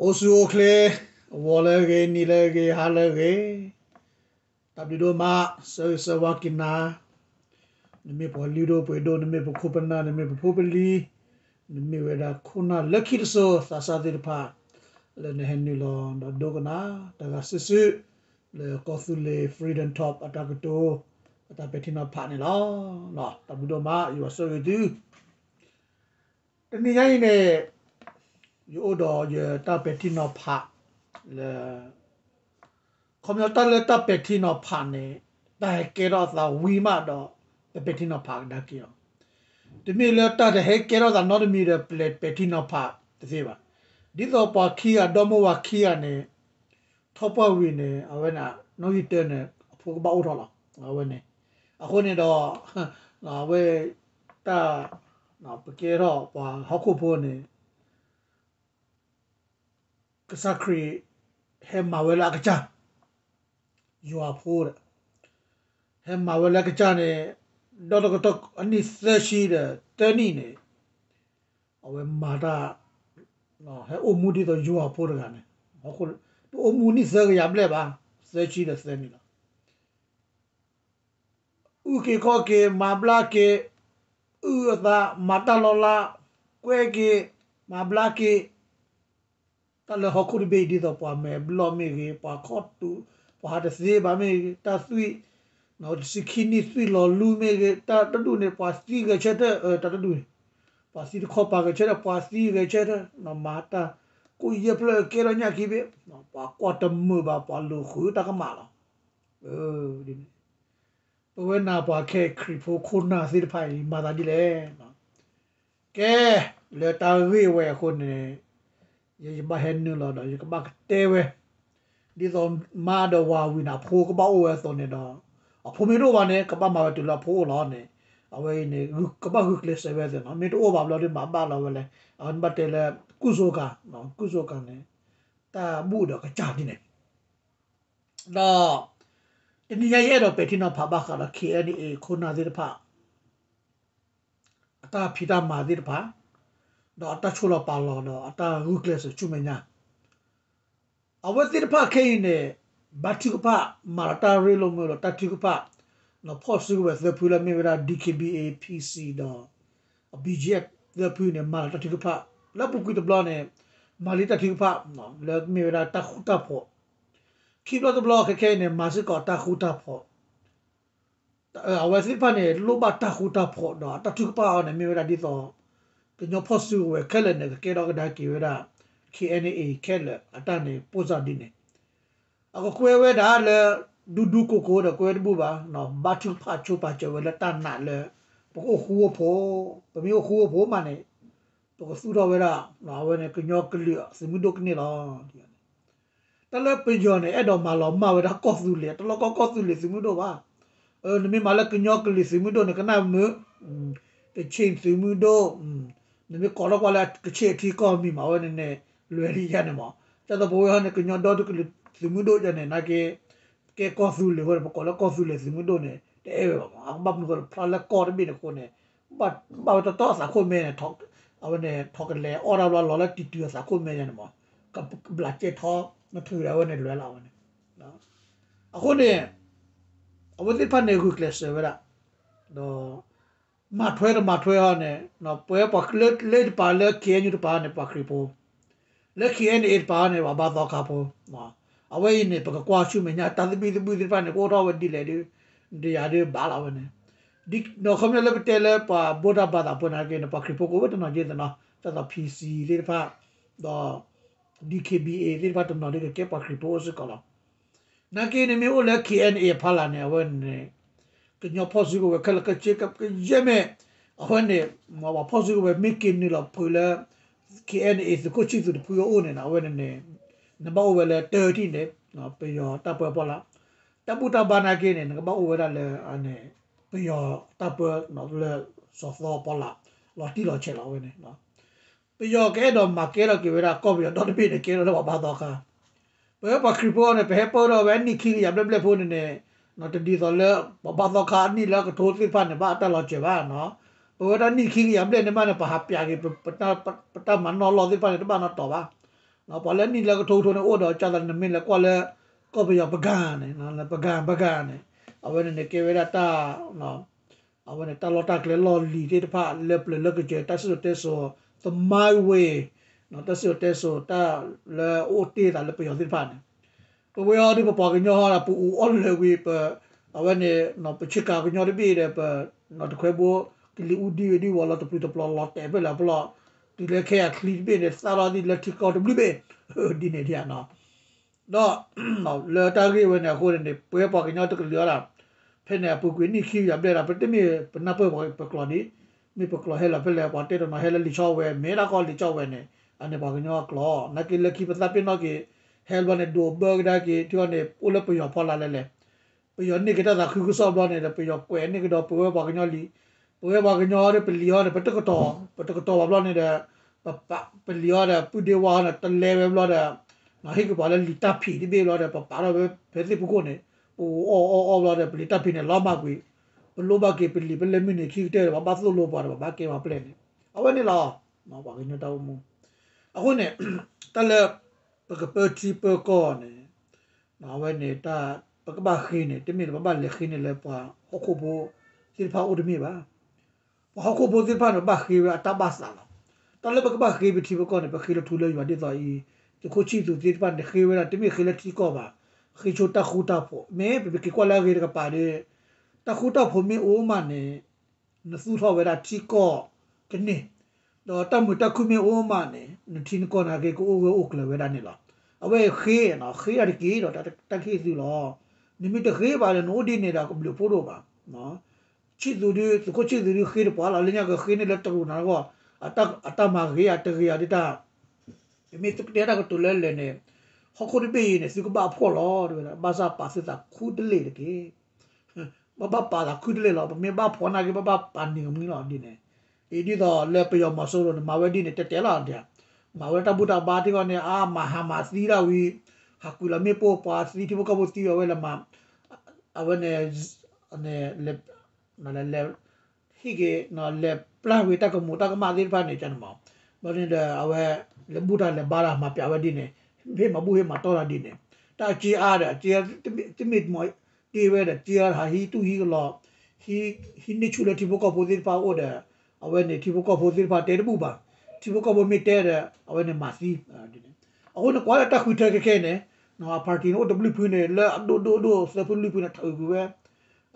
အိၣ်ဆူၣ်အိၣ်ချ့, ဂီၤလၢအဂ့ၤ, နံၤလၢအဂ့ၤ, ဟါလၢအဂ့ၤ, တၢ်ဘျုးဒိၣ်မး, ဆၢဂ့ၤဆၢဝါက့ၤနၤ, နမ့ၢ်ပှၤလုၢ်ဒိၣ်ပှ့ၤဒိၣ်, နမ့ၢ်ပခိၣ်ပနၢ်, နမ့ၢ်ပဖိပလံၤ, နမ့ၢ်ဝဲဒၣ်ခိၣ်နၢ်လၢခံတစိၤသးစၢ်သ့ၣ်တဖၣ်, လၢနဟဲနုာ်လီၤဒီးဒိကနၣ်တၢ်ဂၤစုာ်စုာ်, လၢကီၢ်သူလ့ၤ Freedom Talk အတၢ်ကတိၤ, အတၢ်ပဲာ်ထံနီၤဖးန့ၣ်လီၤ. တၢ်ဘျုးဒိၣ်မး, ယွၤဆိၣ်ဂ့ၤသု တနံၤညါအံၤန့ၣ်, ယအိၣ်ဒီးယတၢ်ပဲာ်ထံနီၤဖးလၢ, ခီပညီတၢ်လၢတၢ်ပဲာ်ထံနီၤဖးန့ၣ်, တၢ်ဟဲကဲထီၣ်အသးဝံၤမးဒီး, ပပဲာ်ထံနီၤဖးကဒါက့ၤအီၤ, တမ့ၢ်လၢတၢ်တဟဲကဲထီၣ်သးနီတမံၤဒီး ပပဲာ်ထံနီၤဖးတသ့ဘၣ်. ဒ်သိးပှၤခံဂၤ, ဒီမိၢ်ဝၤခံဂၤန့ၣ် ထီၣ်ပှၢ်ဝံၤန့ၣ်, အဝဲန့ၣ်, နီၣ်ဂံၢ်တၢန့ၣ် အဖိကဘၣ်အိၣ်ထီၣ်လီၤ. အဝဲန့ၣ်, အဃိန့ၣ်ဒီး, အဝဲ, တၢ်, ပကဲထီၣ်ပှၤဟီၣ်ခိၣ်ဖိန့ၣ်, ကစၢ်ခရံာ်, ဟဲမၤဝဲလၢအကစၢ်, ယွၤဖိဒီး, ဟဲမၤဝဲလၢအကစၢ်န့ၣ်, ဒီးတကတီၢ်အနံၣ်သၢဆံဒီးသၢနံၣ်န့ၣ်, အဝဲမၤတၢ်, ဟဲအိၣ်မူဒ်သိးယွၤဖိတဂၤန့ၣ်, တအိၣ်မူနံၣ်သၢကယၤဘျဲၣ်ဘၣ်, သၢဆံဒီးသၢနံၣ်လီၤ. အုၣ်က့ၤခီၣ်က့ၤ, မၤဘျါက့ၤ, အုၣ်အသး, မၤတၢ်လီၤလး, ကွဲက့ၤ, မၤဘျါက့ၤ, တၢ်လၢဟီၣ်ခိၣ်တဘ့ၣ်အံၤဒ်သိးပှၤမဲာ်ဘျီၣ်မ့ၢ်ဂ့ၤ, ပှၤခီၣ်တူာ်, ပှၤဟးတသ့ဘၣ်မ့ၢ်ဂ့ၤ, တၢ်သွံၣ်, တဆံခံနံၣ်သွံၣ်လီၤလူမ့ၢ်ဂ့ၤ, တၢ်တဒူၣ်န့ၣ် ပှၤသံဂဲၤဆၢထၢၣ်, တၢ်တဒူၣ်န့ၣ်, ပှၤသံတခီပၤဂဲၤဆၢထၢၣ်, ပှၤသံဂဲၤဆၢထၢၣ်, မၤတၢ်, ကိၣ်ယဲၢ်ဖျၢၣ်ကဲထီၣ်ညၣ်ခံဘ့ၣ်, ပှၤကွၢ်တမုာ်ဘၣ်, ပှၤလူၤဃုတၢ်ကမၣ်လီၤ. ပဝဲနၤပှၤခဲအံၤခရံာ်ဖိခိၣ်နၢ်သ့ၣ်တဖၣ်အံၤ မၤသးဒ်လဲၣ်. ကဲ, လၢတၢ်ဂ့ၢ်ဝဲအဃိန့ၣ်, ယဘၣ်ဟဲနုာ်လီၤဒီး ယကဘၣ်ကတဲဝဲ, ဒ်သိးမါဒီးဝၤဝံၤန့ၣ် အဖိကဘၣ်အိၣ်ဝဲအသိးန့ၣ်ဒီး, အဖိမ့ၢ်တအိၣ်ဘၣ်န့ၣ် ကဘၣ်မၤဝဲတုၤလၢအဖိအိၣ်လီၤန့ၣ်, အဝဲအံၤန့ၣ်, ကဘၣ်ဂုာ်ကျဲးစၢးဝဲသ့ၣ်နီၤ, မ့ၢ်တအိၣ်ဘၣ်ဘျီဒီးမၤဘၣ်လီၤဝဲလဲၣ်, အဝဲန့ၣ်ဘၣ်တဲလၢ, ကုၢ်စိကၤ, ကုၢ်စိကၤန့ၣ်, တၢ်ဘူၣ်ဒီးကစၢ်ဒ်န့ၣ် ဒီး, တနံၤညါယအဲၣ်ဒိးပဲာ်ထံနီၤဖးဘၣ်ဃးဒီး KNA ခိၣ်နၢ်သ့ၣ်တဖၣ်, အတၢ်ဖံးတၢ်မၤသ့ၣ်တဖၣ်, ဒီးအတၢ်ဆိၣ်လီၤပာ်လီၤဒီးအတၢ်ဂုာ်ကျဲးစၢးဆူမဲာ်ညါ, အဝဲသ့ၣ်တဖၣ်ခဲအံၤန့ၣ်, ဘါထုကဖၣ်, မၤဒီးတၢ်ရ့လိာ်မုာ်ဒီးတၢ်ထုကဖၣ်, ဖီၣ်စုကဝဲၤသၢဖုလၢမ့ၢ်ဝဲဒၣ် DKBA PC ဒီး BGF သၢဖုန့ၣ် မၤလီၤတၢ်ထုကဖၣ်, လၢအပူၤကွံာ်တဘျီန့ၣ်, မၤလံတၢ်ထုကဖၣ်, လၢမ့ၢ်ဝဲဒၣ်တၢ်ဃူတၢ်ဖိး, ခံဘျီတဘျီခဲခဲအံၤန့ၣ် မၤစ့ၢ်ကီးတၢ်ဃူတၢ်ဖိး, အဝဲသ့ၣ်တဖၣ်န့ၣ် လိၣ်ဘၣ်တၢ်ဃူတၢ်ဖိးဒီးအတၢ်ထုကဖၣ်အီၤန့ၣ် မ့ၢ်ဝဲဒၣ်ဒ်သိး, ကညီဖီၣ်စုကဝဲၤခဲလၢာ်န့ၣ် ကကဲထီၣ်ကဒါက့ၤဝဲဒၣ်, KNA ခဲလၢာ်အတၢ်န့ၣ် ပိၢ်စၢ်ဒ်န့ၣ် အကကွဲဝဲဒၣ်လၢ, ဒူဒူကိးကိးဒီးကွဲဝဲတဘူၣ်ဘၣ်, ဘါထုကဖၣ်ဆိပာ်စၢၤဝဲလၢတၢ်နာ်လၢ, ပကအိၣ်ဃူအိၣ်ဖိး, ပမ့ၢ်အိၣ်ဃူအိၣ်ဖိးမးန့ၣ်, ပကသူၣ်ထီၣ်ဝဲဒၣ်, အဝဲန့ၣ်ကညီကလုာ်သုးမုၢ်ဒိၣ်ကန့ၢ်လီၤ. တၢ်လၢပယီၤန့ၣ် အဲၣ်ဒိးမၤလီၤမၢ်ဝဲဒၣ်ကီၢ်သူလ့ၤ, တလီၢ်ကီၢ်ကီၢ်သူလ့ၤသုးမုၢ်ဒိၣ်ဘၣ်. နမ့ၢ်မၤလၢကညီကလုာ်သုးမုၢ်ဒိၣ်န့ၣ် ကနၣ်မုာ်, ကချ့ၣ်သုးမုၢ်ဒိၣ်, နမ့ၢ်ကိးထီၣ်ကွၢ်လၢကချ့ၣ်အထံကီၢ်မံၤမး အဝဲန့ၣ်န့ၣ်, လွဲၤလံယါန့ၣ်မး, ဒ်သိးပဝဲဟီန့ၣ် ကညီဒီတကလုာ်သုးမုၢ်ဒိၣ်ယါန့ၣ် နာ်က့, ကဲကီၢ်သူလ့ၤအဃိန့ၣ် ပကိးလၢကီၢ်သူလ့ၤသုးမုၢ်ဒိၣ်န့ၣ် တအဲၣ်ဝဲဘၣ်မး, အကဘၣ်မနုၤဃိလၢဖျါလၢကီၢ်တဘ့ၣ်န့ၣ်အဃိန့ၣ်, ဘၣ်ဝဲတီတီအသးခိၣ်မဲန့ၣ်, အဝဲန့ၣ် ထိးကလဲၤအီၣ်တၢ်ဘျီလီၤလၢတံၤတုၤအသးခိၣ်မဲယါန့ၣ်မး, ကဘျးကဲထီ, နထုးဒီးအဝဲန့ၣ်လွဲၤလီၤအဝဲန့ၣ်. အဃိန့ၣ်, အဝဲသ့ၣ်တဖၣ်န့ၣ်ဂုာ်ကျဲးစၢးဝဲဒၣ်, ဒီး, မၤထွဲတမၤထွဲဟီန့ၣ်, ပဝဲပှၤလၢတပၤလၢ KNU တပၤန့ၣ် ပှၤခရံာ်ဖိ, လၢ KNA တပၤန့ၣ် ပှၤဘါသီခါဖိ, အဝဲအံၤန့ၣ် ပကကွၢ်ဆူမဲာ်ညါ တၢ်သဘံၣ်သဘုၣ်သ့ၣ်တဖၣ်န့ၣ် ကအိၣ်ထီၣ်ဝဲဒ်လဲၣ်ဒီး, ဒ်ယၤဒ်ဘၣ်လီၤဝဲန့ၣ်, ဒီးခီဖျိလၢပတဲလၢပှၤဘိးတၢ်ဘါသးဖိနာ်က့န့ၣ် ပှၤခရံာ်ဖိကအိၣ်ဝဲတနီၤက့သနီၤ, ဒ်သိး PC သ့ၣ်တဖၣ်, ဒီး, DKBA သ့ၣ်တဖၣ်တနီၤဒ်ကကဲပှၤခရံာ်ဖိအိၣ်စ့ၢ်ကီးလီၤ. နာ်က့န့ၣ်မ့ၢ်အိၣ်လၢ KNA အဖီလာ်န့ၣ် အဝဲန့ၣ်, ကညီဖီၣ်စုကဝဲၤခဲလၢာ်ကဆ့ကယဲၢ်မ့ၢ်, အဝဲန့ၣ်, ပှၤဖီၣ်စုကဝဲၤမ့ၢ်က့ၤနုာ်လီၤဖုးလၢ, KNA သုးခိၣ်ဆံၣ်သူးတဖုအအိၣ်န့ၣ် အဝဲန့ၣ်န့ၣ်, နဘၣ်အိၣ်ဝဲလၢတၢ်ထံၣ်န့ၣ်, ပယီၤတၢ်ပၢအဖီလာ်, တၢ်ဘူၣ်တၢ်ဘါနာ်က့န့ၣ် နကဘၣ်အိၣ်ဝဲဒၣ်လၢ, န့ၣ်, ပယီၤတၢ်ပၢလၢ, စီၤသီအဖီလာ်, လီၤတံၢ်လီၤဆဲးလီၤဝဲန့ၣ် ပယီၤကအဲၣ်ဒိးမၤကဲထီၣ်က့ၤဝဲဒၣ်ကီၢ်ပယီၤဒီတဘ့ၣ်န့ၣ် ကဲထီၣ်လၢပှၤဘါသီခါ, ပဝဲပှၤခရံာ်ဖိန့ၣ် ပဟဲပၢထီၣ်ဝဲအနံၣ်ခံကယၤဘျဲၣ်ဘျဲၣ်ဖိန့ၣ်န့ၣ်, တဒ်သိးလၢ, ပှၤဘါသီခါအနံၣ်လၢအကထိသ့ၣ်တဖၣ်န့ၣ် ဘၣ်အတၢ်လီၤစၢၤဘၣ်နီၤ, ပဝဲဒၣ်နံၣ်ခံကယၤဘျဲၣ်န့ၣ်မးန့ၣ် ပဟးပျးက့ၤ, ပတၢ်မၤနီၣ်လီၢ်သ့ၣ်တဖၣ်န့ၣ် တဘၣ်နီတီၤဘၣ်, ပှၤလၢနံၣ်လၢကထိကထိန့ၣ်အိၣ်ဒီး ကၢ်သးနမ့ၢ်လဲၤကွၢ်လၢ ကီၢ်ပယီၤပကၢၢ်န့ၣ် ပကၢၢ် ပကၢၢ်န့ၣ် အဝဲန့ၣ်န့ၣ်ကဲဝဲဒၣ်တၢ် အဝဲန့ၣ်တၢ်လီၢ်တၢ်ကျဲလီၢ်လံၤသ့ၣ်တဖၣ် လၢပျၢၤလၢကစၢၤ တၢ်စံၣ်စိၤတဲစိၤ သမိုင်းဝေး တၢ်စံၣ်စိၤတဲစိၤ တၢ်လၢအအိၣ်တ့ၢ်သးလၢပယီၤသ့ၣ်တဖၣ်န့ၣ် ပဝဲအံၤဒ်ပပှၤကညီဟီဒီး ပအူးအီၣ်လၢာ်ဝံၤ ပ အဝဲန့ၣ် ပဆ့ကၤကညီတဘ့ၣ်ဒီး ပ တခွဲဘိ ကလံၤအူဒံဝံၤဒံဝီၤလီၤတပျုာ်တပျီၤလီၤတဲာ်ဖဲလဲၣ်ဖဲလဲၣ် တုၤလၢခဲအံၤချံတဘ့ၣ်န့ၣ် သၣ်ထီၣ်ဒ်လၢထံကီၢ်တဘျုးဘ့ၣ် ဒ်န့ၣ်ဒ်ဧါနီၤ ဒီး လၢတၢ်ဂ့ၢ်ဝဲန့ၣ်အဃိန့ၣ်န့ၣ် ပဝဲပှၤကညီတကလုာ်အီၤဒၣ် ဖဲန့ၣ်အပူၤကွံာ်နံၣ်ခံကယၤဘျဲၣ်ဒီး ပတမ့ၢ်ပနၢ်ပၢၢ်ပှၤပကျိာ်ဒံး မ့ၢ်ပကျိာ်ဟဲလီၤဖဲလဲၣ် ပှၤတဲတနီၤဟဲလၢလံာ်ဆီဝဲ မ့ၢ်ဒၣ်ကီလံာ်ဆီဝဲန့ၣ် အန့ၣ်ပှၤကညီအကျိာ် နာ်က့လၢခံပသးပ့ၤနီၣ်က့ၤ ဟဲဘျီန့ၣ် ဒိးဘၢကဒါက့ၤ ထံအီၤန့ၣ် အိၣ်လၢပယီၤဖီလာ်လဲၣ်လဲၣ် ပယီၤန့ၢ်က့ၤတၢ်သးခုကစီၣ်ဘျီန့ၣ်ဒီး ပယီၤကွဲးန့ၢ်ကဒီးပဝဲပှၤကညီလံာ် ပဝဲပှၤကညီဒီးပလံာ်အီၤန့ၣ် ပတကတီၤ ပတကတီၤဘၣ်ဘျီန့ၣ်ဒီး ပ ပလံာ်အီၤဒီး ပုၢ်ဒ့ဝါအီၤန့ၣ် တလဲဝဲဘျီဒီး ဟ့ၣ်က့ၤပှၤလၢလံာ်တၢ်ဖံးတဘ့ၣ်ဘျီဒီး ပပာ်ထီၣ်ဝဲဖဲသ့ၣ်ဖူခိၣ်န့ၣ် ပအီၣ်အီၣ်အီၣ်ဘျီဒီး ပလံာ်တၢ်ဖံးန့ၣ် လီၤမၢ်ကွံာ် ပလိၣ်ဘၣ်က့ၤပလံာ် ပလဲၤမုၢ်နံၤခံကတၢၢ်ဒီး ပဘၣ်သိၣ်လိပှၤဒီး ပဘၣ်ကဲပှၤပျဲၢ်န့ၣ် အဝဲန့ၣ်လီၤ ပှၤကညီတၢ်အိၣ်မူ အဃိန့ၣ် တၢ်လၢ ပကပၢထံပၢကီၢ်န့ၣ် အဝဲန့ၣ်တၢ် ပကဘၣ်ဃ့န့ၣ် တမ့ၢ်လၢပဘၣ်လဲၤဃ့န့ၣ်လၢပှၤဟီၣ်ခိၣ်ဖိသ့ၣ်တဖၣ်အိၣ်တမ့ၢ်ဘၣ်. ပှၤဟီၣ်ခိၣ်ဖိသ့ၣ်တဖၣ်န့ၣ် ဘၣ်ဃ့ဝဲအတၢ်ဘၣ်သးလီၤ. တၢ်လၢပကဘၣ်ဃ့ပထံပကီၢ်န့ၣ် ပဃ့လၢထူလၢယွၤဒ်သိးအံၤ သုးခိၣ်ဆံၣ်သူးသ့ၣ်တဖၣ်န့ၣ် ဃ့ဝဲဒၣ်တမ့ၢ်ဃ့လၢထံကီၢ်ဘၣ်. ဃ့ဆိတၢ်ဃူတၢ်ဖိး မ့ၢ်ပက့ၤကွၢ်လၢအဂ့ၤတကပၤဒီး တၢ်ဃူတၢ်ဖိးမ့ၢ်အိၣ်မးန့ၣ် နသူၣ်ထီၣ်ဝဲဒၣ်ထံကီၢ်ကန့ၢ် ဒီးတၢ်မုာ်တၢ်ခုၣ်မ့ၢ်အိၣ်မးန့ၣ် နထံနကီၢ်နာ်က့ ကအိၣ်ဂၢၢ်အိၣ်ကျၢၤဝဲဒၣ်န့ၣ်လီၤ. အဝဲဃ့နီၤ ဃ့တၢ်တက့ၢ်ဒီးတၢ်ကဟ့ၣ်သုလီၤ. နမ့ၢ်တဃ့ဘၣ်ဒီး နအိၣ်ဒ်န့ၣ်ဒီး ကဘျုးဖှိၣ်ဒိၣ်ဘၣ်. ဆံၣ်သူးဒု သုးခိၣ်ဆံၣ်သူးဒုဃ့တပှၢ်လီၤ. လၢညါကဃ့န့ၢ်လၢတရူးနၤတဂီၢ် အတၢ်မၤဂ့ၤ အတဂ့ၤအီၤဒ်တၢ် ပမ့ၢ်သုကတဲတၢ်ကတိၤလၢလဲၣ်န့ၣ် ဟီၣ်ခိၣ်တဘ့ၣ်အံၤန့ၣ် သုကဘၣ်ဖှီၣ်လီၤ တဲဝဲဒၣ် ဘၣ်ဆၣ်ပာ်သုသးခူတလ့ၢ်တက့ၢ်. ဘၣ်ဘၣ်ပာ်သးခူတလ့ၢ်လီၤ. ပမ့ၢ်ဘၣ်ဖှီၣ်နာ်က့ ဘၣ်ဘၣ်ပာ်န့ၢ်ကမှံလီၤ ဒ်န့ၣ်. အံၤဒ်သိးလၢပယီၤမီၤစိရိၤန့ၣ် မၤဝဲဒ်န့ၣ် တဲတဲလီၤဒ် မၤဝဲတၢ်ဘူၣ်တၢ်ဘါထံဂီၢ်န့ၣ် အါမၤဟးမၤသံဒၣ်ဝံၤ ဟးကွံာ်လီၤမ့ၣ်ပိၢ်ပှၤသံထံဖိကီၢ်ဖိသံအီၤဝဲလၢမၤ အဝဲန့ၣ် လဲၤ ဟ့ၣ်က့ၤ လဲၤပျၢ်ဝံၤတၢ်ကမူးတၢ်ကမၣ်သ့ၣ်တဖၣ်န့ၣ် ကန့ၣ်မး ဘျီန့ၣ်ဒီး အဝဲ လဲၤဘူၣ်တၢ်လဲၤဘါတၢ်မၤပျးဝဲဒ်န့ၣ် ဟ့ၣ်မၤဘူၣ်ဟ့ၣ်မၤတီၢ်တၢ်ဒ်န့ၣ် တၢ်အက့အါဒီး အက့ တမ့ၢ်တမီၤတ့ဝဲဒီး က့အါဟးဟံးတူၢ်ဟံးကလီၤ ဟံးန့ၢ်ဆူၣ်လၢထံဖိကီၢ်ဖိသ့ၣ်တဖၣ်အအိၣ်ဒီး အဝဲန့ၣ် ထံဖိကီၢ်ဖိသ့ၣ်တဖၣ်တဲတဘူၣ်ဘၣ် ထံဖိကီၢ်ဖိမ့ၢ်တဲဒီး အဝဲန့ၣ်မၤသံ အဃိန့ၣ် ကွၢ်လၢတၢ်ဃုထၢခဲခဲန့ၣ် အ party န့ၣ် အိၣ်တဘျုးဖုန့ၣ် လၢအဒိၣ်ဒိၣ်ဒိၣ်သၢဖုလွံၢ်ဖုန့ၣ် ထုးကွံာ်ဝဲ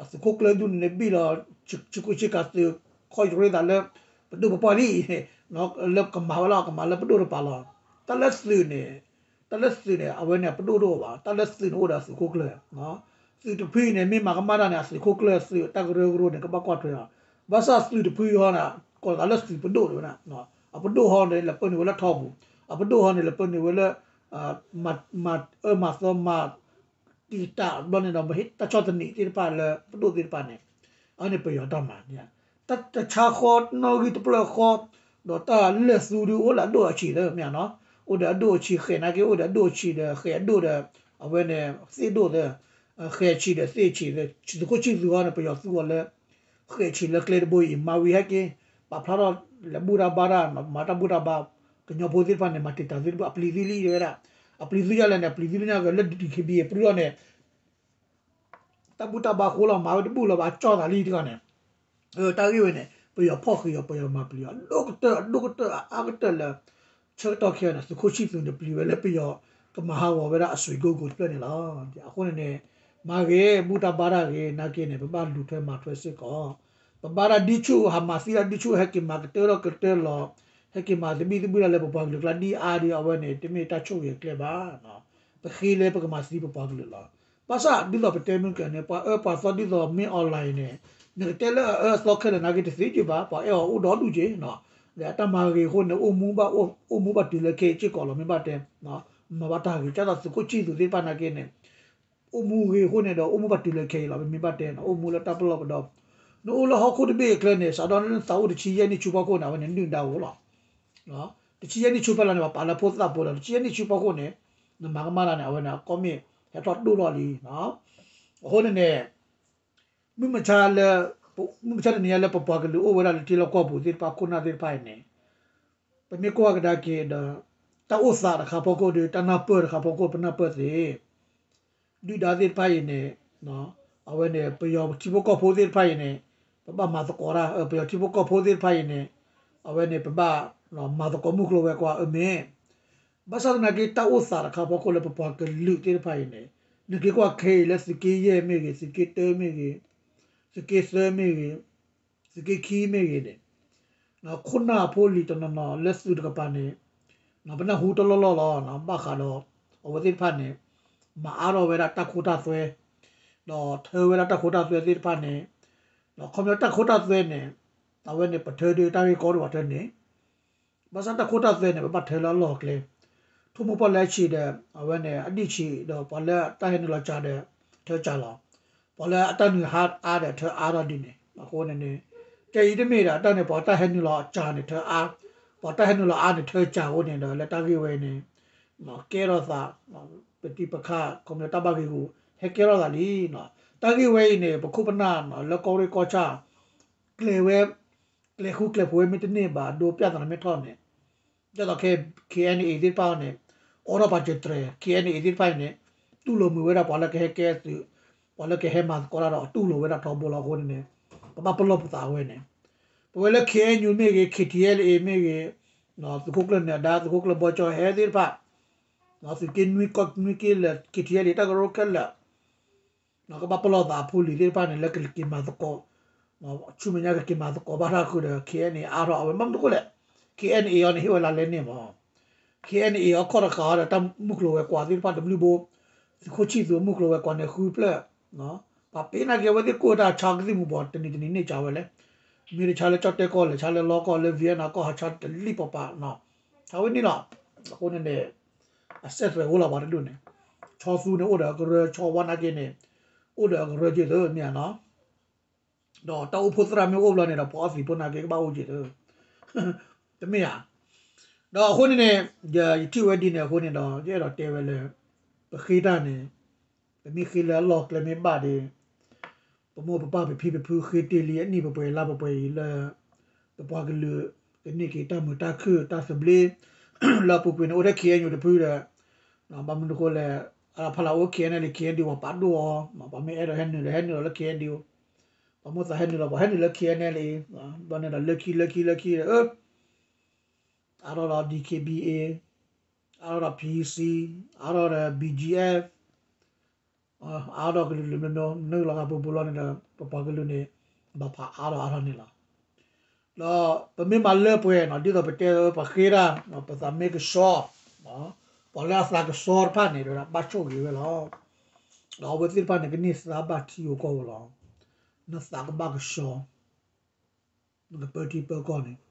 အသုးခိၣ်ကျၢၢ်ဒူၣ်န့ၣ်န့ၣ် ဘံၣ်လီၤ ဆံးခိၣ်ဆံးကၤသုး ခီၣ်ယရ့သးလၢ ပဒိၣ်ပပှၢ်လံ လၢကမၤဝဲလီၤ ကမၤလၢပဒိၣ်တပၤလီၤ. တၢ်လၢသုးန့ၣ် တၢ်လၢသုးန့ၣ် အဝဲန့ၣ် ပဒိၣ်တအိၣ်ဘၣ် တၢ်လၢသုးန့ၣ်အိၣ်ဒီးအသုးခိၣ်ကျၢၢ် သုးတဖုအံၤန့ၣ် မ့ၢ်မၤကမၣ်တၢ်န့ၣ် အသုးခိၣ်ကျၢၢ်သုးတၢ်ကရၢကရိန့ၣ် ကဘၣ်ကွၢ်ထွဲအီၤ ဘၣ်ဆၣ်သုးတဖုအံၤဟီန့ၣ် ကိးသးလၢသုးပဒိၣ်တဝဲဒၣ် အပဒိၣ်ဟီန့ၣ် လဲၤပၢနုာ်ဝဲလၢထီပူၤ အပဒိၣ်ဟီန့ၣ် လဲၤပၢနုာ်ဝဲလၢ မၤအၢမၤသီမၤ တံာ်တာ်ဘျီန့ၣ်ဒီး မ့ၢ်ဟ့ၣ်တၢ်ဆီၣ်သနံးသ့ၣ်တဖၣ်လၢပဒိၣ်သ့ၣ်တဖၣ်န့ၣ် အန့ၣ်ပယီၤတၢ်မၤ တၢ်တဆါဃီနီၣ်ဂံၢ်တပျၢၢ်ဃီ ဒီးတၢ်လဲၢ်သူဒုအိၣ်လၢအဒိၣ်အဆံးလၢမ့ၢ်နီၤ အိၣ်ဒီးအဒိၣ်အဆံး ဃဲးနာ်က့အိၣ်ဒီးအဒိၣ်အဆံးဒီး ဃဲးအဒိၣ်ဒီး အဝဲန့ၣ် သ့ၣ်ဒိၣ်သၢ ဃဲးဆံးဒီးသ့ၣ်ဆံး သုးခိၣ်ဆံၣ်သူးဟီန့ၣ် ပယီၤသူအီၤလၢ ဃဲးဆံးလၢကျဲတဘိအံၤ မၤဝံၤဟဲက့ၤ ပာ်ဖျါထီၣ်လဲၤဘူၣ်တၢ်ဘါတၢ် မၤတၢ်ဘူၣ်တၢ်ဘါ ကညီဖိသ့ၣ်တဖၣ်န့ၣ် မၤတံာ်တာ်သုတဘိ အပျံၤသုလံတဲဝဲဒၣ် အပျံၤသုယါလဲၣ်န့ၣ် အပျံၤသုလၢညါကလၢ ဒီး ခ့ဘံ အပျုၢ်ထီၣ်န့ၣ် တၢ်ဘူၣ်တၢ်ဘါဃိလီၤ မၤဝဲတဘူၣ်လီၤ ဘၣ်ကၠီၣ်သးလံတဂီၢ်န့ၣ် တၢ်ဂ့ၢ်ဝဲန့ၣ် ပယီၤဖီၣ်ဃံးအီၤ ပယီၤမၤပျံၤအီၤ အဒိၣ်ကတၢၢ် အဒိၣ်ကတၢၢ် အအါကတၢၢ်လၢ ဆၢကတီၢ်ခဲအံၤန့ၣ် သုးခိၣ်ဆံၣ်သူးန့ၣ် ပျံၤဝဲလၢပယီၤ ကမၤဟးဂီၤဝဲဒၣ်အစွ့ၤကိကိးတဖျၢၣ်န့ၣ်လီၤ. အဃိန့ၣ်န့ၣ် မၤဂ့ၤ ဘူၣ်တၢ်ဘါတၢ်ဂ့ၤ နာ်က့န့ၣ် ပဘၣ်လူၤထွဲမၤထွဲစ့ၢ်ကီး ပဘါတၢ်ဒ်ဆူၣ် ဟးမၤသံတၢ်ဒ်ဆူၣ် ဟဲက့ၤမၤကတၢၢ်ထီၣ်ကတၢၢ်လီၤ ဟဲက့ၤမၤသဘံၣ်သဘုၣ်တၢ်လၢပပှၤကလုာ်ကျါဒ်အါဒ်အဝဲန့ၣ် တမ့ၢ်တၢ်ဆိၣ်ဂ့ၤအကျဲဘၣ် ပဃ့လၢပကမၤသံပပှၤကလုာ်လီၤ. ဘၣ်ဆၣ်ဒ်သိးပတဲမုၢ်ကၢန့ၣ် ပှၤအၢပှၤသီဒ်သိးမ့ၢ် online န့ၣ် နကတဲလၢအအၢအသီခဲလၢာ်နာ်က့တသ့က့ဘၣ် ပှၤအဲၣ်အီၤအိၣ်ဒီဒူၣ်က့ ဒီးအတၢ်မၤဂ့ၤအဃိန့ၣ် အိၣ်မူဘၣ် အိၣ်မူဘၣ်တုၤလၢခဲအံၤစ့ၢ်ကီးလီၤ မ့ၢ်ဘၣ်တဲ မၤဘၣ်တၢ်ဂ့ၤ ကၢ်သိးသုးခိၣ်ဆံၣ်သူးသ့ၣ်တဖၣ်နာ်က့န့ၣ် အိၣ်မူဂ့ၤအဃိန့ၣ်ဒီး အိၣ်မူဘၣ်တုၤလၢခဲအံၤလီၤ ပမ့ၢ်ဘၣ်တဲ အိၣ်မူလၢတၢ်ပလီၢ်ပဒီ နအိၣ်လၢဟီၣ်ခိၣ်တဘ့ၣ်အကျဲန့ၣ် စးဒီးနသးအိၣ်တဆံယဲၢ်နံၣ်ဆူဖီခိၣ်န့ၣ် အဝဲန့ၣ်နုၢ်ဒါအိၣ်လီၤ. တဆံယဲၢ်နံၣ်ဆူဖီလာ်န့ၣ် ပှၤပာ်လၢဖိသၣ်ဖိလီၤ တဆံယဲၢ်နံၣ်ဆူဖီခိၣ်န့ၣ် နမၤကမၣ်တၢ်န့ၣ် အဝဲန့ၣ် အကီၢ်မ့ၢ်ဟဲထီၣ်ဒိၣ်ထီၣ်လံ အဃိန့ၣ်န့ၣ် မုၢ်မဆါလၢ မုၢ်မဆါတနံၤညါလၢပပှၤကလုာ်အိၣ်ဝဲဒၣ်လၢထံလီၢ်ကီၢ်ပူၤသ့ၣ်တဖၣ်ခိၣ်နၢ်သ့ၣ်တဖၣ်အံၤန့ၣ် ပမ့ၢ်ကွၢ်ကဒါက့ၤဒီး တၢ်အိၣ်သးတခါဖီခိၣ်ဒီး တၢ်နၢ်ပၢၢ်တခါဖီခိၣ် ပနၢ်ပၢၢ်သ့ ဒုၣ်ဒါသ့ၣ်တဖၣ်အံၤန့ၣ် အဝဲန့ၣ် ပယီၤထံဖိကီၢ်ဖိသ့ၣ်တဖၣ်အံၤန့ၣ် ပဘၣ်မၤသကိးတၢ် ပယီၤထံဖိကီၢ်ဖိသ့ၣ်တဖၣ်အံၤန့ၣ် အဝဲန့ၣ် ပဘၣ်မၤသကိးမုၢ်ကျိၤဝဲၤကွာ်အမ့ၢ် ဘၣ်ဆၣ်သနာ်က့ တၢ်အိၣ်သးတခါဖီခိၣ်လၢပပှၤကလုာ်သ့ၣ်တဖၣ်အံၤန့ၣ် နက့ၤကွၢ်ခဲအံၤလၢသုးက့ယဲၢ်မ့ၢ်ဂ့ၤ, သုးက့တၢမ့ၢ်ဂ့ၤ, သုးက့သၢမ့ၢ်ဂ့ၤ, သုးက့ခံမ့ၢ်ဂ့ၤန့ၣ် ခိၣ်နၢ်ဖိလံၤတနီၤနီၤလၢသုးတကပၤန့ၣ် ပနၢ်ဟူတလီၢ်လီၢ်လီၤ. ဘၣ်ဃးဒီး အဝဲသ့ၣ်တဖၣ်န့ၣ် မၤအါထီၣ်ဝဲဒၣ်တၢ်ခိတၢ်သွဲ ဒီးထၢဝဲဒၣ်တၢ်ခိတၢ်သွဲသ့ၣ်တဖၣ်န့ၣ် ဒီးခီပညီတၢ်ခိတၢ်သွဲန့ၣ် အဝဲန့ၣ် ပထၢဒုးတၢ်ဂ့ၢ်ကီဒိၣ်ဘၣ်ထၢန့ၣ် ဘၣ်ဆၣ်တၢ်ခိတၢ်သွဲန့ၣ် ပဘၣ်ထၢလၢအလီၢ်အကျဲ, ထိၣ်မိၢ်ပှၢ်လၢအဆံးဒီး အဝဲန့ၣ် အဒံၣ်ဆံးဒီး ပှၤလၢတၢ်ဟဲနုာ်လီၤစှၤဒီး ထၢစှၤလီၤ, ပှၤလၢအတၢ်နုာ်ဟးအါဒီး ထၢအါထီၣ်ဒ်န့ၣ် အဃိန့ၣ်န့ၣ် ကဲအံၤတမ့ၢ်ဒီး တၢ်န့ၣ် ပှၤတၢ်ဟဲနုာ်လီၤစှၤန့ၣ် ထၢအါ, ပှၤတၢ်ဟဲနုာ်လီၤအါန့ၣ် ထၢစှၤအဃိန့ၣ်ဒီး လၢတၢ်ဂ့ၢ်ဝဲအံၤန့ၣ် ကဲထီၣ်သး ပတံၤပခါ ခီပညီတၢ်ဘၣ်ဂ့ၢ်ဂူာ် ဟဲကဲထီၣ်သးလံ. တၢ်ဂ့ၢ်ဝဲအံၤန့ၣ် ပခိၣ်ပနၢ်လၢကီၢ်ရ့ၣ်ကီၢ်ဆၣ် ကျဲၤဝဲ ကျဲၤဃူကျဲၤဖိးဝဲမ့ၢ်တန့ၢ်ဘၣ် ဒိပြဿနာမ့ၢ်ထီၣ်န့ၣ် ဒ်သိးခဲ KNA သ့ၣ်တဖၣ်န့ၣ် အိးထီၣ်ပာ်စၢၤတြဲၤ KNA သ့ၣ်တဖၣ်အံၤန့ၣ် တူၢ်လိာ်မုာ်ဝဲဒၣ်ပှၤလၢကဟဲကဲသုး ပှၤလၢကဟဲမၤသကိးတၢ်ဒီး တူၢ်လိာ်ဝဲဒၣ်ထီဘိလီၤ. အဃိန့ၣ်န့ၣ် ပဘၣ်ပလီၢ်ပသးဝဲန့ၣ် ပဝဲလၢ KNU မ့ၢ်ဂ့ၤ KTLA မ့ၢ်ဂ့ၤ သုးခိၣ်ကျၢၢ်နၢၤဒါ သုးခိၣ်ကျၢၢ်ဘီကၠီဟဲသ့ၣ်တဖၣ် သုးက့နွံကီၢ်နွံက့လၢာ် KTLA တၢ်ကရၢခဲလၢာ် ကဘၣ်ပလီၢ်သးအဖိလံၤသ့ၣ်တဖၣ်န့ၣ် လၢကက့ၤမၤသကိး ဆူမဲာ်ညါကက့ၤမၤသကိးဘၣ်တၢ်ဃုာ်ဒီး KNA အါထီၣ် အဝဲဘၣ်မနုၤအဃိလဲၣ် KNA အီၤန့ၣ် ဟ့ၣ်ဝဲလါလဲန့ၣ်မး KNA အီၤခီၣ်တဃာ်အီၤဒီး တၢ်မုၢ်ကျိၤဝဲၤကွာ်သ့ၣ်တဖၣ်တဘျုးဘိ သုးခိၣ်ဆံၣ်သုးအမုၢ်ကျိၤဝဲၤကွာ်န့ၣ်ဃုဖျၢၣ် ပှၤပ့ၤနာ်က့ၤအဝဲသ့ၣ်ကိၢ်တၢ်ဆါကသံၣ်မူၤဘှီး တနံၤတနံၤန့ၢ်ကၠးဝဲလဲၣ် မ့ၢ်တဆါလၢကၠီၣ်တဲၣ်ကီၢ်လဲၣ် ဆါလၢလီကီၢ်လၢ Vietnam ကီၢ်ဟးဆါတလံၣ်ပပာ် ဆါဝဲန့ၣ်လီၤ. အဃိန့ၣ်န့ၣ် အစဲးသွဲးအိၣ်လီၤပှၤတဒူၣ်န့ၣ် ဆီသူန့ၣ်အိၣ်ဒီးအကရၢ ဆီဝါနာ်က့န့ၣ် အိၣ်ဒီးအကရၢက့ၤသ့မ့ၢ်ဧါနီၤ ဒီးတၢ်အိၣ်ဖှိၣ်သရၣ်မ့ၢ်အိၣ်ဘျီန့ၣ်ဒီး ပှၤအီသံးဖိနာ်က့ကဘၣ်အိၣ်က့ၤသ့ တမ့ၢ်ဧါ ဒီးအဃိန့ၣ်န့ၣ် ယထံၣ်ဝဲဒ်န့ၣ်အဃိန့ၣ်ဒီး ယအဲၣ်ဒိးတဲဝဲလၢ ပဃ့တၢ်န့ၣ် ပမ့ၢ်ဃ့လၢအလီၢ်ကျဲမ့ၢ်ဘၣ်ဒီး ပမိၢ်ပပၢ်ပဖံပဖုဃ့တ့ၢ်လံအနံၣ်ပပှဲၤလါပပှဲၤအံၤလၢ ပပှၤကလုာ်ကန့ၢ်က့ၤတၢ်မုာ်တၢ်ခုၣ်တၢ်သဘျ့ လၢအပူၤကွံာ်န့ၣ် အိၣ်ထဲ KNU တဖုဒီး ဘၣ်မနုၤအဃိလဲၣ် အဖီလာ်အိၣ် KNLA KNDO ပှၤပာ်ဒိၣ်အီၤ ပှၤမ့ၢ်အဲၣ်ဒိးဟဲနုာ်ဒီးဟဲနုာ်လီၤလၢ KNDO ပှၤမိၢ်သးဟဲနုာ်လီၤ ပှၤဟဲနုာ်လၢ KNLA ဘျီန့ၣ်ဒီးလၢခံလၢခံလၢခံဒီး အါထီၣ်ဒီး DKBA အါထီၣ်ဒီး PC အါထီၣ်ဒီး BGF အါထီၣ်ကလုာ်ကလုာ်မျိုးမျိုး နုာ်လီၤသးပူၤပူၤလီၤန့ၣ်ဒီး ပပှၤကလုာ်န့ၣ် ဘၣ်ဖးအါထီၣ်အါထီၣ်န့ၣ်လီၤ. ဒီးပမ့ၢ်မၤလၢပှဲၤနီၤ ဒ်သိးပတဲပှၤဃ့တၢ် ပသးမ့ၢ်ကဆှီ ပှၤလၢအသးကဆှီတဖၣ်န့ၣ် ဘၣ်ဆိၣ်ဂ့ၤဝဲလီၤ. ဒီးအဝဲသ့ၣ်တဖၣ်န့ၣ် ကန့ၢ်သါဘၣ်ထံဧိၤကီၢ်ဧိၤလီၤ. နသးကဘၣ်ကဆှီ နကပၢထံပၢကီၢ်န့ၣ်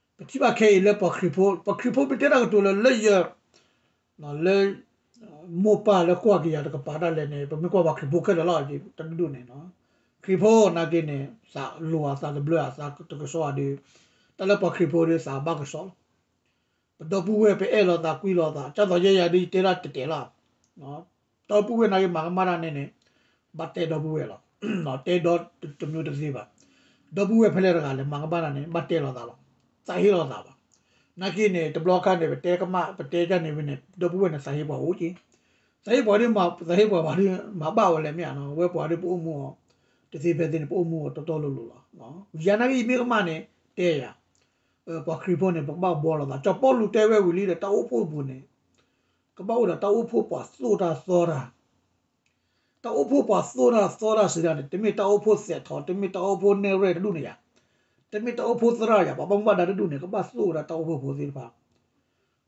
ပထံၣ်ဘၣ်ခဲအံၤလၢပှၤခရံာ်ဖိ ပှၤခရံာ်ဖိမ့ၢ်တဲတၢ်ကတိၤလၢလၢယ လၢ မိၢ်ပၢ်လၢကွၢ်က့ၤယၤတကပၤဒၣ်လဲာ်န့ၣ် ပမ့ၢ်ကွၢ်ပှၤခရံာ်ဖိခဲလၢာ်လီၤ တဒူၣ်န့ၣ် ခရံာ်ဖိနာ်က့န့ၣ် သးလိၤဧါသးတဘျၢဧါသးတကဆှီဧါဒီး တၢ်လၢပှၤခရံာ်ဖိဒီးသးဘၣ်ကဆှီလီၤ. ပဒီပုၢ်ဝဲၢ်ပအဲၣ်လိာ်သးကွံလိာ်သး ကၢ်သိးယဲယၤဒ်ယတဲဒၣ်တဲာ်တဲာ်လီၤ. ဒီပုၢ်ဝဲၢ်နာ်က့မၤကမၣ်တၢ်န့ၣ်န့ၣ် ဘၣ်တဲဒီပုၢ်ဝဲၢ်လီၤ. တဲဒီတမျိုးတသ့ဘၣ်. ဒီပုၢ်ဝဲၢ်ဖဲလဲၣ်တဂၤလဲၣ် မၤကမၣ်တၢ်န့ၣ် ဘၣ်တဲလိာ်သးလီၤ. သးဟ့လိာ်သးဘၣ်. နာ်က့န့ၣ် တဘျီခါန့ၣ် ပတဲကမၣ် ပတဲတၢ်န့ၣ်ဝဲန့ၣ် ဒီပုၢ်ဝဲၢ်န့ၣ် သးဟ့ပှၤအိၣ်က့ၤ သးဟ့ပှၤဒ် သးဟ့ပှၤဘၣ်ဒ် မၤဘၣ်ဝဲလဲၣ်မ့ၢ်ဧါနီၤ ဝဲပှၤဒ်ပအိၣ်မူအီၤ တသ့ဖဲသ့န့ၣ် ပအိၣ်မူအီၤတီတီလိၤလိၤလီၤ. ယၤနာ်က့ယမ့ၢ်ကမၣ်န့ၣ် တဲယၤ ပှၤခရံာ်ဖိန့ၣ် ပကဘၣ်ဘှီလိာ်သး စီၤပီလူးတဲဝဲဝံၤလံဒီး တၢ်အိၣ်ဖှိၣ်အပူၤန့ၣ် ကဘၣ်အိၣ်ဒီးတၢ်အိၣ်ဖှိၣ်ပှၤသိၣ်တၢ်သီတၢ် တၢ်အိၣ်ဖှိၣ်ပှၤသိၣ်တၢ်သီတၢ်စံးဒၣ်န့ၣ် တမ့ၢ်တၢ်အိၣ်ဖှိၣ်သဲးထီၣ် တမ့ၢ်တၢ်အိၣ်ဖှိၣ်နဲၣ်ရဲၣ်တဒူၣ်န့ၣ်ယၤ တမ့ၢ်တၢ်အိၣ်ဖှိၣ်သရၣ်ယၤ ပှၤဘၣ်မူဘၣ်ဒါတဒူၣ်န့ၣ် ကဘၣ်သိၣ်ဝဲဒၣ်တၢ်အိၣ်ဖှိၣ်ဖိသ့ၣ်တဖၣ်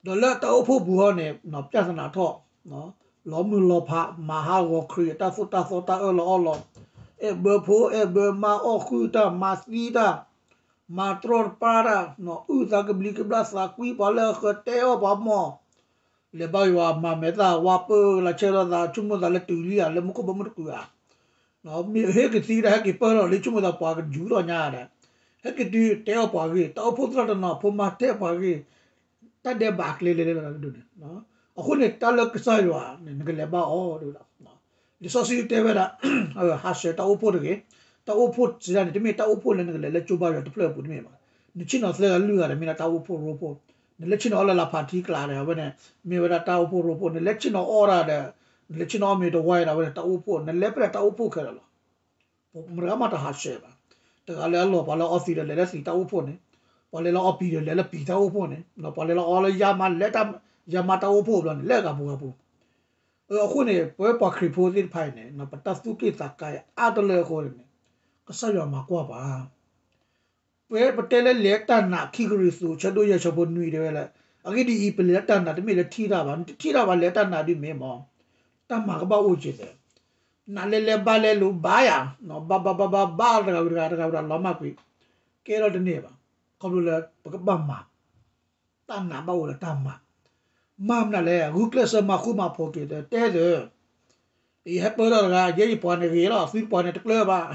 ဒီးလၢတၢ်အိၣ်ဖှိၣ်ပူၤဟီန့ၣ် ပြဿနာထီၣ် လီၤမုၢ်လီၤဖး မၤဟးဂီၤခရံာ် တၢ်သိၣ်တၢ်သီတၢ်အၢၣ်လီၤအီလီၤ အဲၣ်ဘၢဖိအဲၣ်ဘၢမါ အီၣ်ဃုာ်တၢ် မၤသံတၢ် မၤတြီတပါတၢ် အုၣ်သးကဘျံးကဘျၣ်သးကွံ ပှၤလၢအဃၢၤတဲအီၣ်ပှၤမီၢ် လဲၤဘါယွၤမၤမဲာ်သၣ် ဝါပၢလၢဆဲးလီၤသး ဆိကမိၣ်သးလၢတုၤလံဧါ လၢမူခိၣ်ဘီမုၢ်တကုာ်ဧါ မ့ၢ်ဟဲက့ၤသံတၢ် ဟဲက့ၤပၢၢ်ထီၣ်လံ ဆိကမိၣ်သးပှၤကယူၤထီၣ်ညါဒီး ဟဲက့ၤတုၤတဲအီၣ်ပှၤဂ့ၢ် တၢ်အိၣ်ဖှိၣ်သရၣ်တနီၤ ဖိမါတဲပှၤဂ့ၢ် တၢ်ဒဲးဘးအကျဲလဲၤလဲၤလီၤတဒူၣ်န့ၣ် အဃိန့ၣ် တၢ်လၢကစၢ်ယွၤန့ၣ် နကလဲၤဘါအီၤဒီး လံာ်စီဆှံတဲဝဲဒၣ် ဟးဆှဲးတၢ်အိၣ်ဖှိၣ်တဂ့ၤ တၢ်အိၣ်ဖှိၣ်စံးဒၣ်န့ၣ် တမ့ၢ်တၢ်အိၣ်ဖှိၣ်လၢနကလဲၤလၢကၠိဘါယွၤတဖျၢၣ်အပူၤတမ့ၢ်ဘၣ် နဆ့ၣ်နီၤသၢဂၤလွံၢ်ဂၤဒီး မ့ၢ်ဒၣ်တၢ်အိၣ်ဖှိၣ်ရိဖှိၣ် နလဲၤဆ့ၣ်နီၤအီၣ်လၢလၢဖးထံကျါဒီး အဝဲန့ၣ် မ့ၢ်ဝဲဒၣ်တၢ်အိၣ်ဖှိၣ်ရိဖှိၣ်, နလဲၤဆ့ၣ်နီၤအီၣ်ဒၣ်ဒီး နလဲၤဆ့ၣ်နီၤအီၣ်မ့ၤတဝါဒီး အဝဲန့ၣ်တၢ်အိၣ်ဖှိၣ်, နလဲၤဖဲဒၣ်တၢ်အိၣ်ဖှိၣ်ခဲလၢာ်လီၤ. ပမတဂၤမးတဟးဆှဲးဘၣ်. တဂၤလၢအလီၢ် ပှၤလၢအီသံးဒီးလဲၤလၢသံးတၢ်အိၣ်ဖှိၣ်န့ၣ်, ပှၤလၢလၢအီပံၤဒီးလဲၤလၢပံၤတၢ်အိၣ်ဖှိၣ်န့ၣ်, ပှၤလၢလၢအီလၢယါမါလဲၤ ယါမါတၢ်အိၣ်ဖှိၣ်ဘျီန့ၣ် လဲၤဂၤပူၤဂၤပူၤ. အဃိန့ၣ် ပဝဲပှၤခရံာ်ဖိသ့ၣ်တဖၣ်အံၤန့ၣ် ပတၢ်သူၣ်က့ၣ်သးကါအါတလၢအဃိန့ၣ် ကစၢ်ယွၤမၤကွၢ်ပှၤ ပဝဲပတဲလၢလဲၤတၢ်နာ် ခံကရံၣ်သူး ဆၢဒိၣ်ယဲၢ်ဆၢဖိနွံတဲဝဲလၢ အဂ့ၢ်ဒ်အံၤ ပလဲၤတၢ်နာ်တမ့ၢ်လၢထံၣ်တၢ်ဘၣ်, နတထံၣ်တၢ်ဘၣ် လဲၤတၢ်နာ်ဒ်မ့ၢ်မး, တၢ်မၤကဘၣ်အိၣ်က့ၤသ့, နာ်လဲၤလဲၤဘါလဲၤလိၤဘါယၤ, ဘါဘါဘါဘါဘါ တဂၤဝံၤတဂၤ တဂၤဝံၤတဂၤ လီၤမၢ်ကွံာ်, ကဲထီၣ်တန့ၢ်ဘၣ်. ခီဖျိလၢပကဘၣ်မၤ တၢ်နာ်ဘၣ်အိၣ်လၢတၢ်မၤ, မၤမနုၤလဲၣ်, ဂုာ်ကျဲးစၢးမၤဃူမၤဖိးက့ၤသ့ တဲသ့ ယဟဲပၢထီၣ်တဂၤ ယဲယပှၤန့ၣ်ဂ့ၤလီၤ, သုတပှၤန့ၣ်တကျၢၤဘၣ်.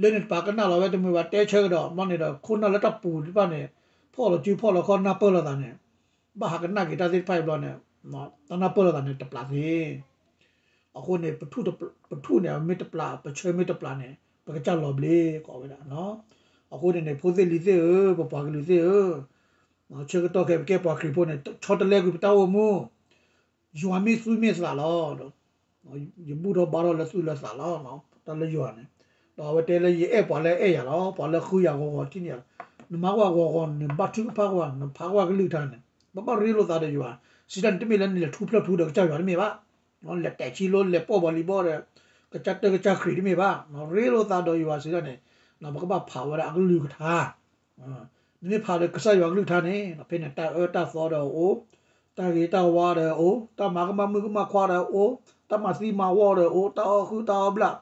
လၢန့ၣ်တပာ်ကနၣ်လီၤဝဲတမုာ်ဘၣ် တဲဆၢကဒီး ဘျီန့ၣ်ဒီး ခိၣ်နၢ်လၢတၢ်ပူၤတဖၣ်န့ၣ် ဖီၣ်လီၤစုဖီၣ်လီၤခီၣ် နၢ်ပၢၢ်လိာ်သးန့ၣ်, ဘၣ်ဟးကနၣ်က့ၤတၢ်သ့ၣ်တဖၣ်အံၤဘျီန့ၣ်, တၢ်နၢ်ပၢၢ်လိာ်သးန့ၣ်တပျးသ့. အဃိန့ၣ် ပထူၣ်န့ၣ်မ့ၢ်တပျး ပဆၢမ့ၢ်တပျးန့ၣ် ပကစၢ်လီၤဘျ့ကိးဝဲဒၣ်. အဃိန့ၣ်န့ၣ် ဖိသ့ၣ်လံၤသ့ၣ်ဧၢ, ပပှၤကလုာ်သ့ၣ်ဧၢ, ဆၢကတီၢ်ခဲအံၤပကဲပှၤခရံာ်ဖိန့ၣ် ဆီတလဲကွံာ်ပတၢ်အိၣ်မူ, ယွၤမ့ၢ်သူမ့ၢ်သးလီၤ. ယဘူၣ်ထီၣ်ဘါထီၣ်လၢသူၣ်လၢသးလီၤ. တၢ်လၢယွၤန့ၣ်, ဒီးအဝဲတဲလၢယအဲၣ်ပှၤလၢအဲၣ်ယၤလီၤ, ပှၤလၢဃုယၤဂီၤဂီၤထံၣ်န့ၣ်, နမၤကွၢ်ဂီၤဂီၤ နဘါထုကဖၣ်ကွၢ် နဖးကွၢ်ကလုၢ်ကထါန့ၣ်, ဘၣ်ဘၣ်ရ့လိာ်သးဒီးယွၤ, စံးတၢ်န့ၣ်တမ့ၢ်လၢနလဲၤထူဖျၢၣ်ထူဒီးကစၢ်ယွၤတမ့ၢ်ဘၣ်, လဲၤတဲာ်ဆံလိ လဲၤပိာ်ဘီလံၤဘီဒီး ကစၢ်တၢ်ကစၢ်ခရံာ်တမ့ၢ်ဘၣ်, ရ့လိာ်သးဒီးယွၤစံးတၢ်န့ၣ်, ပကဘၣ်ဖးဝဲဒၣ်အကလုၢ်ကထါ နမ့ၢ်ဖးဒီးကစၢ်ယွၤကလုၢ်ကထါန့ၣ် ဖဲန့ၣ်တၢ်အၢတၢ်သီဒီးအိၣ်, တၢ်ဂ့ၤတၢ်ဝါဒီးအိၣ်, တၢ်မၤကမၣ်မုၣ်ကမၣ်ခွါဒီးအိၣ်, တၢ်မၤသံမၤဝီဒီးအိၣ်, တၢ်အီၣ်ဃုတၢ်အီဘျၣ်,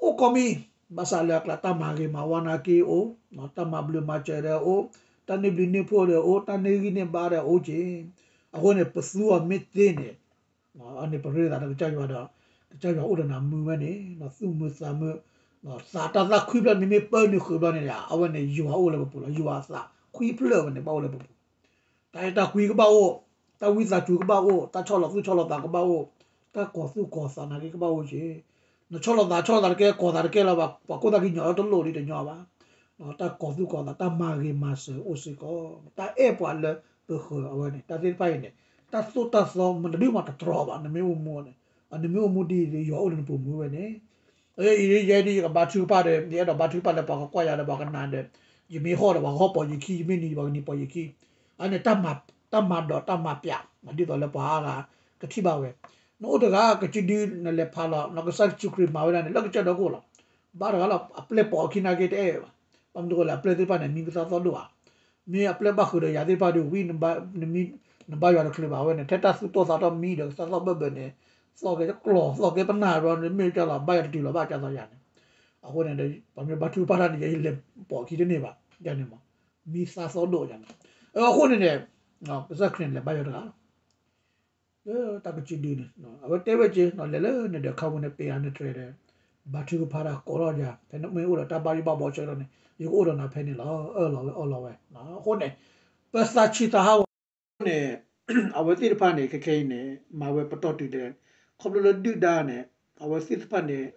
အိၣ်ကိးမံၤ, ဘၣ်ဆၣ်လၢအကျါတၢ်မၤဂ့ၤမၤဝါနာ်က့အိၣ်, တၢ်မၤဘျုးမၤစၢၤဒီးအိၣ်, တၢ်န့ၢ်ဘျုးန့ၢ်ဖှိၣ်ဒီးအိၣ်, တၢ်န့ၢ်ဂံၢ်န့ၢ်ဘါဒီးအိၣ်က့ၤ, အဃိန့ၣ် ပသူအီၤမ့ၢ်သ့န့ၣ် အန့ၣ်ပရ့လိာ်သးဒီးကစၢ်ယွၤဒီး ကစၢ်ယွၤအိၣ်ဒီးနၤမုာ်ဝဲန့ၣ် သူၣ်မုာ်သးမုာ်, သးတၢ်သၣ်ခွံဖျၢၣ်န့ၣ်မ့ၢ်ပၢနုာ်ဃုာ်ဘျီန့ၣ် အဝဲန့ၣ်ယွၤအိၣ်လၢပပူၤလီၤ. ယွၤအသးခွံဖျၢၣ်ဝဲန့ၣ် ဘၣ်အိၣ်လၢပပူၤ, တၢ်အဲၣ်တၢ်ကွံကဘၣ်အိၣ်, တၢ်ဝံသးစူၤကဘၣ်အိၣ်, တၢ်ဆီၣ်လီၤသူၣ်ဆီၣ်လီၤသးကဘၣ်အိၣ်, တၢ်ကီၤသူၣ်ကီၤသးနာ်က့ကဘၣ်အိၣ်က့ၤ, နဆီၣ်လီၤသးဆီၣ်လီၤသးတကဲ ကီၤသးတကဲလၢၤဘၣ်, ပှၤကိးသးကညီၤလၢတလိၣ်ဒ်တညီဘၣ်, တၢ်ကီၤသူၣ်ကီၤသး တၢ်မၤဂ့ၤမၤစၢၤအိၣ်စ့ၢ်ကီး, တၢ်အဲၣ်ပှၤလၢပဃၢၤအဝဲန့ၣ် တၢ်သ့ၣ်တဖၣ်အံၤန့ၣ် တၢ်သိၣ်တၢ်သီမနုၤဒုးမးတတြီဘၣ်, နမ့ၢ်အိၣ်မူန့ၣ်, နမ့ၢ်အိၣ်မူဒ်အံၤ ယွၤအိၣ်လၢနပူၤမုာ်ဝဲန့ၣ်, ယဲဒ်ယကဘါထုကဖၣ်ဒီး ယအဲၣ်ဒိးဘါထုကဖၣ်လၢပှၤကကွၢ်ယၤဒီးပှၤကနၣ်ဒီး, ယမ့ၢ်ဟီၣ်ဒီးပှၤကဟီၣ်ပိာ်ယခံ, ယမ့ၢ်နံၤပှၤကနံၤပိာ်ယခံ, အန့ၣ် တၢ်မၤဒီးတၢ်မၤပျး ဒ်သိးလၢပှၤအါဂၤကထံၣ်ဘၣ်ဝဲ, နအိၣ်တဂၤကစုဒု နလဲၤဖးလီၤ နကစၢ်ယ့ၣ်ၡူးခရံာ်မၤဝဲဒၣ်န့ၣ် လၢကစၢၢ်ဒီးကအိၣ်လီၤ, ဘါတဂၤလီၤ အပျဲၢ်ပိာ်အခံနာ်က့တအဲၣ်ဘၣ်, ဘၣ်မနုၤဃိလဲၣ် အပျဲၢ်သ့ၣ်တဖၣ်န့ၣ် မံကသါသီၣ်ဒိၣ်ဧါ မ့ၢ်အပျဲၢ်ဘၣ်ဃုာ်ဒီးယၤသ့ၣ်တဖၣ်ဒီး ဝံနဘါယွၤတချုးဘၣ်ဝဲန့ၣ် ထဲတၢ်သူၣ်တီသးတီမံဒီး ကသါသီၣ်ဘၢၣ်ဘၢၣ်န့ၣ် သီၣ်ကဲကျီၢ် သီၣ်ကဲပနၢ်ဘျီန့ၣ် မ့ၢ်ကလီၤ ဘါယွၤတတုၤလီၤဘၣ်ကသီယၤန့ၣ်, အဃိန့ၣ်ဒီး ပှၤမ့ၢ်ဘါထုကဖၣ်တၢ်န့ၣ် ယလဲၤပိာ်အခံတန့ၢ်ဘၣ် ယၤန့ၣ်မး, မံသါသီၣ်ဒိၣ်ယၤန့ၣ်, အဃိန့ၣ်န့ၣ် ကစၢ်ခရံာ်န့ၣ် လဲၤဘါယွၤတဂၤလီၤ လၢတၢ်ကစုဒုန့ၣ် အဝဲတဲဝဲက့ၤ လဲၤလၢနဒၢးခါပူၤန့ၣ် ပ့ၤအါနတြဲၤဒီး ဘါထုကဖၣ်တၢ်ကိးထီၣ်ယၤ ဖဲနမ့ၢ်အိၣ်ဒီးတၢ်ဘၣ်ယိၣ်ဘၣ်ဘီဆၢကတီၢ်န့ၣ် ယကအိၣ်ဒီးနၤဖဲန့ၣ်လီၤ အၢၣ်လီၤဝဲအၢၣ်လီၤဝဲ, အဃိန့ၣ် ပသးဆံးသးဟးဂီၤန့ၣ် အဝဲသ့ၣ်တဖၣ်န့ၣ် ခဲခဲအံၤန့ၣ် မၤဝဲပတီၢ်တုၤဒဲး ခီဖျိလၢဒုၣ်ဒါန့ၣ် အဝဲသ့ၣ်တဖၣ်န့ၣ်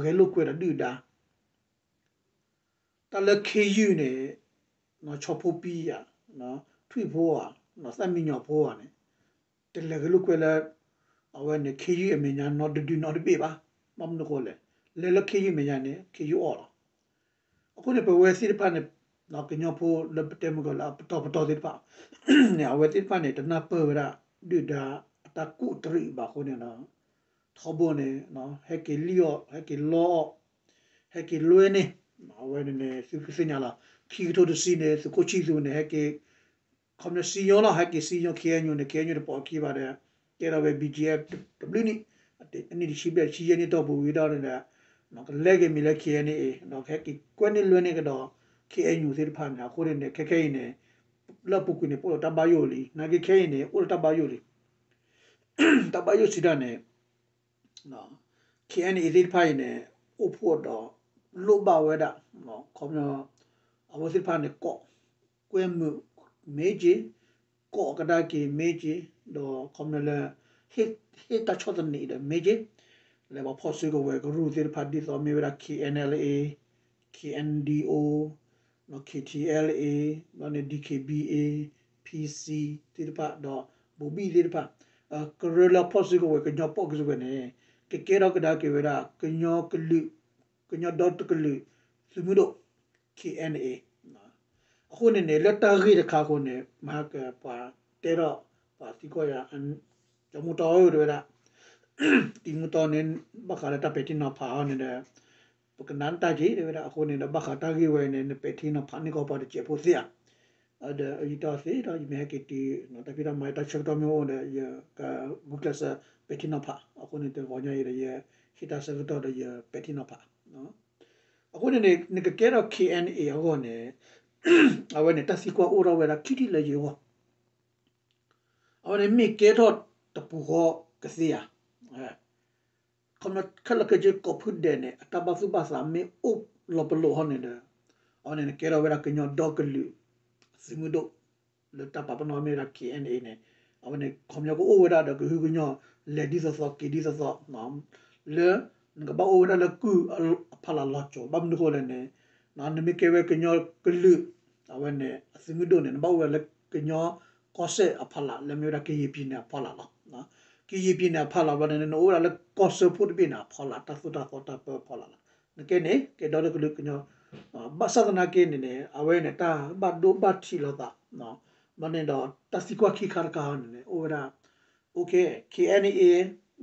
ဂဲၤလိာ်ကွဲဒီးဒုၣ်ဒါ တၢ်လၢခ့ယုၢ်န့ၣ် ဆီဖိပံယၤ ထွံၣ်ဖိဧါ သၣ်မံညီၤဖိဧါန့ၣ် တလဲၤဂဲၤလိာ်ကွဲလၢ အဝဲန့ၣ် ခ့ယုၢ်အမဲာ်ညါနီတဒုနီတဘ့ၣ်ဘၣ်. ဘၣ်မနုၤဃိလဲၣ် လဲၤလၢခ့ယုၢ်အမဲာ်ညါန့ၣ် ခ့ယုၢ်အီၣ်လီၤ. အဃိန့ၣ် ပဝဲသ့ၣ်တဖၣ်န့ၣ် ကညီဖိလၢပတဲမုၢ်ကီၢ်လၢအပတီၢ်ပတီၢ်သ့ၣ်တဖၣ် န့ၣ် အဝဲသ့ၣ်တဖၣ်န့ၣ် တနၢ်ပၢၢ်ဝဲဒၣ် ဒုၣ်ဒါအတၢ်ကူၣ်တရံးဘၣ်အဃိန့ၣ် ထီဘိန့ၣ် ဟဲက့ၤလံၣ်အီၣ် ဟဲက့ၤလီအီၣ် ဟဲက့ၤလွဲန့ၢ် အဝဲန့ၣ်န့ၣ် သုကသ့ၣ်ညါလီၤ. ခံကထိတဆံန့ၣ် သုးခိၣ်ဆံၣ်သူးန့ၣ် ဟဲက့ၤ ခီပညီစံယိၤလီၤ ဟဲက့ၤစံယိၤ ခ့အဲၣ်ယူၣ်န့ၣ် ခ့အဲၣ်ယူၣ်န့ၣ် ပိာ်အခံဘၣ်ဒီး ကဲထီၣ်ဝဲ ဘံၣ်ကၠံၣ်အဲၣ် တဘျုးနံၣ် အနံၣ်တဆံဘျဲၣ် တဆံယဲၢ်နံၣ်တီၢ်ပူၤဝံၤဒီးန့ၣ်ဒီး ကလဲၤက့ၤမံၤလၢ ခ့အဲၣ်ယူၣ် ဒီးကဟဲက့ၤကွဲန့ၢ်လွဲန့ၢ်ကဒီး ခ့အဲၣ်ယူၣ် သ့ၣ်တဖၣ်န့ၣ် အဃိန့ၣ်န့ၣ် ခဲခဲအံၤန့ၣ် လၢအပူၤကွံာ်န့ၣ် ပအိၣ်ဒီးတၢ်ဘၣ်ယိၣ်လံ နာ်က့ခဲအံၤန့ၣ် အိၣ်ဒီးတၢ်ဘၣ်ယိၣ်လံ တၢ်ဘၣ်ယိၣ်စံးတၢ်န့ၣ် ခ့အဲၣ်ယူၣ် သ့ၣ်တဖၣ်အံၤန့ၣ် အိၣ်ဖှိၣ်ဒီး လိၣ်ဘၣ်ဝဲဒၣ် ခီပညီ အဝဲသ့ၣ်တဖၣ်န့ၣ် ကိးကွဲမုာ်မ့ၢ်က့ၤ ကိးကဒါက့ၤမ့ၢ်က့ၤ ဒီးခီပညီလၢ ဟ့ၣ်တၢ်ဆီၣ်သနံးဒီးမ့ၢ်က့ၤ လၢပှၤဖီၣ်စုကဝဲၤကရူၢ်သ့ၣ်တဖၣ် ဒ်သိးမ့ၢ်ဝဲဒၣ် ခ့အဲၣ်ယူၣ် ခ့အဲၣ်ယူၣ် ဘျီန့ၣ် ဒံၣ်ခ့ၣ်ဘံၣ်အ့ ဘျီန့ၣ် ဒံၣ်ခ့ၣ်ဘံၣ်အ့ PC သ့ၣ်တဖၣ် ဒီး ဘိၤဘံၣ် သ့ၣ်တဖၣ် ကရၢလၢအဖီၣ်စုကဝဲၤ ကညီဖီၣ်စုကဝဲၤန့ၣ် ကကဲထီၣ်ကဒါက့ၤဝဲဒၣ် ကညီကလုာ် ကညီဒီတကလုာ် သုးမုၢ်ဒိၣ် KNA အဃိန့ၣ်န့ၣ် လၢတၢ်ဂ့ၢ်တခါအဃိန့ၣ် မဟါကပှၤတဲထီၣ် ပှၤသံကွၢ်ယၤ ကၠီမူတီတဲဝဲဒၣ် တံၤမူတီန့ၣ် ဘၣ်ဃးလၢတၢ်ပဲာ်ထံနီၤဖးအီၤန့ၣ်ဒီး ပကနၣ်တၢ်က့ၤတဲဝဲဒၣ် အဃိန့ၣ်ဒီး ဘၣ်ဃးတၢ်ဂ့ၢ်ဝဲန့ၣ် နပဲာ်ထံနီၤဖးန့ၢ်ကီးပှၤတစဲးဖိသ့ဧါ ဒီးယတီၢ်သ့ဒီး ယမ့ၢ်ဟဲက့ၤတုၤ တၢ်ဖံးတၢ်မၤတၢ်ဆၢကတီၢ်မ့ၢ်အိၣ်ဒီး ယကဂုာ်ကျဲးစၢးပဲာ်ထံနီၤဖး အဃိန့ၣ် တဂီၤညါအံၤဒီး ယဟ့ၣ်တၢ်ဆၢကတီၢ်ဒီးယပဲာ်ထံနီၤဖး အဃိန့ၣ်န့ၣ် နကကဲထီၣ် KNA အဂီၢ်န့ၣ် အဝဲန့ၣ် တၢ်သံကွၢ်အိၣ်ထီၣ်ဝဲဒၣ်ခံထံၣ်လၢယဂီၢ် အဝဲန့ၣ်မ့ၢ်ကဲထီၣ်တပူၤဃီကသ့ဧါ. ခီဖျိခဲလၢာ်ခဲဆ့ကိးဖုဒဲးန့ၣ် အတၢ်ဘၣ်သူၣ်ဘၣ်သးမ့ၢ်အိၣ်လီၤပလိာ်ဟီန့ၣ်ဒီး အဝဲန့ၣ်ကဲထီၣ်ဝဲဒၣ်ကညီဒီကလုာ် သုးမုၢ်ဒိၣ် လၢတၢ်ပာ်ပနီၣ်မ့ၢ်ဝဲဒၣ် KNA န့ၣ် အဝဲန့ၣ်ခီပညီကအိၣ်ဝဲဒၣ်ဒီးကဟုကညီၢ် လဲၤဒ်သိးသိးက့ၤဒ်သိးသိး လၢ နကဘၣ်အိၣ်ဝဲဒၣ်လၢကုၢ်အဖီလာ်လီၤစိၤ ဘၣ်မနုၤဃိလဲၣ်န့ၣ် နမ့ၢ်ကဲဝဲကညီကလုာ် အဝဲန့ၣ် အသုးမုၢ်ဒိၣ်န့ၣ် နဘၣ်အိၣ်ဝဲဒၣ်လၢကညီကီၢ်စဲၣ်အဖီလာ် လၢမ့ၢ်ဝဲဒၣ်ကယံာ်ပံၤန့ၣ်အဖီလာ်လီၤ. ကယံာ်ပံၤန့ၣ်အဖီလာ်ဘျီန့ၣ် နအိၣ်ဝဲဒၣ်လၢကီၢ်စၢဖှိၣ်တဘ့ၣ်န့ၣ်အဖီလာ် တၢ်သိၣ်တၢ်သီတၢ်ပၢအဖီလာ်လီၤ. နကဲန့ၣ် ကဲဒီတကလုာ်ကညီ ဘၣ်ဆၣ်သနာ်က့န့ၣ်န့ၣ် အဝဲန့ၣ် တၢ်ဘၣ်ဒိဘၣ်ထံးလိာ်သး ဘျီန့ၣ်ဒီး တၢ်သံကွၢ်ခံခါတခါန့ၣ်န့ၣ် အိၣ်ဝဲဒၣ် OK KNA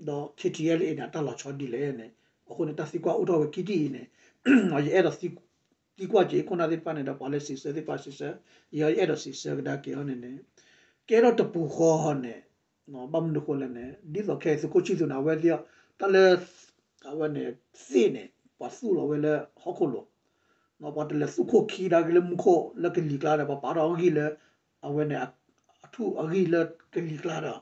ဒီး KTLA န့ၣ် အတၢ်လီၤဆီဒ်လဲၣ်န့ၣ် အဃိန့ၣ် တၢ်သံကွၢ်အိၣ်ထီၣ်ဝဲခံထံၣ်အံၤန့ၣ် ယအဲၣ်ဒိးသံကွၢ်က့ၤခိၣ်နၢ်သ့ၣ်တဖၣ်န့ၣ်ဒီး ပှၤလၢစံးဆၢသ့ၣ်တဖၣ်စံးဆၢ ယအဲၣ်ဒိးစံးဆၢကဒါက့ၤအီၤန့ၣ်န့ၣ် ကဲထီၣ်တပူၤဃီန့ၣ် ဘၣ်မနုၤဃိလဲၣ်န့ၣ် ဒ်သိးခဲအံၤသုးခိၣ်ဆံၣ်သူးန့ၣ် အဝဲသ့ၣ် တၢ်လၢ အဝဲန့ၣ် သ့ၣ်န့ၣ် ပှၤသူၣ်လီၤဝဲလၢဟီၣ်ခိၣ်လိၤ ပှၤတလဲၤသူၣ်ခိၣ်ခံဒါက့ၤလၢမူခိၣ်လၢကလံၤကျါဒီး ပှၤပာ်ထီၣ်အဂံၢ်လၢ အဝဲန့ၣ် အထူၣ်အဂံၢ်လၢကလံၤကျါဒီး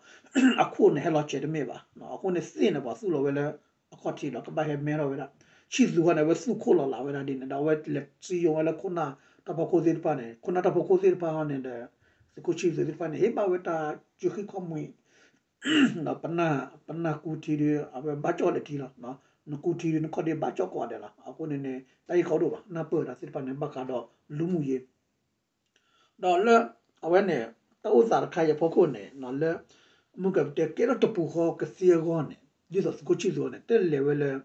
အခိၣ်န့ၣ်ဟဲလီၤစဲးတမ့ၢ်ဘၣ်. အဃိန့ၣ်သ့ၣ်န့ၣ် ပှၤသူၣ်လီၤဝဲလၢအခီၣ်ထံးဒီး ကဘၣ်ဟဲမဲထီၣ်ဝဲဒၣ် ဆံၣ်သူးဃီန့ၣ် အဝဲသူၣ်ခိၣ်လီၤလးဝဲဒၣ်ဒ်န့ၣ်ဒီး အဝဲလဲၤစံယိၤဝဲလၢခိၣ်နၢ်တၢ်ဖီခိၣ်သ့ၣ်တဖၣ်န့ၣ် ခိၣ်နၢ်တၢ်ဖီခိၣ်သ့ၣ်တဖၣ်ဟီန့ၣ်ဒီး သုးခိၣ်ဆံၣ်သူးသ့ၣ်တဖၣ်န့ၣ် ဟ့ၣ်ဘၣ်ဝဲတၢ်စူၤဃံခီၣ်မှံၤ ဒီး ပနၢ်ကူထံဒုး အဝဲဘၣ်ကၠီၣ်လဲၤထံလီၤ. နကူထံဒုး နခီၣ်ဒုးဘၣ်ကၠီၣ်ကိးဂၤဒဲးလီၤ. အဃိန့ၣ်န့ၣ် တၢ်အံၤကီဒိၣ်ဘၣ် နၢ်ပၢၢ်တၢ်သ့ၣ်တဖၣ်န့ၣ် ဘၣ်ဃးဒီးလူမှုရေး ဒီးလၢ အဝဲန့ၣ် တၢ်အိၣ်သးတခါအံၤအဖီခိၣ်န့ၣ် လၢ မုၢ်ကပတဲကဲထီၣ်တပူၤဃီကသ့အဂီၢ်န့ၣ် ဒ်သိးသုးခိၣ်ဆံၣ်သူးန့ၣ် တလဲၤဝဲလၢ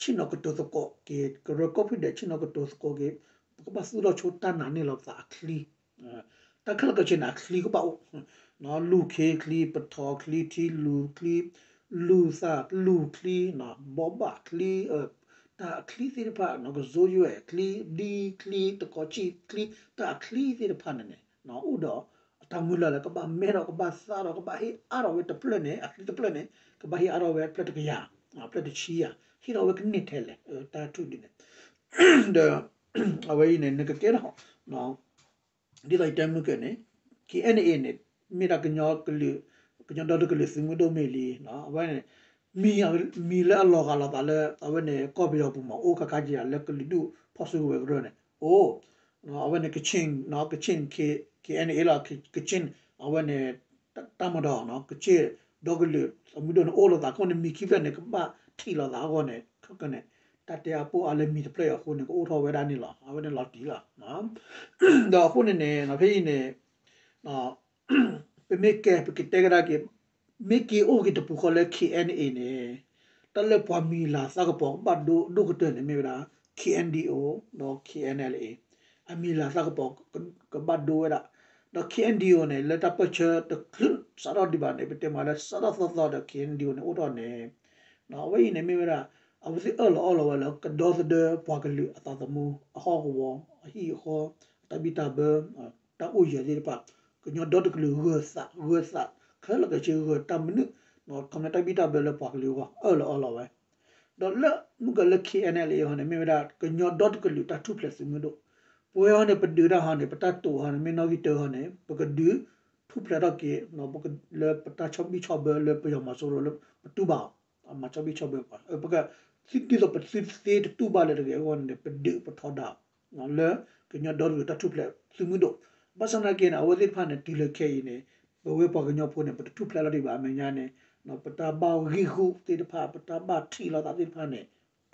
ဆ့ၣ်နီၤကတိၤသကိးက့ၤ ကရၢကီၢ်ဖုဒဲးဆ့ၣ်နီၤကတိၤသကိးက့ၤ ပကဘၣ်သူၣ်ထီၣ်ဆိတၢ်နာ်န့ၢ်လီၤပသးအချံ တၢ်ခဲလၢာ်ခဲဆ့န့ၣ် အချံကဘၣ်အိၣ် လူၢ်ခ့ချံ ပထီၣ်ချံ ထံလူၢ်ချံ လူၢ်သၣ်လူၢ်ချံ ဘီဘၣ်ချံ တၢ်အချံသ့ၣ်တဖၣ် ကစိယွဲၣ်ချံ ဒံချံ တကီၤဆံၣ်ချံ တၢ်အချံသ့ၣ်တဖၣ်န့ၣ်န့ၣ် အိၣ်ဒီး အတၢ်မုၢ်လၢ်လၢကဘၣ်မဲထီၣ် ကဘၣ်သၣ်ထီၣ် ကဘၣ်ဟ့ၣ်အါထီၣ်ဝဲတဖျၢၣ်န့ၣ် အချံတဖျၢၣ်န့ၣ် ကဘၣ်ဟ့ၣ်အါထီၣ်ဝဲဖျၢၣ်တကယၤ ဖျၢၣ်တဆံယၤ ဟ့ၣ်ထီၣ်ဝဲကန့ၢ်ထဲလဲၣ် တၢ်ထူၣ်ဒ်န့ၣ် ဒီး အဝဲအံၤန့ၣ် နကကဲထီၣ် ဒ်သိးယတဲမုၢ်ကၢန့ၣ် KNA န့ၣ် မ့ၢ်ဒၣ်ကညီကလုာ် ကညီဒီတကလုာ်သုးမုၢ်ဒိၣ်မ့ၢ်လံ အဝဲန့ၣ် မံၤ မံၤလၢအလီၤဂာ်လိာ်သးလၢ အဝဲန့ၣ် ကီၢ်ပယီၤပူၤမး အိၣ်ခါခါက့ၤလၢကလုာ်ဒူၣ်ဖီၣ်စုကဝဲၤကရၢန့ၣ် အိၣ် အဝဲန့ၣ် ကခ့ၣ် ကခ့ၣ် KNA လီၤ ကခ့ၣ် အဝဲန့ၣ် တၢ်မၤဒီး ကခ့ၣ်ဒီကလုာ်သုးမုၢ်ဒိၣ်န့ၣ် အိၣ်လိာ်သးအဃိန့ၣ် မံၤခံဖျၢၣ်န့ၣ် ကဘၣ်ထံၣ်လိာ်သးအဂီၢ်န့ၣ် ခဲကနံၣ် တၢ်တဲအါပိၢ်အါလၢမံၤတဖျၢၣ်အံၤအဃိန့ၣ် ကအိၣ်ထီၣ်ဝဲဒၣ်န့ၣ်လီၤ. အဝဲန့ၣ်လီၤတံၢ်လီၤ. ဒီးအဃိန့ၣ်န့ၣ် ဖဲအံၤန့ၣ် ပမ့ၢ်ကဲ ပကတဲကဒါက့ၤ မ့ၢ်က့ၤအိၣ်က့ၤတပူၤဃီလၢ KNA န့ၣ် တၢ်လၢပှၤမံၤလၤသၣ်ကပီၤကဘၣ်ဒိဒိၣ်ကတၢၢ်န့ၣ် မ့ၢ်ဝဲဒၣ် KNDO ဒီး KNLA အမံၤလၤသၣ်ကပီၤကဘၣ်ဒိဝဲဒၣ် ဒီး KNDO န့ၣ် လၢတၢ်ပၢၢ်ဆၢတချုးစးထီၣ်ဒံးဘၣ်န့ၣ် ပတဲမးလၢစးထီၣ်သီသီဒီး KNDO န့ၣ် အိၣ်ထီၣ်န့ၣ် အဝဲအံၤန့ၣ် မ့ၢ်ဝဲဒၣ် အဝဲသ့ၣ်အၢၣ်လီၤအီလီၤဝဲလၢကဒီသဒၢပှၤကလုာ်အသးသမူ အဟီၣ်ကဝီၤ အဟံၣ်အဃီ အတၢ်ဘံၣ်တၢ်ဘၢ တၢ်အိၣ်ယၢၤသ့ၣ်တဖၣ် ကညီဒီတကလုာ်ဂၢၤသး ဂၢၤသး ခဲလၢာ်ခဲဆ့ဂၢၤတၢ်မနုၤ ခီပညီတၢ်ဘံၣ်တၢ်ဘၢလၢပှၤကလုာ်အဂီၢ် အၢၣ်လီၤအီလီၤဝဲ ဒီးလၢမုၢ်ကလၢ KNLA ဟီန့ၣ် မ့ၢ်ဝဲဒၣ် ကညီဒီတကလုာ်တၢ်ထူၣ်ဖျဲးသုးမုၢ်ဒိၣ် ပဝဲဟီန့ၣ် ပဒုးတၢ်ဟီန့ၣ် ပတၢ်တိာ်ဟီန့ၣ် မ့ၢ်နီၣ်ဂံၢ်တၢဟီန့ၣ် ပကဒုးထူၣ်ဖျဲးထီၣ်က့ၤ လၢပတၢ်ဆီၣ်ဘံၣ်ဆီၣ်ဘၢလၢပယီၤမီၤစိရိၤလၢပတူၢ်ဘၣ်အီၤ မၤဆီၣ်ဘံၣ်ဆီၣ်ဘၢပှၤ ပက ဒ်သိးပသုသ့တတူၢ်ဘၣ်လၢၤတဂ့ၤအဂီၢ်န့ၣ် ပဒုးပထီဒါ လၢကညီဒီတကလုာ်တၢ်ထူၣ်ဖျဲးသုးမုၢ်ဒိၣ် ဘၣ်ဆၣ်သနာ်က့န့ၣ် အဝဲသ့ၣ်တဖၣ်န့ၣ် တုၤလၢခဲအံၤန့ၣ် ပဝဲပှၤကညီဖိန့ၣ် ပတထူၣ်ဖျဲးလီၤဒံးဘၣ် အမဲာ်ညါန့ၣ် ပတၢ်ဘၣ်ဂံၢ်ဂူာ်သ့ၣ်တဖၣ် ပတၢ်ဘၣ်ထံးလိာ်သးသ့ၣ်တဖၣ်န့ၣ်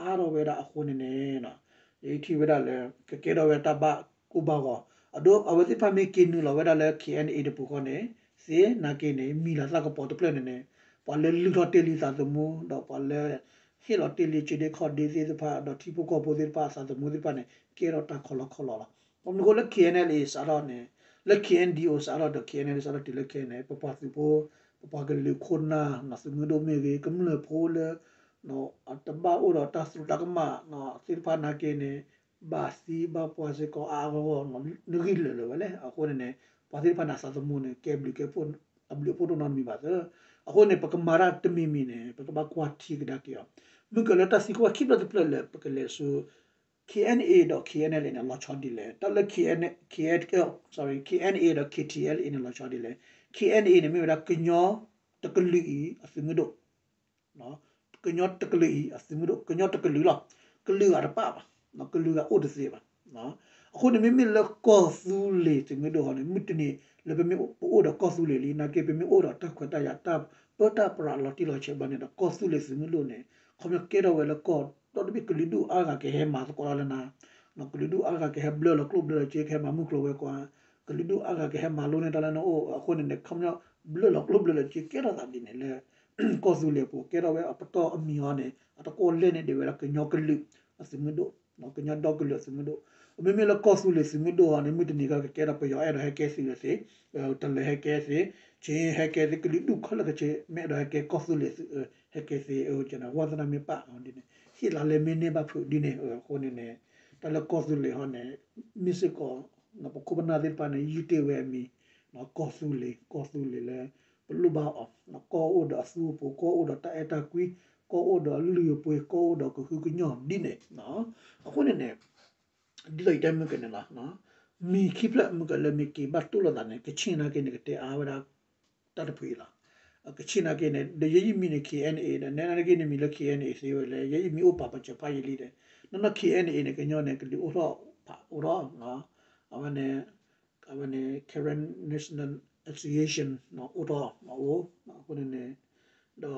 အါထီၣ်ဝဲဒၣ်အဃိန့ၣ်န့ၣ် ယထံၣ်ဝဲဒၣ်လၢ ကကဲထီၣ်ဝဲတၢ်ဘၣ်ကိၢ်ဘၣ်ဂီၤ အဒိ အဝဲသ့ၣ်တဖၣ်မ့ၢ်က့ၤနုာ်လီၤဝဲဒၣ်လၢ ခ့ၣ်အဲၣ်ယူၣ်အ့ၣ် တပူၤဃီန့ၣ် သ့ၣ်နာ်က့န့ၣ် မံၤလၤသၣ်ကပီၤတဖျၢၣ်န့ၣ်န့ၣ် ပှၤလၢလုၢ်ထီၣ်တ့ၢ်လံသးသမူ ဒီးပှၤလၢ ဟ့ၣ်လီၤတ့ၢ်လံကၠ့ဒ့ခီၣ်ဒ့သ့ၣ်တဖၣ် ဒီးထံဖိကီၢ်ဖိသ့ၣ်တဖၣ်အသးသမူသ့ၣ်တဖၣ်န့ၣ် ကဲထီၣ်တၢ်ခီလီခီလီလီၤ. ဘၣ်မနုၤအဃိလၢ ခ့ၣ်အဲၣ်ယူၣ်အ့ၣ် စးထီၣ်န့ၣ် လၢ ခ့ၣ်အဲၣ်ယူၣ်အ့ၣ် စးထီၣ်ဒီး ခ့ၣ်အဲၣ်ယူၣ်အ့ၣ် စးထီၣ်တုၤလၢခဲအံၤန့ၣ် ပပှၤသုးဖိ ပပှၤကလုာ်ခိၣ်နၢ် သုးမုၢ်ဒိၣ်မ့ၢ်ဂ့ၤ ကမျၢၢ်ဖိလၢ တဘၣ်အိၣ်ဒီးတၢ်သရူးတၢ်ကမၣ်သ့ၣ်တဖၣ်နာ်က့န့ၣ် ဘၣ်သံဘၣ်ပှၢ်စ့ၢ်ကီးအါအါဂီၢ်ဂီၢ် နဂံၢ်လၢာ်လၢာ်ဝဲလဲၣ်. အဃိန့ၣ်န့ၣ် ပှၤသ့ၣ်တဖၣ်န့ၣ် အသးသမူန့ၣ် ကဲဘျုးကဲဖှိၣ် အဘျုးအဖှိၣ်ဒိၣ်နီတမံၤဘၣ်သၢ. အဃိန့ၣ် ပကမၤတၢ်တမံၤမံၤန့ၣ် ပကဘၣ်ကွၢ်ထံကဒါက့ၤအီၤ မုၢ်ကလၢတၢ်သံကွၢ်ခံဖျၢၣ်တဖျၢၣ်လၢ ပကလဲၤဆူ ခ့ၣ်အဲၣ်ယူၣ်အ့ၣ် ဒီး ခ့ၣ်အဲၣ်ယူၣ်အ့ၣ် န့ၣ် လီၤဆီဒ်လဲၣ်. တၢ်လၢ ခ့ၣ်အဲၣ်ယူၣ်အ့ၣ် ဒီး ခ့ၣ်ထံၣ်အဲလ်အ့ၣ် န့ၣ် လီၤဆီဒ်လဲၣ်. ခ့ၣ်အဲၣ်ယူၣ်အ့ၣ် န့ၣ် မ့ၢ်ဝဲဒၣ် ကညီတကလုာ်အံၤအသုးမုၢ်ဒိၣ် ကညီတကလုာ်အံၤအသုးမုၢ်ဒိၣ် ကညီတကလုာ်လီၤ. ကလုာ်ဂၤတပၣ်ဘၣ်, ကလုာ်ဂၤအိၣ်တသ့ဘၣ်. အဃိန့ၣ် မ့မ့ၢ်လၢကီၢ်သူလ့ၤသုးမုၢ်ဒိၣ်ဟီန့ၣ် မုၢ်တနံၤလၢပမ့ၢ်ပအိၣ်ဒီးကီၢ်သူလ့ၤလံ နာ်က့ ပမ့ၢ်အိၣ်ဒီးတၢ်ခွဲးတၢ်ယာ် တၢ်ပၢတၢ်ပြးလီၤတံၢ်လီၤဆဲးဘျီန့ၣ်ဒီး ကီၢ်သူလ့ၤသုးမုၢ်ဒိၣ်န့ၣ် ခီပညီကဲထီၣ်ဝဲလၢကီၢ်ဒီဘ့ၣ် ကလုာ်ဒူၣ်အါဂၤကဟဲမၤသကိးတၢ်လၢနၤ, ကလုာ်ဒူၣ်အါဂၤကဟဲဘျၢလီၤကျိၣ်ဘျၢလီၤစ့ ကဟဲမၤမုၢ်ကျိၤဝဲၤကွာ်, ကလုာ်ဒူၣ်အါဂၤကဟဲမၤလိန့ၢ်တၢ်လၢနအိၣ်အဃိန့ၣ်န့ၣ် ခီပညီဘျၢလီၤကျိၣ်ဘျၢလီၤစ့ ကဲထီၣ်သးဒ်န့ၣ်လၢ ကီၢ်သူလ့ၤအပူၤ ကဲထီၣ်ဝဲအပတီၢ်အမံၤအီၤန့ၣ် အတကွီၢ်လဲၢ်န့ၣ်ဒ်ဝဲဒၣ် ကညီကလုာ်အသုးမုၢ်ဒိၣ်, ကညီဒီကလုာ်အသုးမုၢ်ဒိၣ်. မ့မ့ၢ်လၢကီၢ်သူလ့ၤသုးမုၢ်ဒိၣ်ဟီန့ၣ် မုၢ်တနံၤကကဲထီၣ် ပယီၤအဲၣ်ဒိးဟဲကဲသုးသ့, တလၢၤဟဲကဲသ့, ခ့ၣ်ဟဲကဲသ့, ကလုာ်ဒူၣ်ခဲလၢာ်ခဲဆ့ မ့ၢ်အဲၣ်ဒိးဟဲကဲကီၢ်သူလ့ၤသုး ဟဲကဲသ့, ဝဲသနာ်မ့ၢ်ပာ်အီၤဒ်န့ၣ် ဟ့ၣ်လါလဲမ့ၢ်န့ၢ်ဘၣ်ဖုးဒ်န့ၣ်အဃိန့ၣ်န့ၣ် တၢ်လၢကီၢ်သူလ့ၤဟီန့ၣ် မ့ၢ်စ့ၢ်ကီး ပခိၣ်ပနၢ်သ့ၣ်တဖၣ်န့ၣ် ယုၢ်တ့ၢ်ဝဲအမံၤ ကီၢ်သူလ့ၤ, ကီၢ်သူလ့ၤလၢ ပလိၣ်ဘၣ်အီၤ, ကီၢ်အိၣ်ဒီးအသူအပူၤ, ကီၢ်အိၣ်ဒီးတၢ်အဲၣ်တၢ်ကွံ, ကီၢ်အိၣ်ဒီးအလုၢ်အပှ့ၤ, ကီၢ်အိၣ်ဒီးကဟုကညီၢ်ဒ်န့ၣ်. အဃိန့ၣ်န့ၣ် ဒ်သိးယတဲမုၢ်ကန့ၣ်လီၤ. မံၤခံဖျၢၣ်မုၢ်ကလၢမ့ၢ်က့ၤဘၣ်တိၢ်လိာ်သးန့ၣ် ကချ့ၣ်နာ်က့န့ၣ် ကတဲအါဝဲဒၣ် တၢ်တဖုအံၤလီၤ. ကချ့ၣ်နာ်က့န့ၣ် ဒီးယဲယမံၤန့ၣ် ခ့ၣ်အဲၣ်ယူၣ်အ့ၣ် ဒီးနဲနာ်က့န့ၣ်မံၤလၢ ခ့ၣ်အဲၣ်ယူၣ်အ့ၣ် သ့ဝဲလဲၣ် ယဲယမံၤအိၣ်ပာ်ပာ်စၢၤဖးယံာ်လံဒီး နီၢ်နီၢ် ခ့ၣ်အဲၣ်ယူၣ်အ့ၣ် န့ၣ် ကညီန့ၣ် ကလုာ်အိၣ်ထီၣ်ဖးအိၣ်ထီၣ် အဝဲန့ၣ် အဝဲန့ၣ် Karen National Association အိၣ်ထီၣ်အိၣ် အဃိန့ၣ်န့ၣ် ဒီး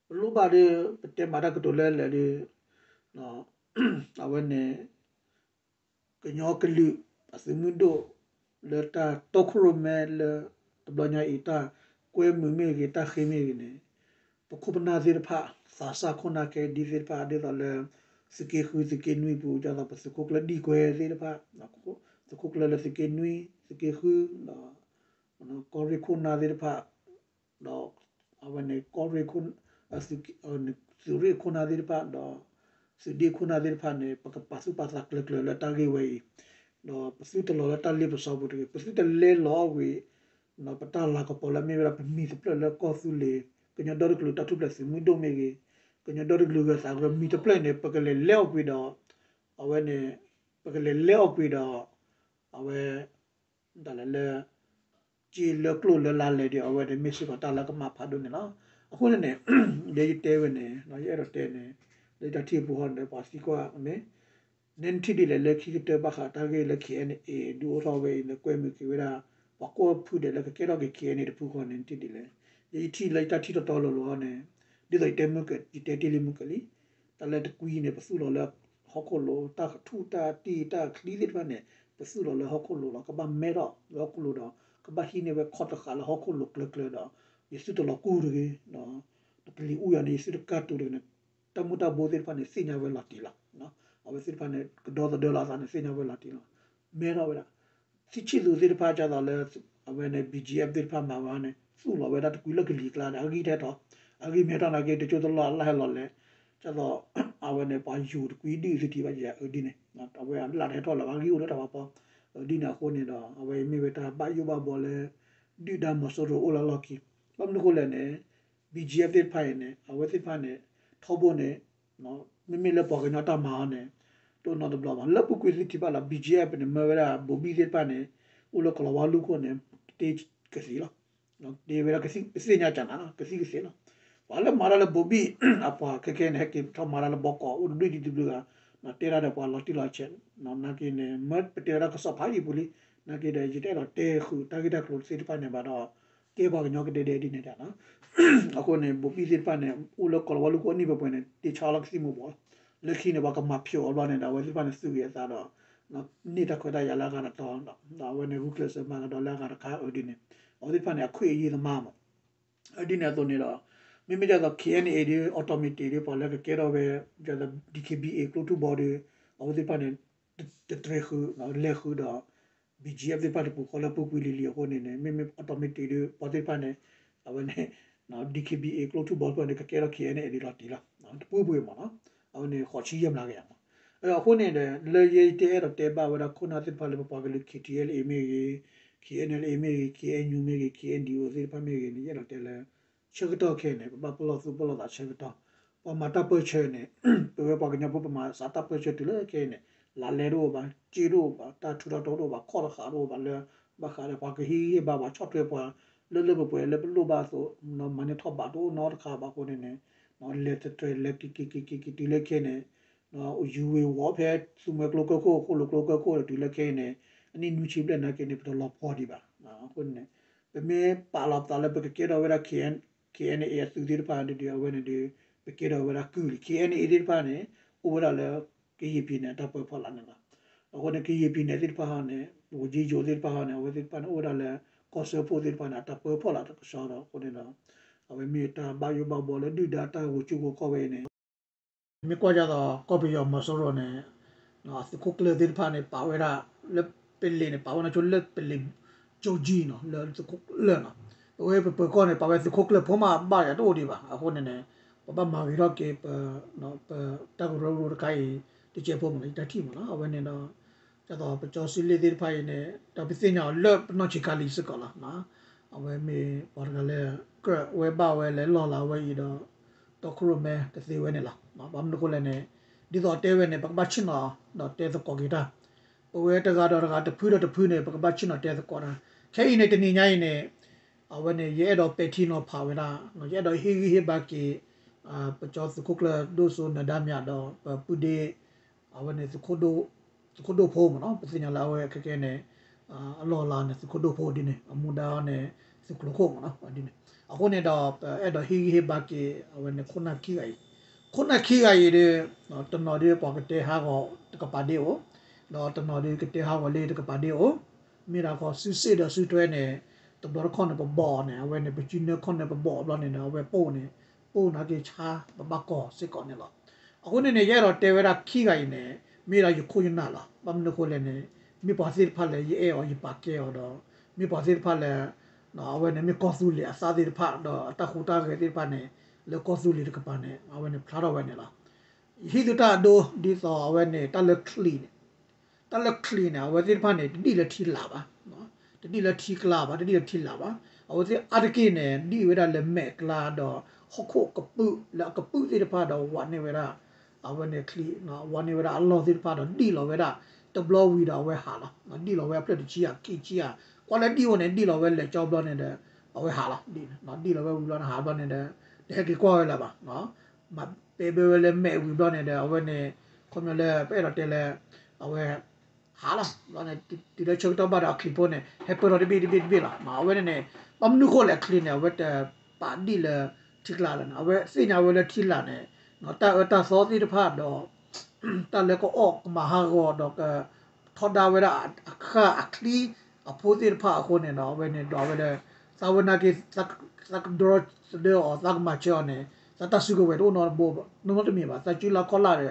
ပလိၣ်ဘၣ်ဒီး ပတဲမၤတၢ်ကတိၤလၢလဲၣ်ဒီး အဝဲန့ၣ် ကညီကလုာ်အသုးမုၢ်ဒိၣ် လၢတၢ်တီခိၣ်ရိၣ်မဲလၢ တဘျီညါအံၤ တၢ်ကွဲမုာ်မ့ၢ်ဂ့ၤ တၢ်ဃ့မ့ၢ်ဂ့ၤန့ၣ် ပခိၣ်ပနၢ်သ့ၣ်တဖၣ် သးစၢ်ခိၣ်နၢ်ခဲဒံသ့ၣ်တဖၣ် ဒ်သိးလၢ သုးက့ဃု သုးက့နွံပူၤ ဒ်သိးပသုးခိၣ်ကျၢၢ်ဒံကွဲသ့ၣ်တဖၣ် သုးခိၣ်ကျၢၢ်လၢသုးက့နွံ သုးက့ဃု ဒီး ကီၢ်ရ့ၣ်ခိၣ်နၢ်သ့ၣ်တဖၣ် ဒီး အဝဲန့ၣ် ကီၢ်ရ့ၣ်ခိၣ် သုးရ့ၣ်ခိၣ်နၢ်သ့ၣ်တဖၣ် ဒီး သုးဒ့ခိၣ်နၢ်သ့ၣ်တဖၣ်န့ၣ် ပကပာ်သူၣ်ပာ်သးကျၢၤကျၢၤလၢတၢ်ဂ့ၢ်ဝဲအံၤ ဒီးပသုတလီၤလၢတၢ်လ့ပစီပူၤတဂ့ၤ ပသုတလဲလီၤအီၣ်ကွံာ် ပတၢ်လၤကပီၤလၢမ့ၢ်ဝဲဒၣ်ပမံၤတဖျၢၣ်လၢကီၢ်သူလ့ၤ ကညီဒီတကလုာ်တၢ်ထူၣ်ဖျဲးသုးမုၢ်ဒိၣ်မ့ၢ်ဂ့ၤ ကညီဒီတကလုာ်ဂၢၤသးဂၢၤမံၤတဖျၢၣ်န့ၣ် ပကလဲၤလဲအီၣ်ကွံာ်ဒီး အဝဲန့ၣ် ပကလဲၤလဲအီၣ်ကွံာ်ဒီး အဝဲ ဒ်လဲၣ်လၢ က့လၢကျိၣ်လၢလါလဲၣ်ဒီး အဝဲန့ၣ်မ့ၢ်စ့ၢ်ကီးတၢ်လၢကမၣ်ဖးဒိၣ်န့ၣ်လီၤ. အဃိန့ၣ်န့ၣ် ဒ်ယတဲဝဲန့ၣ် ယအဲၣ်ဒိးတဲန့ၣ် လၢယတၢ်ထံၣ်အပူၤဟီန့ၣ် ပှၤသံကွၢ်မ့ၢ် နဲနထံၣ်ဒ်လဲၣ်လၢခံကတၢၢ်ဘၣ်ဃးတၢ်ဂ့ၢ်လၢ ခ့ၣ်အဲၣ်ယူၣ်အ့ၣ် ဒုးအိၣ်ထီၣ်ဝဲအံၤလၢကွဲမုာ်က့ၤဝဲဒၣ် ပှၤကိးဖုဒဲးလၢကကဲထီၣ်က့ၤ ခ့ၣ်အဲၣ်ယူၣ်အ့ၣ် တဖုဃီန့ၣ် နထံၣ်ဒ်လဲၣ်. ယထံၣ်လၢယတၢ်ထံၣ်တီတီလိၤလိၤဟီန့ၣ် ဒ်သိးယတဲမုၢ်က ယတဲတ့ၢ်လံမုၢ်ကလံ တၢ်လၢတကွံန့ၣ် ပသူၣ်လီၤလၢဟီၣ်ခိၣ်လိၤ တၢ်ကထူၣ်တၢ်တံၢ်တၢ်ချံသ့ၣ်တဖၣ်န့ၣ် ပသူၣ်လီၤလၢဟီၣ်ခိၣ်လိၤလီၤ ကဘၣ်မဲထီၣ်လၢဟီၣ်ခိၣ်လိၤဒီး ကဘၣ်ဟံးန့ၢ်ဝဲခီၣ်တဃာ်လၢဟီၣ်ခိၣ်လိၤကျၢၤကျၢၤဒီး ယသုတလီၤကူၢ်တဂ့ၤ ဒီး ပကလံၤအူယၤန့ၣ် ယသုတကၢ်တူာ်တဂ့ၤန့ၣ် တၢ်မုၢ်တၢ်ဘိသ့ၣ်တဖၣ်န့ၣ် သ့ၣ်ညါဝဲလီၤတံၢ်လီၤ. အဝဲသ့ၣ်တဖၣ်န့ၣ် ကဒီသဒၢလီၤအသးန့ၣ် သ့ၣ်ညါဝဲလီၤတံၢ်လီၤ. မဲထီၣ်ဝဲဒၣ် သုးဆံၣ်သူးသ့ၣ်တဖၣ် ဒ်သိးလၢ အဝဲန့ၣ် ဘံၣ်ကၠံအ့ၣ် သ့ၣ်တဖၣ်မၤဝဲန့ၣ် သူၣ်လီၤဝဲဒၣ်တကွံလၢကလံၤကျါဒီး အဂံၢ်ထဲထီၣ် အဂံၢ်မ့ၢ်ထီၣ်နာ်က့ တကၠိတလီၢ်အလၢ်ဟဲလီၤလဲၣ် ဒ်သိး အဝဲန့ၣ် ပှၤယူၤတကွံဒုၣ်သုထံၣ်ဘၣ်ယဲၢ်အဒ်န့ၣ် အဝဲအလၢ်တဟဲထီၣ်လၢၤဘၣ် အဂံၢ်အိၣ်လၢတၢ်ဖးဖီ ဒ်န့ၣ်အဃိန့ၣ်ဒီး အဝဲအံၤမ့ၢ်ဝဲတၢ်ဘၣ်ယိၣ်ဘၣ်ဘှီလၢ ဒုၣ်ဒါမီၤစိရိၤအိၣ်လၢလီၢ်ခံ ဘၣ်မနုၤအဃိလဲၣ်န့ၣ် ဘံၣ်ကၠံအ့ၣ် သ့ၣ်တဖၣ်အံၤန့ၣ် အဝဲသ့ၣ်တဖၣ်န့ၣ် ထီဘိန့ၣ် မ့မ့ၢ်လၢပှၤကညီတၢ်မၤအီၤန့ၣ် တအိၣ်နီတဘျီဘၣ် လၢပူၤကွံာ်သုထံၣ်ဘၣ်လီၤ ဘံၣ်ကၠံအ့ၣ် န့ၣ် မၢဝဲဒၣ်ဘိၤဘံၣ်သ့ၣ်တဖၣ်န့ၣ် အိၣ်လၢကီၢ်လီၤဝါလူၢ်ခိၣ်န့ၣ် တ့ကသံၣ်လီၤ. တ့ဝဲဒၣ်ကသ့ၣ်ညါကနၤလီၤ ကသံၣ်ကသ့ၣ်လီၤ. ပှၤလၢမၤတၢ်လၢဘိၤဘံၣ် အပှၤခဲခဲန့ၣ် ဟဲက့ၤထီၣ်မၤတၢ်လၢဘီကီး အိၣ်တဒူၣ်ဒံးတဘျုးဂၤ တဲတၢ်ဒီးပှၤလီၤတံၢ်လီၤဆဲး နာ်က့န့ၣ် မၢပတဲဝဲဒၣ်ကစီၣ်ဖးယံာ်ပူၤလံ နာ်က့ဒီး ယတအဲၣ်ဒိးတဲဃုာ်တၢ်ဂ့ၢ်တၢ်ကျိၤသ့ၣ်တဖၣ်န့ၣ်ဘၣ်ဒီး ကဲပှၤကညီကဒဲဒဲဒ်န့ၣ်တၢ်လီၤ. အဃိန့ၣ် ဘိၤဘံၣ်သ့ၣ်တဖၣ်န့ၣ် အိၣ်လၢကီၢ်လီၤဝါလူၢ်ခိၣ်အနံၣ်ပှဲၤပှဲၤန့ၣ် တ့ဆါလီၤကသံၣ်မူၤဘှီးလီၤ. လၢခံန့ၣ် ပှၤကမၤဖျိးအီၤဘျီန့ၣ်ဒီး အဝဲသ့ၣ်တဖၣ်န့ၣ် သူၣ်ဂ့ၤအသးဒီး န့ၢ်တၢ်ခွဲးတၢ်ယာ်လၢအဂၤတတီၤ, ဒီးအဝဲန့ၣ် ဂုာ်ကျဲးစၢးမၤကဒီးလၢအဂၤတခါအဒ်န့ၣ်, အဝဲသ့ၣ်တဖၣ်န့ၣ် အခွဲးအယာ်သမားမး အဒ်န့ၣ်အသိးန့ၣ်ဒီး မ့မ့ၢ်ဒ်သိး K N A ဒ် automatic ဒ် ပှၤလၢကကဲထီၣ်ဝဲ ဒ်သိး D K B A ကျိထူၣ်ဘီဒီး အဝဲသ့ၣ်တဖၣ်န့ၣ် တတြဲၤဃုာ် လဲၤဃုာ်ဒီး B G F သ့ၣ်တဖၣ်တပူၤဃီလၢပူၤကွံာ်လံၤလံၤအဃိန့ၣ်န့ၣ် မ့မ့ၢ် automatic ဒ် ပှၤသ့ၣ်တဖၣ်န့ၣ် အဝဲန့ၣ် D K B A ကျိထူၣ်ဘီတဖၣ်န့ၣ် ကကဲထီၣ် K N A ဒ်လီၤတံၢ်လီၤ တပူၤပူၤမးနီၤ အဝဲန့ၣ် ဃိးဆံယဲၢ်မျးကယၤမး အဃိန့ၣ်ဒီး လၢယဲယတအဲၣ်ဒိးတဲဘၣ်ဝဲဒၣ်ခိၣ်နၢ်သ့ၣ်တဖၣ်လၢပပှၤကလုာ် K T L A မ့ၢ်ဂ့ၤ, K N L A မ့ၢ်ဂ့ၤ, K N U မ့ၢ်ဂ့ၤ, K N D O သ့ၣ်တဖၣ်မ့ၢ်ဂ့ၤန့ၣ် ယအဲၣ်ဒိးတဲလၢ ဆၢကတီၢ်ခဲအံၤန့ၣ် ပဘၣ်ပလီၢ်သူၣ်ပလီၢ်သးဆၢကတီၢ်, ပှၤမၤတၢ်ပၢဆှၢန့ၣ် ပဝဲပှၤကညီဖိပမၤစးတၢ်ပၢဆှၢတုၤလၢခဲအံၤန့ၣ် လးလဲတအိၣ်ဘၣ်, စ့တအိၣ်ဘၣ်, တၢ်ထူးတၢ်တီတအိၣ်ဘၣ်, ခီၣ်တဃာ်တအိၣ်ဘၣ်လၢ ဘၣ်ဃးဒီးပှၤကဟ့ၣ်ဂံၢ်ဟ့ၣ်ဘါ ပှၤဆီၣ်ထွဲပှၤ လၢလၢပှဲၤပှဲၤလၢပလိၣ်ဘၣ်အသိး မၤန့ၢ်ထီၣ်ဘးတအိၣ်နီတခါဘၣ်အဃိန့ၣ်န့ၣ် လဲၤတတြဲၤလဲၤက့ၤက့ၤက့ၤက့ၤက့ၤတုၤလၢခဲအံၤန့ၣ် ယူၤဝ့ၤဝီၤဖဲ သူမှဲကျိကၢၢ်ခိၣ် ဃိၣ်လိာ်ကျိကၢၢ်ခိၣ်ဒီးတုၤလၢခဲအံၤန့ၣ် အနံၣ်နွံဆံဘျဲၣ်နာ်က့န့ၣ် ပတလီၤပှီၢ်ဒံးဘၣ်. အဃိန့ၣ် ပမ့ၢ်ပာ်လီၤပသးလၢပကကဲထီၣ်ဝဲဒၣ် K N K N A အသုးသ့ၣ်တဖၣ်ဒ်အဝဲန့ၣ်ဒီး ပကဲထီၣ်ဝဲဒၣ်ကုၢ်လံ K N A သ့ၣ်တဖၣ်န့ၣ် အိၣ်ဝဲဒၣ်လၢ ကယဲၢ်ပံၤန့ၣ် အတၢ်ပၢဖီလာ်န့ၣ်လီၤ. အဃိန့ၣ် ကယဲၢ်ပံၤန့ၣ်သ့ၣ်တဖၣ်ဟီန့ၣ် ဝူၤကၠံယိၤသ့ၣ်တဖၣ်ဟီန့ၣ် အဝဲသ့ၣ်တဖၣ်န့ၣ် အိၣ်ဝဲဒၣ်လၢ ကီၢ်စၢဖှိၣ်သ့ၣ်တဖၣ်န့ၣ် အတၢ်ပၢဖီလာ်တကဆှီဒီး အဃိန့ၣ်ဒီး အဝဲမ့ၢ်တၢ်ဘၣ်ယိၣ်ဘၣ်ဘှီလၢဒုၣ်ဒါတၢ်ဂီၤကၠိဂီၤကီၢ်ဝဲအံၤန့ၣ် မ့ၢ်ကွၢ်ဒ်သိး ကီၢ်ပယီၤမီၤစိရိၤန့ၣ် သုးခိၣ်ကျၢၢ်သ့ၣ်တဖၣ်န့ၣ် ပာ်ဝဲဒၣ်လၢပလံၤန့ၣ် ပာ်ဝဲန့ၣ်ဆိလၢပလံၤ ကၠိကၠံနီၤ လၢသုးခိၣ်ကျၢၢ်နီၤ ပဝဲပပၢၤကီၢ်န့ၣ် ပာ်ဝဲသုးခိၣ်ကျၢၢ်ဖိမးဘၣ်ယၤတအိၣ်ဒံးဘၣ်. အဃိန့ၣ်န့ၣ် ပဘၣ်မၤဂ့ၤထီၣ်က့ၤ ပတၢ်ကရၢကရိတခါအံၤ တကဲးဖိမးနီၤ ယတၢ်ထံၣ်မးနီၤ အဝဲန့ၣ်ဒီး ဒ်သိးပကၠီစံလ့ၣ်သ့ၣ်တဖၣ်အံၤန့ၣ် ဒီးပသ့ၣ်ညါအီၤလၢပနီၢ်ဆံးခါလံစ့ၢ်ကီးလီၤ. အဝဲမ့ၢ်ပှၤတဂၤလၢ ကြၢးဝဲဘၣ်ဝဲလၢလီၢ်လၤဝဲအံၤဒီး တီခိၣ်ရိၣ်မဲတသ့ဝဲန့ၣ်လီၤ. ဘၣ်မနုၤအဃိလဲၣ်န့ၣ် ဒ်သိးတဲဝဲန့ၣ် ပကဘၣ်ဆ့ၣ်နီၤ ဒီးတဲသကိးက့ၤတၢ် ပဝဲတဂၤဒီးတဂၤ တဖုဒီးတဖုန့ၣ် ပကဘၣ်ဆ့ၣ်နီၤတဲသကိးတၢ် ခဲအံၤန့ၣ် တနံၤညါအံၤန့ၣ် အဝဲန့ၣ် ယအဲၣ်ဒိးပဲာ်ထံနီၤဖးဝဲဒၣ် ယအဲၣ်ဒိးဟ့ၣ်ဂံၢ်ဟ့ၣ်ဘါက့ၤ ပကၠီသုးခိၣ်ကျၢၢ်ဒိၣ်စိနၢၤဒါမြဒီး ပပုၢ်ဒ့ အဝဲန့ၣ် သုးခိၣ်ဒိၣ်ဖိမးနီၤ ပသ့ၣ်ညါလၢအဝဲခဲကဲန့ၣ် အလီၢ်လၤန့ၣ် သုးခိၣ်ဒိၣ်ဖိဒ်န့ၣ် အမူဒါအီၤန့ၣ် သုးကျိၤခိၣ်မးနီၤ ဒ်န့ၣ် အဃိန့ၣ်ဒီး ပအဲၣ်ဒိးဟ့ၣ်ဂံၢ်ဟ့ၣ်ဘါက့ၤ အဝဲန့ၣ်ခိၣ်နၢ်ခံဂၤအံၤ ခိၣ်နၢ်ခံဂၤအံၤဒီး တနီၤဒီးပှၤကတဲဟးဂီၤတကပၤဒ့အိၣ် ဒီးတနီၤဒီးကတဲဟးဂီၤလၢတကပၤဒ့အိၣ် မ့ၢ်ဒၣ်ခီစုစ့ၣ်ဒီးစုထွဲန့ၣ် တဘျီတခီၣ်န့ၣ် ပဘီၣ်အီၤန့ၣ် အဝဲန့ၣ် ပစုနၢခီၣ်န့ၣ် ပဘီၣ်အီၤဘျီန့ၣ်ဒီး အဝဲပိၢ်န့ၣ် ပိၢ်နာ်က့ဆါ ပဘၣ်ကီၢ်စ့ၢ်ကီးန့ၣ်လီၤ. အဃိန့ၣ်န့ၣ် ယအဲၣ်ဒိးတဲဝဲဒၣ်ခံဂၤအံၤန့ၣ် မ့ၢ်ဒၣ်ယခိၣ်ယနၢ်လီၤ. ဘၣ်မနုၤအဃိလဲၣ်န့ၣ် မ့ၢ်ပှၤသ့ၣ်တဖၣ်လၢယအဲၣ်အီၤယပာ်ကဲအီၤဒီး မ့ၢ်ပှၤသ့ၣ်တဖၣ်လၢ အဝဲန့ၣ်မ့ၢ်ကီၢ်သူလ့ၤအသးသ့ၣ်တဖၣ် ဒီးအတၢ်ဟူးတၢ်ဂဲၤသ့ၣ်တဖၣ်န့ၣ် လၢကီၢ်သူလ့ၤတကပၤန့ၣ် အဝဲန့ၣ်ဖျါထီၣ်ဝဲန့ၣ်လီၤ. ယဟံးသုတၢ်အဒိ ဒ်သိးအဝဲန့ၣ် တၢ်လၢချံးန့ၣ် တၢ်လၢချံးန့ၣ် အဝဲသ့ၣ်တဖၣ်န့ၣ် တဒံၣ်လၢထံလာ်ဘၣ်, တဒံၣ်လၢထံကျါဘၣ်, တဒံၣ်လၢထံလာ်ဘၣ်. အဝဲသ့ၣ်အါတက့ၢ်န့ၣ် ဒံၣ်ဝဲဒၣ်လၢမဲာ်ကျါဒီး ဟီၣ်ခိၣ်ကပုာ် လၢအကပုာ်သ့ၣ်တဖၣ်ဒီးဝးန့ၢ်ဝဲဒၣ် အဝဲန့ၣ်ချံး ဝးန့ၢ်ဝဲဒၣ်အလီၢ်သ့ၣ်တဖၣ်ဒီးဒံၣ်လီၤဝဲဒၣ် တဘျီဝံၤဒီးအဝဲဟးလီၤ. ဒံၣ်လီၤဝဲအဖျၢၣ်တဆံဧါခံဆံဧါ ကွၢ်လၢဒံၣ်အိၣ်န့ၣ် ဒံၣ်လီၤဝဲလဲၤကၠီဘျီန့ၣ်ဒီး အဝဲဟးလီၤ. ဒံၣ်လီၤဝဲဝံၤဘျီန့ၣ်ဟးဘျီန့ၣ်ဒီး တဟဲက့ၤကွၢ်ဝဲလၢၤဘၣ် မၤပဲာ်ဘၢဝဲလၢမဲာ်ဝံၤဘျီန့ၣ်ဒီး အဝဲန့ၣ် ခီပညီလၢပအဲၣ်ဒိးတဲလၢ အဝဲ ဟးလီၤ ဘျီန့ၣ် တုၤလၢဆၢကတီၢ်ဘၣ်ဒီးအချံးဖိန့ၣ် ဟဲပၢၢ်ထီၣ်တဘ့ၣ်တဘ့ၣ်တဘ့ၣ်လီၤ. အဝဲန့ၣ်န့ၣ် ဘၣ်မနုၤဃိလဲၣ် အချံးန့ၣ် အဝဲတပာ်ဒံၣ်လၢထံကျါလၢၤန့ၣ် အဝဲသ့ၣ်ညါဝဲလၢထံလာ်န့ၣ် တၢ်အၢတၢ်သီသ့ၣ်တဖၣ်ဒီး တၢ်လၢကအီၣ်ကမၤဟးဂီၤဒီးက ထီဒါဝဲဒၣ်အဃၢ်အချံအဖိသ့ၣ်တဖၣ်အဃိန့ၣ်ဒီး အဝဲန့ၣ်ဒွးဝဲလၢ သးဝဲနာ်က့ သးကဒြီသဒၢအီၤ သးကမၤဆၢအီၤန့ၣ် သးတၢ်စုကဝဲၤတအိၣ်နီတဘိ နီတမံၤဘၣ်. သးစုလၢခီၣ်လာ်ဒီး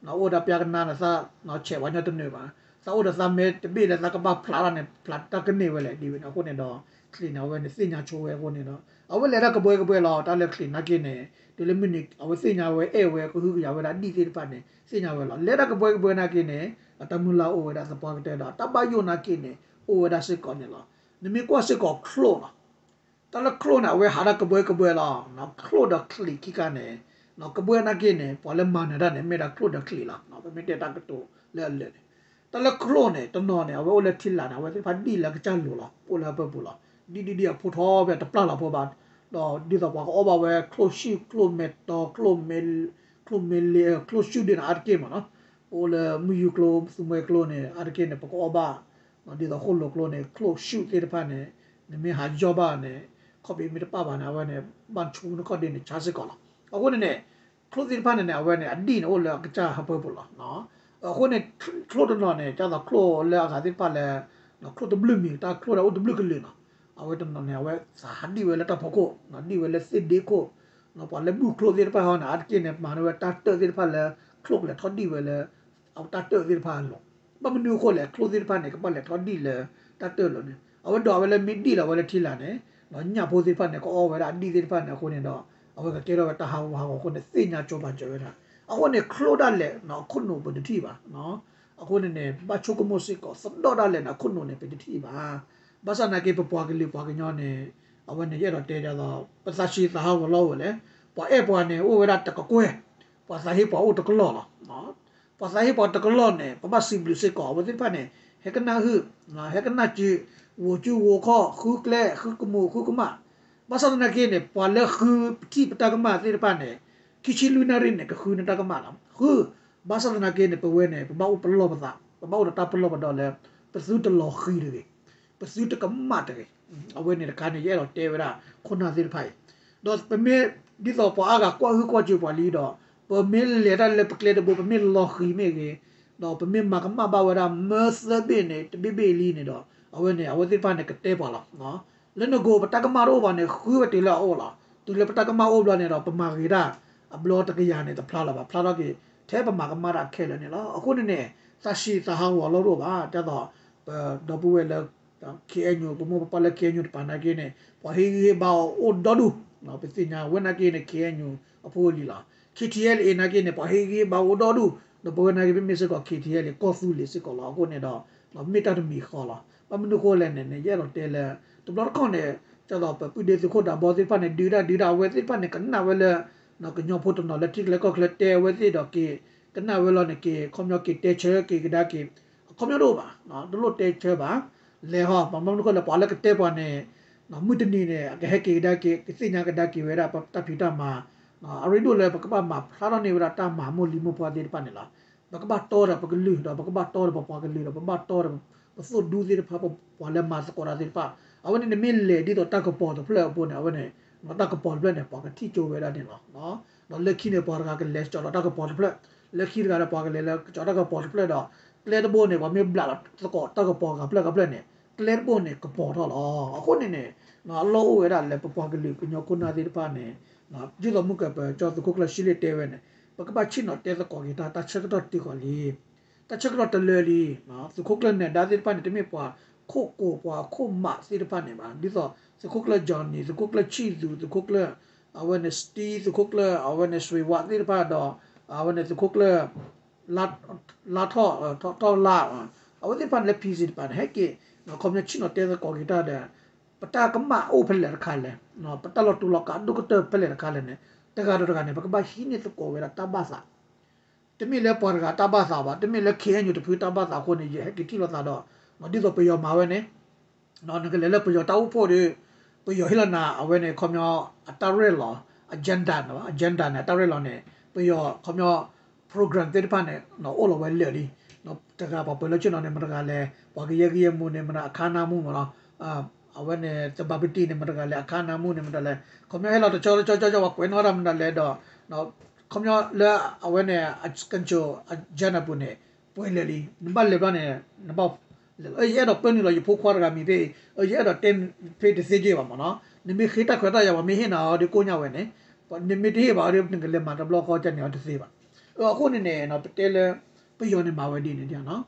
အိၣ်ဒီးပျါကနါန့ၣ် သးဆဲးဝဲညီတနၢၤဘၣ်. သးအိၣ်ဒီးသးမဲတဘ့ၣ်လၢသးကဘၣ်ဖျးတၢ်န့ၣ် ဖျးတၢ်ကန့ၢ်ဝဲလဲၣ်ဒ်ဝဲန့ၣ် အဃိန့ၣ်ဒီး ချံးန့ၣ် အဝဲန့ၣ်သ့ၣ်ညါဆိဝဲအဃိန့ၣ်ဒီး အဝဲလဲၤတၢ်ကဘှဲကဘှဲလီၤ. တၢ်လၢချံးနာ်က့န့ၣ် တုၤလၢမုၢ်နံၤ အဝဲသ့ၣ်ညါဝဲအဲၣ်ဝဲကဟုကယာ်ဝဲဒၣ်ဒံၣ်သ့ၣ်တဖၣ်န့ၣ် သ့ၣ်ညါဝဲလီၤ. လဲၤတၢ်ကဘှဲကဘှဲနာ်က့န့ၣ် အတၢ်မုၢ်လၢ်အိၣ်ဝဲဒၣ်သပှၢ်ကတၢၢ်ဒီး တၢ်ဘၣ်ယိၣ်နာ်က့န့ၣ် အိၣ်ဝဲဒၣ်စ့ၢ်ကီးန့ၣ်လီၤ. နမ့ၢ်ကွၢ်စ့ၢ်ကီးချိၣ်လီၤ တၢ်လၢချိၣ်န့ၣ် အဝဲဟးတၢ်ကဘှဲကဘှဲလီၤ. ချိၣ်ဒီးချံးခံခါန့ၣ် ကဘှဲနာ်က့န့ၣ် ပှၤလၢမၤနၢၤတၢ်န့ၣ် မ့ၢ်ဒၣ်ချိၣ်ဒီးချံးလီၤ. ပမ့ၢ်တဲတၢ်ကတိၤလၢအလၢာ်န့ၣ် တၢ်လၢချိၣ်န့ၣ် တနီၤန့ၣ် အဝဲအိၣ်လၢထံလာ်န့ၣ် အဝဲသ့ၣ်တဖၣ်ဒံၣ်လၢကစၢ်လိၤလီၤ. အိၣ်လၢအပၢပူၤလီၤ. ဒံၣ်ဒံၣ်ဒံၣ်အဖိထီဘၣ်တပျၢ်လီၤဖိဘၣ်. ဒီးဒ်သိးပှၤကအီၣ်ဘၣ်ဝဲချိၣ်ရှုၣ် ချိၣ်မဲတီ ချိၣ်မဲလ့ ချိၣ်ရှုၣ်ဒ်န့ၣ် အါတက့ၢ်မးနီၤ. ပအိၣ်လၢမုၢ်ယူၤကျိ သူမှဲကျိန့ၣ် အါတက့ၢ်န့ၣ် ပကအီၣ်ဘၣ် ဒ်သိးဃိၣ်လိာ်ကျိန့ၣ် ချိၣ်ရှုၣ်သ့ၣ်တဖၣ်န့ၣ် နမ့ၢ်ဟးယီၢ်ဘၣ်န့ၣ် ခီၣ်ဖံးမ့ၢ်တပာ်ဘၣ်န့ၣ် အဝဲန့ၣ် ဘၣ်ဆူနခီၣ်ဒ့န့ၣ် ဆါစ့ၢ်ကီးလီၤ. အဃိန့ၣ်န့ၣ် ချိၣ်သ့ၣ်တဖၣ်န့ၣ်န့ၣ် အဝဲန့ၣ် အဒံၣ်န့ၣ် အိၣ်လၢအကစၢ်ဟၢဖၢပူၤလီၤ. အဃိန့ၣ် ချိၣ်တနီၤန့ၣ် ဒ်သိးချိၣ်လၢအဂၤသ့ၣ်တဖၣ်လၢ ချိၣ်တဘျုးမံၤ တၢ်ချိၣ်ဒၣ်အိၣ်တဘျုးကလုာ်နီၤ, အဝဲတနီၤန့ၣ် အဝဲသးဟးဒံၣ်ဝဲလၢတၢ်ဖီခိၣ်, ဒံၣ်ဝဲလၢသ့ၣ်ဒ့ခိၣ်, ပှၤလၢဘူၣ်ချိၣ်သ့ၣ်တဖၣ်ဟီန့ၣ် အါတက့ၢ်န့ၣ် မၤန့ၢ်ဝဲတၢ်တၢၣ်သ့ၣ်တဖၣ်လၢ ချိၣ်ကလဲၤထီၣ်ဒံၣ်ဝဲလၢ အတၢ်တၢၣ်သ့ၣ်တဖၣ်အလိၤ. ဘၣ်မနုၤအဃိလဲၣ် ချိၣ်သ့ၣ်တဖၣ်န့ၣ် ကဘၣ်လဲၤထီၣ်ဒံၣ်လၢတၢ်တၢၣ်လီၤန့ၣ်, အဝဲဒိးဝဲလၢမ့ၢ်ဒံၣ်လီၤဝဲလၢထံလာ်န့ၣ် ညၣ်ဖိသ့ၣ်တဖၣ်န့ၣ် ကအီဝဲဒၣ်အဒံၣ်သ့ၣ်တဖၣ်န့ၣ်အဃိန့ၣ်ဒီး အဝဲကကဲထီၣ်ဝဲတၢ်ဟးဂူာ်ဟးဂီၤအဃိန့ၣ် သ့ၣ်ညါကၠိဘၣ်စၢၤဝဲဒၣ်. အဃိန့ၣ် ချိၣ်ဒၣ်လဲာ် အခိၣ်နူာ်ပတထံၣ်ဘၣ်. အဃိန့ၣ်န့ၣ် ဘၣ်ဆိကမိၣ်စ့ၢ်ကီး သဒီၣ်ဒၣ်လဲာ်န့ၣ် အခိၣ်နူာ်န့ၣ် ပတထံၣ်ဘၣ်. ဘၣ်ဆၣ်သနာ်က့ ပပှၤကလုာ်ပှၤကညီန့ၣ် အဝဲန့ၣ် ယအဲၣ်ဒိးတဲဒ်သိး ပသးဆံးသးဟးဂီၤလီၤအိၣ်ဝဲလဲၣ်, ပှၤအဲၣ်ပှၤန့ၣ် အိၣ်ဝဲဒၣ်တကကွဲၢ်, ပှၤသးဟ့ပှၤအိၣ်တကလီၢ်လီၤ. ပှၤသးဟ့ပှၤတကလီၢ်န့ၣ် ပဘၣ်စံးဘျုးစ့ၢ်ကီး အဝဲသ့ၣ်တဖၣ်န့ၣ် ဟဲကနၣ်ဟုၣ်, ဟဲကနၣ်စု, ဂိၤစုဂိၤခီၣ်, ဃုကျဲ, ဃုကမူၣ်, ဃုကမၣ်. ဘၣ်ဆၣ်သနာ်က့န့ၣ် ပှၤလၢဃုပထံၣ်ပတၢ်ကမၣ်သ့ၣ်တဖၣ်န့ၣ် ခံဆံလွံၢ်နၣ်ရံၣ်န့ၣ် ကဃုန့ၢ်တၢ်ကမၣ်လီၤ. ဃု, ဘၣ်ဆၣ်သနာ်က့န့ၣ် ပဝဲန့ၣ် ပဘၣ်အိၣ်ပလီၢ်ပသး, ပဘၣ်အိၣ်ဒီးတၢ်ပလီၢ်ပဒီးလၢ ပသုတလီၤဃံၤတဂ့ၤ, ပသုတကမၣ်တဂ့ၤ. အဝဲန့ၣ်တခါန့ၣ် ယအဲၣ်ဒိးတဲဝဲဒၣ် ခိၣ်နၢ်သ့ၣ်တဖၣ်အံၤ, ဒီးပမ့ၢ် ဒ်သိးပှၤအါဂၤကွၢ်ဟုၣ်ကွၢ်စၢၤပှၤလံဒီး ပမ့ၢ်လဲၤတၢ်လၢပကျဲတဘိ ပမ့ၢ်လီၤဃံၤမ့ၢ်ဂ့ၤ, ဒီးပမ့ၢ်မၤကမၣ်ဘၣ်ဝဲဒၣ်မၢသၢဘ့ၣ်န့ၣ် တဘ့ၣ်ဘ့ၣ်လံန့ၣ်ဒီး အဝဲန့ၣ် အဝဲသ့ၣ်တဖၣ်န့ၣ် ကတဲပှၤလီၤ. လၢနဂိၢ်ပတၢ်ကမၣ်တအိၣ်ဘၣ်န့ၣ် ဃုဝဲတုၤလၢအအိၣ်လီၤ. တုၤလၢပတၢ်ကမၣ်အိၣ်ဘျီန့ၣ်ဒီး ပမၤဂ့ၤတၢ် အဘျီတကယၤန့ၣ် တဖျါလၢၤဘၣ်, ဖျါထီၣ်က့ၤထဲပမၤကမၣ်တၢ်ခဲလၢာ်န့ၣ်လီၤ. အဃိန့ၣ်န့ၣ် သးဆံးသးဟးဂီၤအလီၢ်တအိၣ်ဘၣ်. ဒ်သိး ပဒီပုၢ်ဝဲၢ်လၢ ခ့အဲၣ်ယူၣ် ပမိၢ်ပပၢ်လၢ ခ့အဲၣ်ယူၣ် တပၤနာ်က့န့ၣ် ပှၤဟ့ၣ်ဂံၢ်ဟ့ၣ်ဘါအီၤအိၣ်ဒီဒူၣ်, ပသ့ၣ်ညါဝဲနာ်က့န့ၣ် ခ့အဲၣ်ယူၣ် အဖိအလံၤလီၤ. ခ့ထံအဲလ်အ့ နာ်က့န့ၣ် ပှၤဟ့ၣ်ဂံၢ်ဟ့ၣ်ဘါအီၤအိၣ်ဒီဒူၣ်, ဒီးပဝဲနာ်က့ ပမ့ၢ်စ့ၢ်ကီး ခ့ထံအဲလ်အ့ ကီၢ်သူလ့ၤစ့ၢ်ကီးလီၤ. အဃိန့ၣ်ဒီး မ့ၢ်တၢ်တမံၤဃီလီၤ. ဘၣ်မနုၤအဃိလဲၣ်န့ၣ် ယအဲၣ်ဒိးတဲလၢ တဘျီတခီၣ်န့ၣ် ဒ်သိးပပုၢ်ဒ့သုးခိၣ်ဒးဘီသ့ၣ်တဖၣ်န့ၣ် ဒုးတၢ်ဒုးတၢ် အဝဲသ့ၣ်တဖၣ်န့ၣ် ကနၣ်ဝဲလၢ ကညီဖိတနီၤလၢထံချၢကီၢ်ချၢတဲအဝဲသ့ၣ်ဒီးက့ၤ ကနၣ်ဝဲလီၤန့ၣ် က့ၤခီပညီက့ၤတဲဆၢက့ၤကဒါက့ၤ အခီပညီတအိၣ်ဘၣ်, တလိၣ်တဲဆၢဘၣ်. လဲၤဟီ ဘၣ်မနုၤအဃိလဲၣ် ပှၤလၢကတဲပှၤန့ၣ် မုၢ်တနံၤန့ၣ် အကဟဲက့ၤကဒါက့ၤ ကသ့ၣ်ညါကဒါက့ၤဝဲဒၣ်ပတၢ်ဖံးတၢ်မၤ, အရ့ဒိၣ်လၢပကဘၣ်မၤဖျါထီၣ်န့ၢ်ဝဲဒၣ်တၢ်မၤမိၢ်လံၤမိၢ်ပှၢ်သ့ၣ်တဖၣ်န့ၣ်လီၤ. ပကဘၣ်တီဒီးပကလုာ်ဒီး ပကဘၣ်တီဒီးပပှၤကလုာ်ဒီး ပဘၣ်တီဒီးပသိၣ်ဒူသ့ၣ်တဖၣ် ပှၤလၢမၤသကိးတၢ်သ့ၣ်တဖၣ်, အဝဲန့ၣ်နမ့ၢ်လဲၤဒ်သိးတၢ်ကပီၤတဖျၢၣ်အပူၤန့ၣ် အဝဲန့ၣ် တၢ်ကပီၤတဖျၢၣ်န့ၣ် ပှၤကထံၣ်ကၠိဝဲဒၣ်န့ၣ်လီၤ. ဒီးလၢခံန့ၣ် ပှၤတဂၤကလဲၤကၠီၤဒီးတၢ်ကပီၤတဖျၢၣ်, လၢခံတဂၤဒီးပှၤကလဲၤလၢကၠီၤတၢ်ကပီၤတဖျၢၣ်ဒီး ကျဲတဘိန့ၣ် ပှၤမ့ၢ်ဘျးလီၤသကိးတၢ်ကပီၤဂၤဖျၢၣ်ဂၤဖျၢၣ်န့ၣ် ကျဲတဘိန့ၣ် ကပီၤထီၣ်လီၤ. အဃိန့ၣ်န့ၣ် အလီၢ်အိၣ်ဝဲဒၣ်လၢပပှၤကလုာ်ကညီခိၣ်နၢ်သ့ၣ်တဖၣ်န့ၣ် ဒ်သိးမုၢ်ကပၢၤကၠီသုးခိၣ်ကျၢၢ်ရှံလ့ၣ်တဲဝဲန့ၣ် ပကဘၣ်ဆ့ၣ်နီၤတဲသကိးက့ၤတၢ် တၢ်ဆၢကတီၢ်တုၤဃီၤလံ တၢ်ဆၢကတီၢ်တလၢလံ. သုးခိၣ်ကျၢၢ်နဲၤဒါသ့ၣ်တဖၣ်န့ၣ် တမ့ၢ်ပှၤခိၣ်ကိးပှၤခိၣ်မးသ့ၣ်တဖၣ်န့ၣ်ဘၣ်. ဒ်သိး သုးခိၣ်ကျၢၢ် Johnny, သုးခိၣ်ကျၢၢ်ဆံၣ်သူ, သုးခိၣ်ကျၢၢ် အဝဲန့ၣ် Steve, သုးခိၣ်ကျၢၢ် အဝဲန့ၣ် စွ့ၤဝးသ့ၣ်တဖၣ်ဒီး အဝဲန့ၣ် သုးခိၣ်ကျၢၢ် လါထီၣ် ထီၣ်လါ အဝဲသ့ၣ်တဖၣ်န့ၣ်လၢ PC တပၤန့ၣ် ဟဲက့ၤ ခီပညီဆ့ၣ်နီၤတဲသကိးက့ၤတၢ်ဒီး ပတၢ်ကမၣ်အိၣ်ဖဲလဲၣ်တခါလဲၣ်, ပတၢ်လီၤတူာ်လီၤကာ်ဒိၣ်ကတၢၢ်ဖဲလဲၣ်တခါလဲၣ်န့ၣ် တဂၤဒီးတဂၤန့ၣ် ပကဘၣ်ဟံးန့ၢ်သကိးဝဲဒၣ်တၢ်ဘၣ်သး တမ့ၢ်လၢပှၤတဂၤတၢ်ဘၣ်သးဘၣ်, တမ့ၢ်လၢ ခ့အဲၣ်ယူၣ် တဖုတၢ်ဘၣ်သးအဃိန့ၣ် ယဟဲက့ၤထံၣ်လိာ်သးဒီး ဒ်သိးပယီၤမၤဝဲန့ၣ် နကလဲၤလၢပယီၤတၢ်အိၣ်ဖှိၣ်ဒီး ပယီၤဟ့ၣ်လီၤနၤ အဝဲန့ၣ် ခီပညီ အတၢ်ရဲၣ်လီၤ agenda န့ၣ် agenda န့ၣ် အတၢ်ရဲၣ်လီၤန့ၣ် ပယီၤ ခီပညီ program သ့ၣ်တဖၣ်န့ၣ် အိၣ်လီၤဝဲလၢာ်လံ. တဂၤပှၤပၢၤလၢဆ့ၣ်နီၤန့ၣ် မတဂၤလဲၣ်, ပှၤကယဲၢ်ဂံၢ်ယဲၢ်မူန့ၣ် မတဂၤအခါနၢမူမးလီၤ. အဝဲန့ၣ် သဘၣ်ပတံၢ်န့ၣ် မတဂၤလဲၣ် အခါနၢမူန့ၣ် မတဂၤလဲၣ် ခီပညီဟဲလီၤတဆီတဆီတဆီ ပှၤကွဲးနီၣ်တၢ်မတၤလဲၣ်ဒီး ခီပညီလၢအဝဲန့ၣ် control agenda ပူၤန့ၣ် ပှဲၤလၢာ်လံ. နဘၣ်လဲၤဘျီန့ၣ် နဘၣ်လဲၤလီၤ ယအဲၣ်ဒိးပၢနုာ်လီၤ ယဖိခွါတဂၤမံၤဖဲအံၤ, ယအဲၣ်ဒိးတဲဖဲတသ့က့ဘၣ်မးနီၤ. နမ့ၢ်ဃ့တၢ်ခွဲးတၢ်ယာ် ပှၤမ့ၢ်ဟ့ၣ်နၤအီၤဒီးကိညၣ်ဝဲန့ၣ်, နမ့ၢ်တဟ့ၣ်ဘၣ်အီၤဒီး နကလဲၤမၤတဘျီဃီကန့ၣ်အီၤတသ့ဘၣ်. အဃိန့ၣ်န့ၣ် ပတဲလၢ ပယီၤန့ၣ်မၤဝဲဒ်န့ၣ်ဒ်နီၤ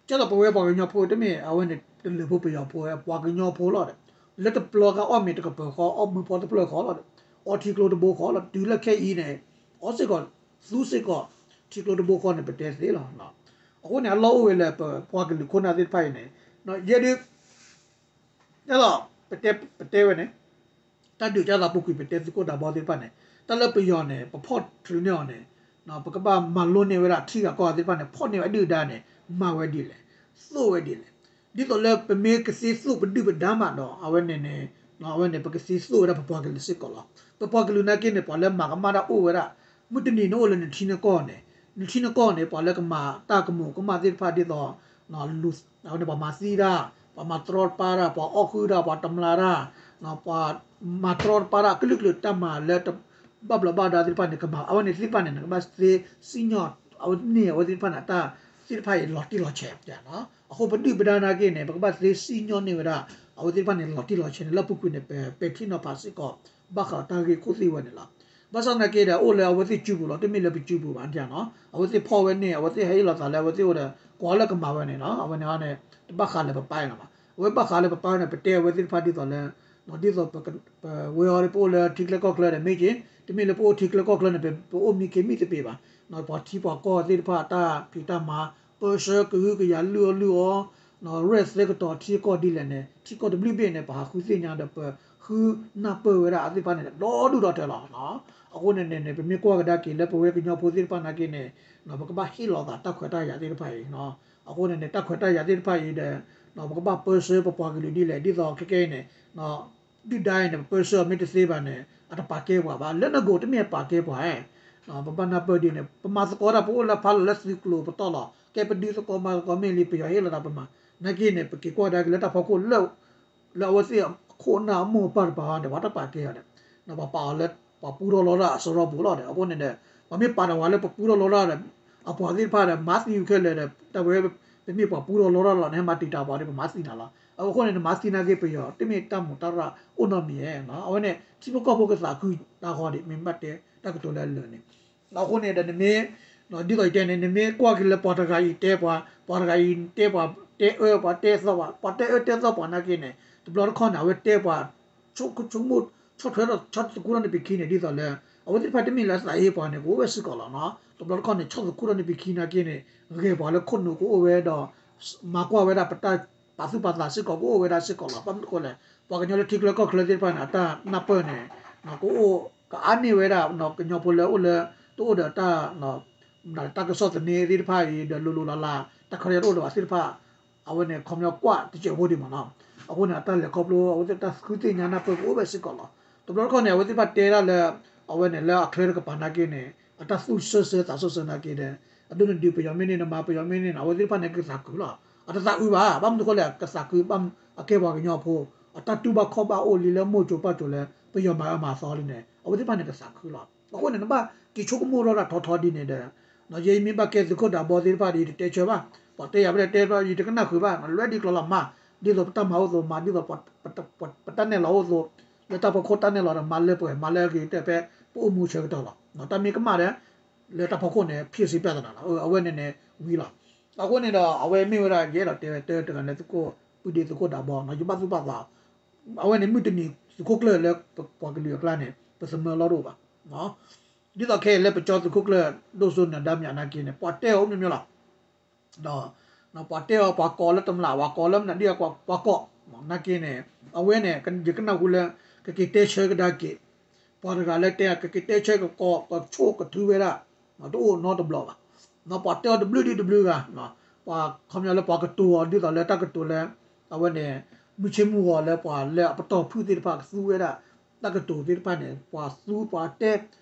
ကဲသိးပဝဲပှၤကညီဖိ တမ့ၢ်အဝဲန့ၣ် တလၢၢ်ဖိပယီၤဖိဝဲ ပှၤကညီဖိလီၤဒီး လၢတပျီကအီၣ်မ့ၤတကပၤဃီ အီၣ်မုၢ်ဖီတဖျၢၣ်ဃီလီၤဒီး အီထံကျိတဘိဃီလီၤ. တုၤလၢခဲအံၤန့ၣ် အီၣ်စ့ၢ်ကီး သူစ့ၢ်ကီး ထံကျိတဘိဃီန့ၣ် ပတဲသ့လီၤ. အဃိန့ၣ် အလီၢ်အိၣ်ဝဲလၢပပှၤကလုာ်ခိၣ်နၢ်သ့ၣ်တဖၣ်အံၤန့ၣ် ယဲဒၣ် ဒ်သိး ပတဲ ပတဲဝဲန့ၣ် တၢ်ဒုးကၢ်သးပူၤကွံာ် ပတဲသုးခိၣ်ဒးဘီသ့ၣ်တဖၣ်န့ၣ် တၢ်လၢပယီၤန့ၣ် ပဖီၣ်ထုးန့ၢ်အီၤန့ၣ် ပကဘၣ်မၤလိန့ၢ်ဝဲဒၣ်ထံဂၤကီၢ်ဂၤသ့ၣ်တဖၣ်န့ၣ် ဖီၣ်န့ၢ်ဝဲဒုၣ်ဒါန့ၣ် မၤဝဲဒ်လဲၣ်, သိၣ်ဝဲဒ်လဲၣ်. ဒ်သိးလၢပမ့ၢ်ကသ့သိၣ်ပဒုၣ်ပဒါမးဒီး အဝဲန့ၣ်န့ၣ် အဝဲန့ၣ် ပကသ့သိၣ်ဝဲဒၣ်ပပှၤကလုာ်စ့ၢ်ကီးလီၤ. ပပှၤကလုာ်နာ်က့န့ၣ် ပှၤလၢမၤကမၣ်တၢ်အိၣ်ဝဲဒၣ် မုၢ်တနံၤန့ၣ်အိၣ်လၢနထံနကီၢ်န့ၣ် နထံနကီၢ်န့ၣ် ပှၤလၢကမၤတၢ်ကမူၤကမၣ်သ့ၣ်တဖၣ်ဒ်သိး အဝဲန့ၣ် ပှၤမၤသံတၢ်, ပှၤမၤတြီတပါတၢ်, ပှၤအီၣ်ဃုာ်တၢ်, ပှၤတမျာ်တၢ်, ပှၤမၤတြီတပါတၢ် ကလုာ်ကလုာ်တၢ်မၤလၢ ဘၣ်ဘျီးဘၣ်ဒါသ့ၣ်တဖၣ်န့ၣ် ကမၤ အဝဲန့ၣ်သ့ၣ်တဖၣ်န့ၣ် နကဘၣ်သ့စံၣ်ညီၣ် အဝဲန့ၣ် အဝဲသ့ၣ်တဖၣ်န့ၣ် တၢ်သ့ၣ်တဖၣ်အံၤလီၤတံၢ်လီၤဆဲး, အဃိပဒုၣ်ပဒါနာ်က့န့ၣ် ပကဘၣ်သ့စံၣ်ညီၣ်န့ၢ်ဝဲဒၣ် အဝဲသ့ၣ်တဖၣ်န့ၣ် လီၤတံၢ်လီၤဆဲးန့ၣ် လၢအပူၤကွံာ်န့ၣ် ပပဲာ်ထံနီၤဖးစ့ၢ်ကီး ဘၣ်ဃးတၢ်ဂ့ၢ်ခိၣ်သ့ၣ်ဝဲန့ၣ်လီၤ. ဘၣ်ဆၣ်သနာ်က့ဒီး အိၣ်လၢအဝဲသ့ၣ်စုပူၤလီၤ, တမ့ၢ်လၢပစုပူၤဘၣ်န့ၣ်နီၤ. အဝဲသ့ၣ်ဖီၣ်ဝဲန့ၣ် အဝဲသ့ၣ်ဟဲဟ့ၣ်လီၤသးလၢအဝဲသ့ၣ်အိၣ်ဒီး ကွၢ်လၢကမၤဝဲန့ၣ်နီၤ, အဝဲန့ၣ်န့ၣ် တဘၣ်ဃးလၢပပၢ်န့ၣ်ဘၣ်. အဝဲဘၣ်ဃးလၢပပၢ်န့ၣ် ပတဲအဝဲသ့ၣ်တဖၣ်ဒ်သိးလၢ ဒ်သိး ပဝဲအံၤဒီး ပအိၣ်လၢထံချၢကီၢ်ချၢဒီးမ့ၢ်က့ၤ, တမ့ၢ်လၢပအိၣ်ထံချၢကီၢ်ချၢန့ၣ် ပအိၣ်မံခ့မံသပ့ၤဘၣ်, ပှၤထံပှၤကီၢ်သ့ၣ်တဖၣ်အတၢ်ဖံးတၢ်မၤ, ပၢဆှၢကဟုကယာ်လုၢ်အီၣ်လုၢ်အီ, ရဲၣ်သဲကတီၤထံကီၢ်ဒ်လဲၣ်န့ၣ် ထံကီၢ်တဘျုးဘ့ၣ်န့ၣ် ပဟးဃုသ့ၣ်ညါဒီးပဃုနၢ်ပၢၢ်ဝဲဒၣ်အသ့ၣ်တဖၣ်န့ၣ် ဒီဒူၣ်ဒီထၢလီၤ. အဃိန့ၣ်န့ၣ် ပမ့ၢ်ကွၢ်ကဒါက့ၤလၢပဝဲကညီဖိသ့ၣ်တဖၣ်နာ်က့န့ၣ် ပကဘၣ်ဟ့ၣ်လီၤသးတၢ်ခွဲးတၢ်ယာ်သ့ၣ်တဖၣ်အံၤ, အဃိန့ၣ်န့ၣ် တၢ်ခွဲးတၢ်ယာ်သ့ၣ်တဖၣ်အံၤဒီး ပကဘၣ်ပၢဆှၢပပှၤကလုာ်ဒ်လဲၣ်, ဒ်သိးခဲကနံၣ်အံၤန့ၣ် ဒုၣ်ဒါအံၤန့ၣ် ပပၢဆှၢအီၤမ့ၢ်တသ့ဘၣ်န့ၣ် အတပာ်ကဲပှၤဘၣ်, လၢနဂိၢ်တမ့ၢ်အပာ်ကဲပှၤဧါ. ပဘၣ်နၢ်ပၢၢ်ဒ်န့ၣ် ပမၤသကိးတၢ် ပအိၣ်လၢဖးလီၤလၢသုးကျိၤပတီၢ်လီၤ, ကဲပဒုးသကိးမၤသကိးမ့ၢ်လံ ပယီၤဟ့ၣ်လီၤသးပမၤ, နာ်က့န့ၣ် ပက့ၤကွၢ်ကဒါက့ၤလၢတၢ်ဖီခိၣ်လၢ လၢအဝဲသ့ၣ်အခိၣ်အနၢ်အမိၢ်အပၢ်တပၤဒီး ပှၤတပာ်ကဲအီၤဒီး ပှၤပာ်အီၤလၢ ပှၤပူထီၣ်လီတၢ်အစရီပူၤလီၤဒီး အဃိန့ၣ်ဒီး ပှၤမ့ၢ်ပာ်တၢ်ဝဲလၢပပူထီၣ်လီတၢ်ဒီး အပှၤသ့ၣ်တဖၣ်ဒီး မၤသံဝဲခဲလၢာ်ဒီး တၢ်ဝဲ ပမ့ၢ်ပှၤပူထီၣ်လီတၢ်လီၤန့ၣ် ဟဲမၤတံာ်တာ်ပှၤဒီး ပမၤသံနၤလီၤ. အဃိန့ၣ် နမၤသံနာ်က့ ပယီၤတမ့ၢ်တၢ်မူးတၢ်ရၢ်အိၣ်နီတမံၤဧါ. အဝဲန့ၣ် ထံဖိကီၢ်ဖိကသးခုတၢ်ဃီဒံး မ့ၢ်ဘၣ်တဲတၢ်ကတိၤလၢအလၢာ်န့ၣ် အဃိန့ၣ်ဒီးနမ့ၢ် ဒ်သိးယတဲန့ၣ် နမ့ၢ်ကွၢ်က့ၤလၢပှၤတဂၤအံၤတဲပှၤ, ပှၤတဂၤအံၤတဲပှၤ, တဲအၢပှၤတဲသီပှၤ, ပှၤတဲအၢတဲသီပှၤနာ်က့န့ၣ် တဘျီတခီၣ်န့ၣ် အဝဲတဲပှၤ ဆိကမိၣ် ဆီၣ်ထွဲထီၣ်ဆီၣ်သခူထီၣ်န့ၢ်ပခံန့ၣ် ဒ်သိးလၢ အဝဲသ့ၣ်တဖၣ်တမ့ၢ်လၢအသးဟ့ပှၤန့ၣ် ကအိၣ်ဝဲစ့ၢ်ကီးလီၤနီၤ. တဘျီတခီၣ်န့ၣ် ဆီၣ်သခူထီၣ်န့ၢ်ပခံနာ်က့န့ၣ် ဂဲၤပှၤလၢခိၣ်နူာ်ကအိၣ်ဝဲဒီး မၤကွၢ်ဝဲဒၣ်ပတၢ်ပာ်သူၣ်ပာ်သးစ့ၢ်ကီး ကအိၣ်ဝဲဒၣ်စ့ၢ်ကီးလီၤ. ဘၣ်မနုၤအဃိလဲၣ် ပှၤကညီလၢထံချၢကီၢ်ချၢသ့ၣ်တဖၣ်န့ၣ် အတၢ်နၢ်ပၢၢ်န့ၣ် ကအိၣ်ကအါန့ၢ်ဝဲဒၣ် ကညီဖိလၢအိၣ်လၢ တအိၣ်ဒီးတၢ် တၢ်ကစီၣ်သန့သ့ၣ်တဖၣ်အံၤ ဒီးလိၤလိၤလးလး တၢ်ခီယၢ်တအိၣ်လၢၤဘၣ်သ့ၣ်တဖၣ် အဝဲန့ၣ် ခီပညီကွၢ်တစဲးဖိဒံးမ့ၢ်နီၤ. အဃိန့ၣ် အတၢ်လဲၤခီဖျိ အဝဲသ့ၣ်တၢ်ဃုသ့ၣ်ညါနၢ်ပၢၢ်ကအိၣ်ဝဲစ့ၢ်ကီးလီၤ. တဘျီတခီၣ်န့ၣ် အဝဲသ့ၣ်တဖၣ်တဲဒၣ်လၢ အဝဲန့ၣ်လၢအချၢတကပၤနာ်က့န့ၣ် အတၢ်သူၣ်ဆၢဆၢသးဆၢဆၢနာ်က့ဒီး အဒိနဒုးပယီၤမ့ၢ်န့ၣ် နမၤပယီၤမ့ၢ်န့ၣ် အဝဲသ့ၣ်တဖၣ်န့ၣ် ကသးခုလီၤ. အတသးအုးဘၣ် ဘၣ်မနုၤအဃိလဲၣ် ကသးခု အကဲပှၤကညီဖိ အတၢ်တူၢ်ဘၣ်ခီၣ်ဘၣ်အိၣ်လံလၢမိၢ်ကၠိၤပၢ်ကၠိၤလၢ ပယီၤမၤအၢမၤသီလံန့ၣ် အဝဲသ့ၣ်တဖၣ်န့ၣ် ကသးခုလီၤ. အဃိန့ၣ် နဘၣ်က့ၤဆိကမိၣ်ထီၣ်တၢ်ထီထီဒ်န့ၣ်ဒီး ယဲယမ့ၢ်ဘၣ်ကဲသုးခိၣ်ဒးဘီသ့ၣ်တဖၣ်ဒီး ယတတဲဆၢဘၣ်, ပှၤတဲယၤဖဲလဲၣ်တဲဖဲလဲၣ် ယတကနၣ်ဃုာ်ဘၣ်, လွဲဒ်ကျီၤလီၤမၤ, ဒ်သိးပတၢ်မၤအိၣ်သိးမၤ ဒ်သိး ပတၢ်နဲၣ်လီၤအိၣ်သိး လၢတၢ်ဖီခိၣ်တၢ်နဲၣ်လီၤဒီး မၤလၢပှဲၤ မၤလၢအဂ့ၤကတၢၢ်ဖဲ ပအိၣ်မူဆၢကတီၢ်လီၤ. တၢ်မ့ၢ်ကမၣ်ဒီး လၢတၢ်ဖီခိၣ်န့ၣ် ဖံးစံးပျၢ်သနာ်လီၤ. အဝဲန့ၣ်န့ၣ် ဝံၤလီၤ. အဃိန့ၣ်ဒီး အဝဲမ့ၢ်ဝဲဒၣ် ယအဲၣ်ဒိးတဲဝဲတၢ်တဂၤလၢ သုးခိၣ်ပုၢ်ဒ့သုးခိၣ်ဒးဘီ ယဘၣ်သူၣ်ဘၣ်သး အဝဲန့ၣ် မုၢ်တနံၤသုးခိၣ်ကျၢၢ်လၢပှၤကလုာ်အကျါန့ၣ် ပသမၢလီၢ်တအိၣ်ဘၣ်. ဒ်သိးခဲအံၤလၢပကၠီသုးခိၣ်ကျၢၢ် ဒိၣ်စိနၢၤဒါမၠးနာ်က့န့ၣ် ပှၤတဲအီၤအိၣ်မ့ၢ်မ့ၢ်လီၤ. ဒီး ပှၤတဲအီၤ ပှၤကိးလၢတမျး ပှၤကိးလၢမနုၤဒ် ပှၤကိး နာ်က့န့ၣ် အဝဲန့ၣ် ယကနၢ်ဟူလၢ ကက့ၤတဲဆၢကဒါက့ၤ ပှၤတဂၤလၢတဲ ကက့ၤတဲဆၢကကိး ကဆိၣ်ကထုဝဲဒၣ် တအိၣ်နီတဘျီဘၣ်. ပှၤတဲအီၤတဘျုးဒံးတဘျုးဂၤ ပှၤခီပညီလၢပှၤကတိၤအီၤ ဒ်သိးလၢတၢ်ကတိၤလၢ အဝဲန့ၣ် မုၢ်ဆ့မုၢ်ဂီၤလၢပှၤလၢအပတီၢ်ဖုၣ်သ့ၣ်တဖၣ်ကသူဝဲဒၣ် တၢ်ကတိၤသ့ၣ်တဖၣ်န့ၣ် ပှၤသူပှၤတဲ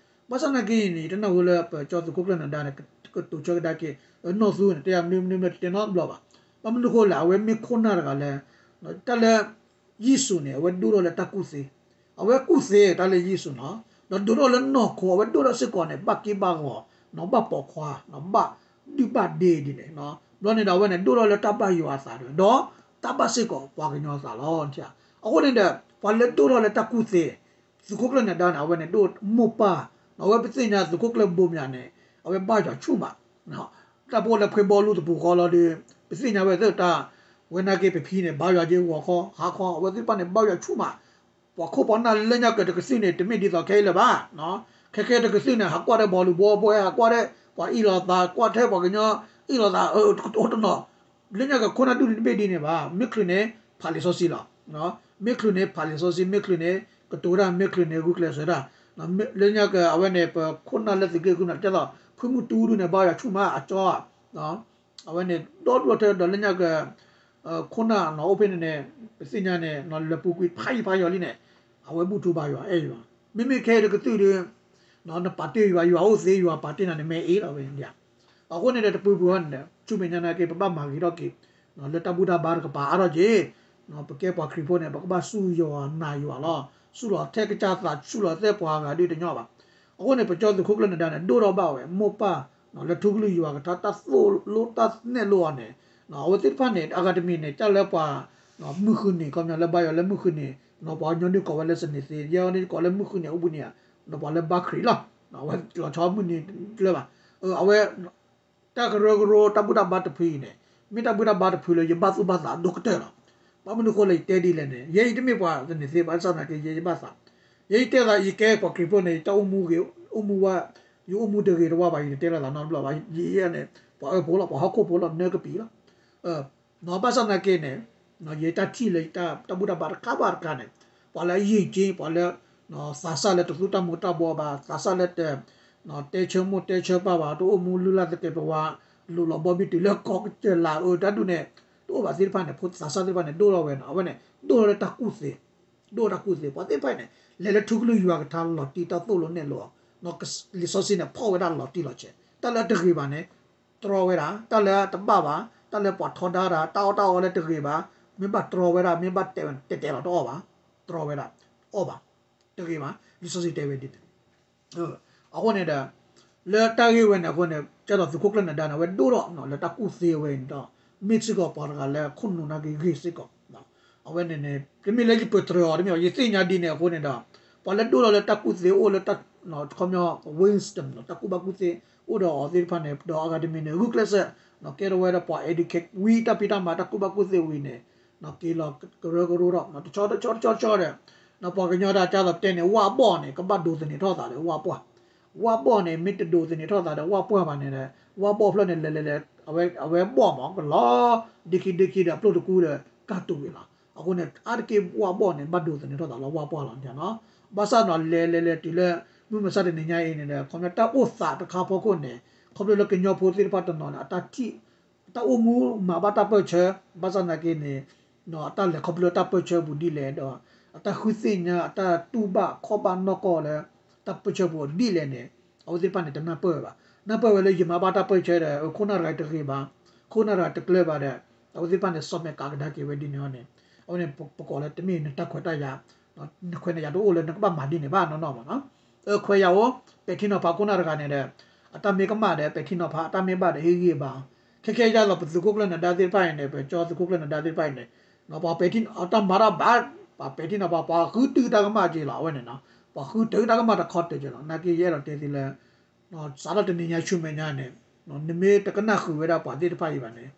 ဘၣ်ဆၣ်နာ်က့န့ၣ် ယတနၢ်ဟူလၢပကၠီသုးခိၣ်ကျၢၢ်နၢၤဒါန့ၣ် ကတိၤဆၢကဒါက့ၤ နီၢ်သူန့ၣ် တဲယၤမနုၤမနုၤမနုၤတတဲနီတဘျီဘၣ်. ဘၣ်မနုၤအဃိလဲၣ် အဝဲမ့ၢ်ခိၣ်နၢ်တဂၤလၢ တၢ်လၢ ယ့ၣ်ၡူးန့ၣ် အဝဲဒိၣ်ထီၣ်လၢတၢ်ကူၣ်သ့, အဝဲကူၣ်သ့တၢ်လၢယ့ၣ်ၡူးနီၤ, ဒီးဒိၣ်ထီၣ်လၢနီၢ်ခိ အဝဲဒိၣ်ထီၣ်စ့ၢ်ကီးန့ၣ် ဘၣ်က့ဘၣ်ဂီၤ, ဘၣ်ပိာ်ခွါ, ဘၣ်ဒုၣ်ဘၣ်ဒ့ဒ်န့ၣ်, ဘျီန့ၣ်ဒီးအဝဲန့ၣ် ဒိၣ်ထီၣ်လၢတၢ်ဘၣ်ယွၤအသးဒီး ဒီးတၢ်ဘၣ်စ့ၢ်ကီးပှၤကညီအသးလီၤ. အဃိန့ၣ်ဒီး ပှၤလၢဒိၣ်ထီၣ်လၢတၢ်ကူၣ်သ့ သုးခိၣ်ကျၢၢ်နၢၤဒါန့ၣ် အဝဲန့ၣ်ဒိၣ်မိၢ်ပၢ်, အဝဲပသ့ၣ်ညါသုးခိၣ်ကျၢၢ်ဘိမၠးန့ၣ် အဝဲဘၣ်ယွၤဆူၣ်မး, တၢ်ပအိၣ်လၢဖှ့ဘီလူသပူၤဃီလီၤဒီး ပသ့ၣ်ညါဝဲသ့ၣ်တၢ်, ဝဲနာ်က့ပဖံန့ၣ် ဘါယွၤက့ဂီၤခီ ဟါခီ အဝဲသ့ၣ်တဖၣ်န့ၣ် ဘါယွၤဆူၣ်မး, ပှၤခိၣ်ပှၤနၢ်လၢညါကတကသုၣ်န့ၣ် တမ့ၢ်ဒ်သိးခဲအံၤလၢၤဘၣ်, ခဲခဲတကသုၣ်န့ၣ် ဟးကွၢ်ထဲဘီလူၤဘီဘှဲ ဟးကွၢ်ထဲပှၤအ့ၣ်လိာ်သး ကွၢ်ထဲပှၤကညီအ့ၣ်လိာ်သး တအိၣ်တနီၤ, လၢညါကခိၣ်နၢ်ဒူၣ်န့ၣ်တမ့ၢ်ဒ်န့ၣ်ဘၣ်, မ့ၢ်ချုးန့ၣ် ဖးလံာ်စီဆှံလီၤ, မ့ၢ်ချုးန့ၣ် ဖးလံာ်စီဆှံ မ့ၢ်ချုးန့ၣ် ကတိၤတၢ် မ့ၢ်ချုးန့ၣ် ဂုာ်ကျဲးစၢးတၢ်, လၢညါကအဝဲန့ၣ် ပခိၣ်နၢ်လၢသုးက့ဃုန့ၣ် တဲသိး ဖုမုၢ်တူဒူၣ်န့ၣ် ဘါယွၤဆူၣ်မးအကၠီ အဝဲန့ၣ် ဒီဒူၣ်ထဲဒီးလၢညါက ခိၣ်နၢ်နီၤအိၣ်ဖဲန့ၣ်န့ၣ် ပသ့ၣ်ညါန့ၣ် လၢပူၤကွံာ်ဖးယံၤဖးယီၤလံန့ၣ် အဝဲဘူၣ်ထီၣ်ဘါယွၤအဲၣ်ယွၤ, မ့မ့ၢ်ခဲအံၤတကသုၣ်ဒီး နပာ်တ့ၢ်ယွၤ ယွၤအိၣ်သ့ ယွၤပာ်တ့ၢ်နၤန့ၣ် မ့ၢ်အ့ၣ်လီၤဝဲဒၣ်. အဃိန့ၣ်ဒီးတပူၤပူၤန့ၣ် ဆူမဲာ်ညါနာ်က့ ပဘၣ်မၤဂ့ၤထီၣ်က့ၤ လၢတၢ်ဘူၣ်တၢ်ဘါတကပၤအါထီၣ်က့ၤ, ပကဲပှၤခရံာ်ဖိန့ၣ် ပကဘၣ်စူၢ်ယွၤနာ်ယွၤလီၤ. စူၢ်လီၤထဲကစၢ်သး စူၢ်လီၤထဲပှၤဂၤဒ်တညီဘၣ်. အဃိန့ၣ် ပကၠီသုးခိၣ်ကျၢၢ်နၢၤဒါန့ၣ် ဒိၣ်ထီၣ်ဘၣ်ဝဲ မိၢ်ပၢ် လၢထူကလုၢ်ယွၤကထါ တၢ်သိၣ်လိတၢ်နဲၣ်လိအီၤန့ၣ် အဝဲသ့ၣ်တဖၣ်န့ၣ် အဂၤတမံၤန့ၣ် တၢ်လၢပှၤ မုၢ်ဃုနံၤ ခီပညီလၢဘါယွၤလၢမုၢ်ဃုနံၤ ပှၤကညီဒုးကိးဝဲလၢစနေသင် ယဲအံၤန့ၣ်ကိးလၢမုၢ်ဃုနံၤအိၣ်ဘှံးနံၤဧါ ပှၤလၢဘါခရံာ်လီၤ. အဝဲလီၤဆီမုၢ်နံၤတလၢဘၣ်. အဝဲ တၢ်ကရၢကရိတၢ်ဘူၣ်တၢ်ဘါတဖုအံၤန့ၣ် မ့ၢ်တၢ်ဘူၣ်တၢ်ဘါတဖုလၢယဘၣ်သူၣ်ဘၣ်သးဒိၣ်ကတၢၢ်လီၤ. ဘၣ်မနုၤအဃိလၢယတဲဒ်လဲၣ်န့ၣ် ယဲအံၤတမ့ၢ်ပှၤသန့ၤသ့ဘၣ်ဆၣ်သနာ်က့ ယဲယဘၣ်သး ယဲယတဲသး ယကဲပှၤခရံာ်ဖိန့ၣ် ယတၢ်အိၣ်မူဂ့ၤ အိၣ်မူဝဲ ယအိၣ်မူတဂ့ၤတဝါဘၣ် ယတတဲလိာ်သးနီတဘျီဘၣ်. ယဲန့ၣ် ပှၤအၢဖိလီၤ ပှၤဟီၣ်ခိၣ်ဖိလီၤ နၢကပံာ်လီၤ. ဘၣ်ဆၣ်သနာ်က့န့ၣ် ယတၢ်ထံၣ်လၢတၢ်ဘူၣ်တၢ်ဘါတခါဘၣ်တခါန့ၣ် ပှၤလၢအယံာ်က့ ပှၤလၢ သးစၢ်လၢတသူတၢ်မူၤတၢ်ဘှီးဘၣ် သးစၢ်လၢတ တဲဆၢမိၢ်တဲဆၢပၢ်ဘၣ် တအိၣ်မူလုၢ်လၢ်သကဲးပဝး လိၤလီၤဘီဘံၣ်တုၤလၢကီၢ်ကစၢၢ်လၢအအၢတၢ်ဒူၣ်န့ၣ် တအိၣ်ဘၣ်သ့ၣ်တဖၣ်န့ၣ် ဖိသးစၢ်သ့ၣ်တဖၣ်န့ၣ် ဒိၣ်ထီၣ်ဝဲနီၤ အဝဲန့ၣ် ဒိၣ်ထီၣ်လၢတၢ်ကူၣ်သ့ ဒိၣ်ထီၣ်တၢ်ကူၣ်သ့ ပှၤသ့ၣ်တဖၣ်န့ၣ် လဲၤလၢထူကလုၢ်ယွၤကထါလီၤတံၢ်တၢ်သိၣ်လိနဲၣ်လိအီၤ လံာ်စီဆှံန့ၣ် ဖီၣ်ဝဲဒၣ်လီၤတံၢ်လီၤဆဲး တၢ်လၢအတဂ့ၤဘၣ်န့ၣ် တြီဝဲဒၣ် တၢ်လၢတဘၣ်ဘၣ် တၢ်လၢပှၤထီဒါတၢ် တၢ်အီၣ်တၢ်အီလၢတဂ့ၤဘၣ် မ့ၢ်ဘၣ်တြီဝဲဒၣ် မ့ၢ်ဘၣ်တဲဝဲ တဲတဲလီၤတအီၣ်ဘၣ် တြီဝဲဒၣ် အီၣ်ဘၣ် တဂ့ၤဘၣ် လံာ်စီဆှံတဲဝဲဒ်န့ၣ် အဃိန့ၣ်ဒီး လၢတၢ်ဂ့ၢ်ဝဲန့ၣ်အဃိန့ၣ် ကၢ်သိးသုးခိၣ်ကျၢၢ်နဒါန့ၣ် အဝဲဒိၣ်ထီၣ်လၢတၢ်ကူၣ်သ့ဝဲအံၤန့ၣ်ဒီး မ့ၢ်စ့ၢ်ကီးပှၤတဂၤလၢခိၣ်နူာ်နာ်က့ဂ့ၤစ့ၢ်ကီး အဝဲန့ၣ်န့ၣ် တမ့ၢ်လၢယပၢၢ်တြၢၤအီၤတမ့ၢ်ဘၣ် ယသ့ၣ်ညါဒ်န့ၣ်အဃိန့ၣ်ဒီး ပှၤလၢဒိၣ်ထီၣ်လၢတၢ်ကူၣ်သ့အိၣ်လၢတၢ် ခီပညီ wisdom တၢ်ကူၣ်ဘၣ်ကူၣ်သ့ အိၣ်ဒီးအီၤသ့ၣ်တဖၣ်န့ၣ် ဒီးအဂၤတမံၤန့ၣ် ဂုာ်ကျဲးစၢး ကဲထီၣ်ဝဲဒၣ်ပှၤ educate ဝံၤတၢ်ဖံးတၢ်မၤတၢ်ကူၣ်ဘၣ်ကူၣ်သ့ဝံၤန့ၣ် က့ၤလီၤကရၢကရိထီၣ် တဆီတဆီတဆီတဆီဒီး ပှၤကညီတၢ်ကၢ်သိးတဲန့ၣ် ဝၣ်ဘီၣ်န့ၣ် ကဘၣ်ဒိးသန့ၤထီၣ်သးဒီးဝၣ်ပှၢ် ဝၣ်ဘီၣ်န့ၣ် မ့ၢ်တဒိးသန့ၤထီၣ်သးဒီးဝၣ်ပှၢ်ဘၣ်န့ၣ်ဒီး ဝၣ်ဘီၣ်ဖျၢၣ်န့ၣ် လဲၤလဲၤလဲၤ အဝဲဘီၣ်မး ကလီၤ ဒ့ခံဒ့ခံဒီးအပျိၢ်တကူဒီး ကၢ်တူာ်ဝံၤလီၤ. အဃိန့ၣ် အါတက့ၢ်ဝၣ်ဘီၣ်န့ၣ် ဘၣ်ဒိးသန့ၤထီၣ်သးလီၤ ဝၣ်ပှၢ်လီၤန့ၣ်နီၤ. ဘၣ်ဆၣ်နီၤ လဲၤလဲၤလဲၤတုၤလၢ မုၢ်မဆါတနံၤညါအံၤန့ၣ်ဒီး ခီပညီတၢ်အိၣ်သးတခါဖီခိၣ်န့ၣ် ခီဖျိလၢကညီဖိသ့ၣ်တဖၣ်တနီၤန့ၣ် အတၢ်ထံၣ် အတၢ်အိၣ်မူမၤဘၣ်တၢ်ပၢၢ်ဆၢ ဘၣ်ဆၣ်သနာ်က့န့ၣ် အတၢ်လဲၤခီဖျိတၢ်ပၢၢ်ဆၢပူၤဒ်လဲၣ်ဒီး အတၢ်ဃုသ့ၣ်ညါ အတၢ်တူၢ်ဘၣ်ခီၣ်ဘၣ်နီၢ်ကီၢ်လၢ တၢ်ပၢၢ်ဆၢပူၤဒ်လဲၣ်န့ၣ် အဝဲသ့ၣ်တဖၣ်န့ၣ် တနၢ်ပၢၢ်ဝဲဘၣ်. နၢ်ပၢၢ်ဝဲလၢယမၤဘၣ်တၢ်ပၢၢ်ဆၢဒီး ခိၣ်နၢ်တဂၤတဂ့ၤဘၣ်, ခိၣ်နၢ်တဂၤတကျၢၤဘၣ်ဒီး အဝဲသ့ၣ်တဖၣ်န့ၣ် စီၣ်မဲာ်ကးကဒါက့ၤဝဲဒ်န့ၣ်န့ၣ် အဝဲန့ၣ်ပကိးလၢတမ့ၢ်နတၢ်ခွဲးတၢ်ယာ် နခွဲးနယာ်တအိၣ်လၢနကဘၣ်မၤဒ်န့ၣ်ဘၣ်နီၢ်နီၢ်မးနီၤ. ခွဲးယာ်အိၣ် ပဲာ်ထံနီၤဖးခိၣ်နၢ်တဂၤန့ၣ်ဒီး အတၢ်မ့ၢ်ကမၣ်ဒီး ပဲာ်ထံနီၤဖး အတၢ်မ့ၢ်ဘၣ်ဒီး ဟ့ၣ်ဂံၢ်ဘါ ခဲခဲအံၤဒ်သိးပသုးခိၣ်ကျၢၢ်နဒါသ့ၣ်တဖၣ်အံၤန့ၣ် ပကၠီသုးခိၣ်ကျၢၢ်နဒါသ့ၣ်တဖၣ်အံၤန့ၣ် ပှၤပဲာ်ထံ အတၢ်မၤတၢ်ဘၣ် ပှၤပဲာ်ထံနီၤဖး ပှၤဃုတုၤတၢ်ကမၣ်က့ၤလီၤ အဝဲန့ၣ်နီၤ ပှၤဃုတုၤတၢ်ကမၣ်တခီတၢၤက့ၤလီၤ. နာ်က့ယအဲၣ်ဒိးတဲသုလၢ စးထီၣ်တနံၤညါဆူမဲာ်ညါန့ၣ် နမ့ၢ်တကနၣ်ဃုာ်ဝဲဒၣ်ပှၤသ့ၣ်တဖၣ်အံၤဘၣ်န့ၣ်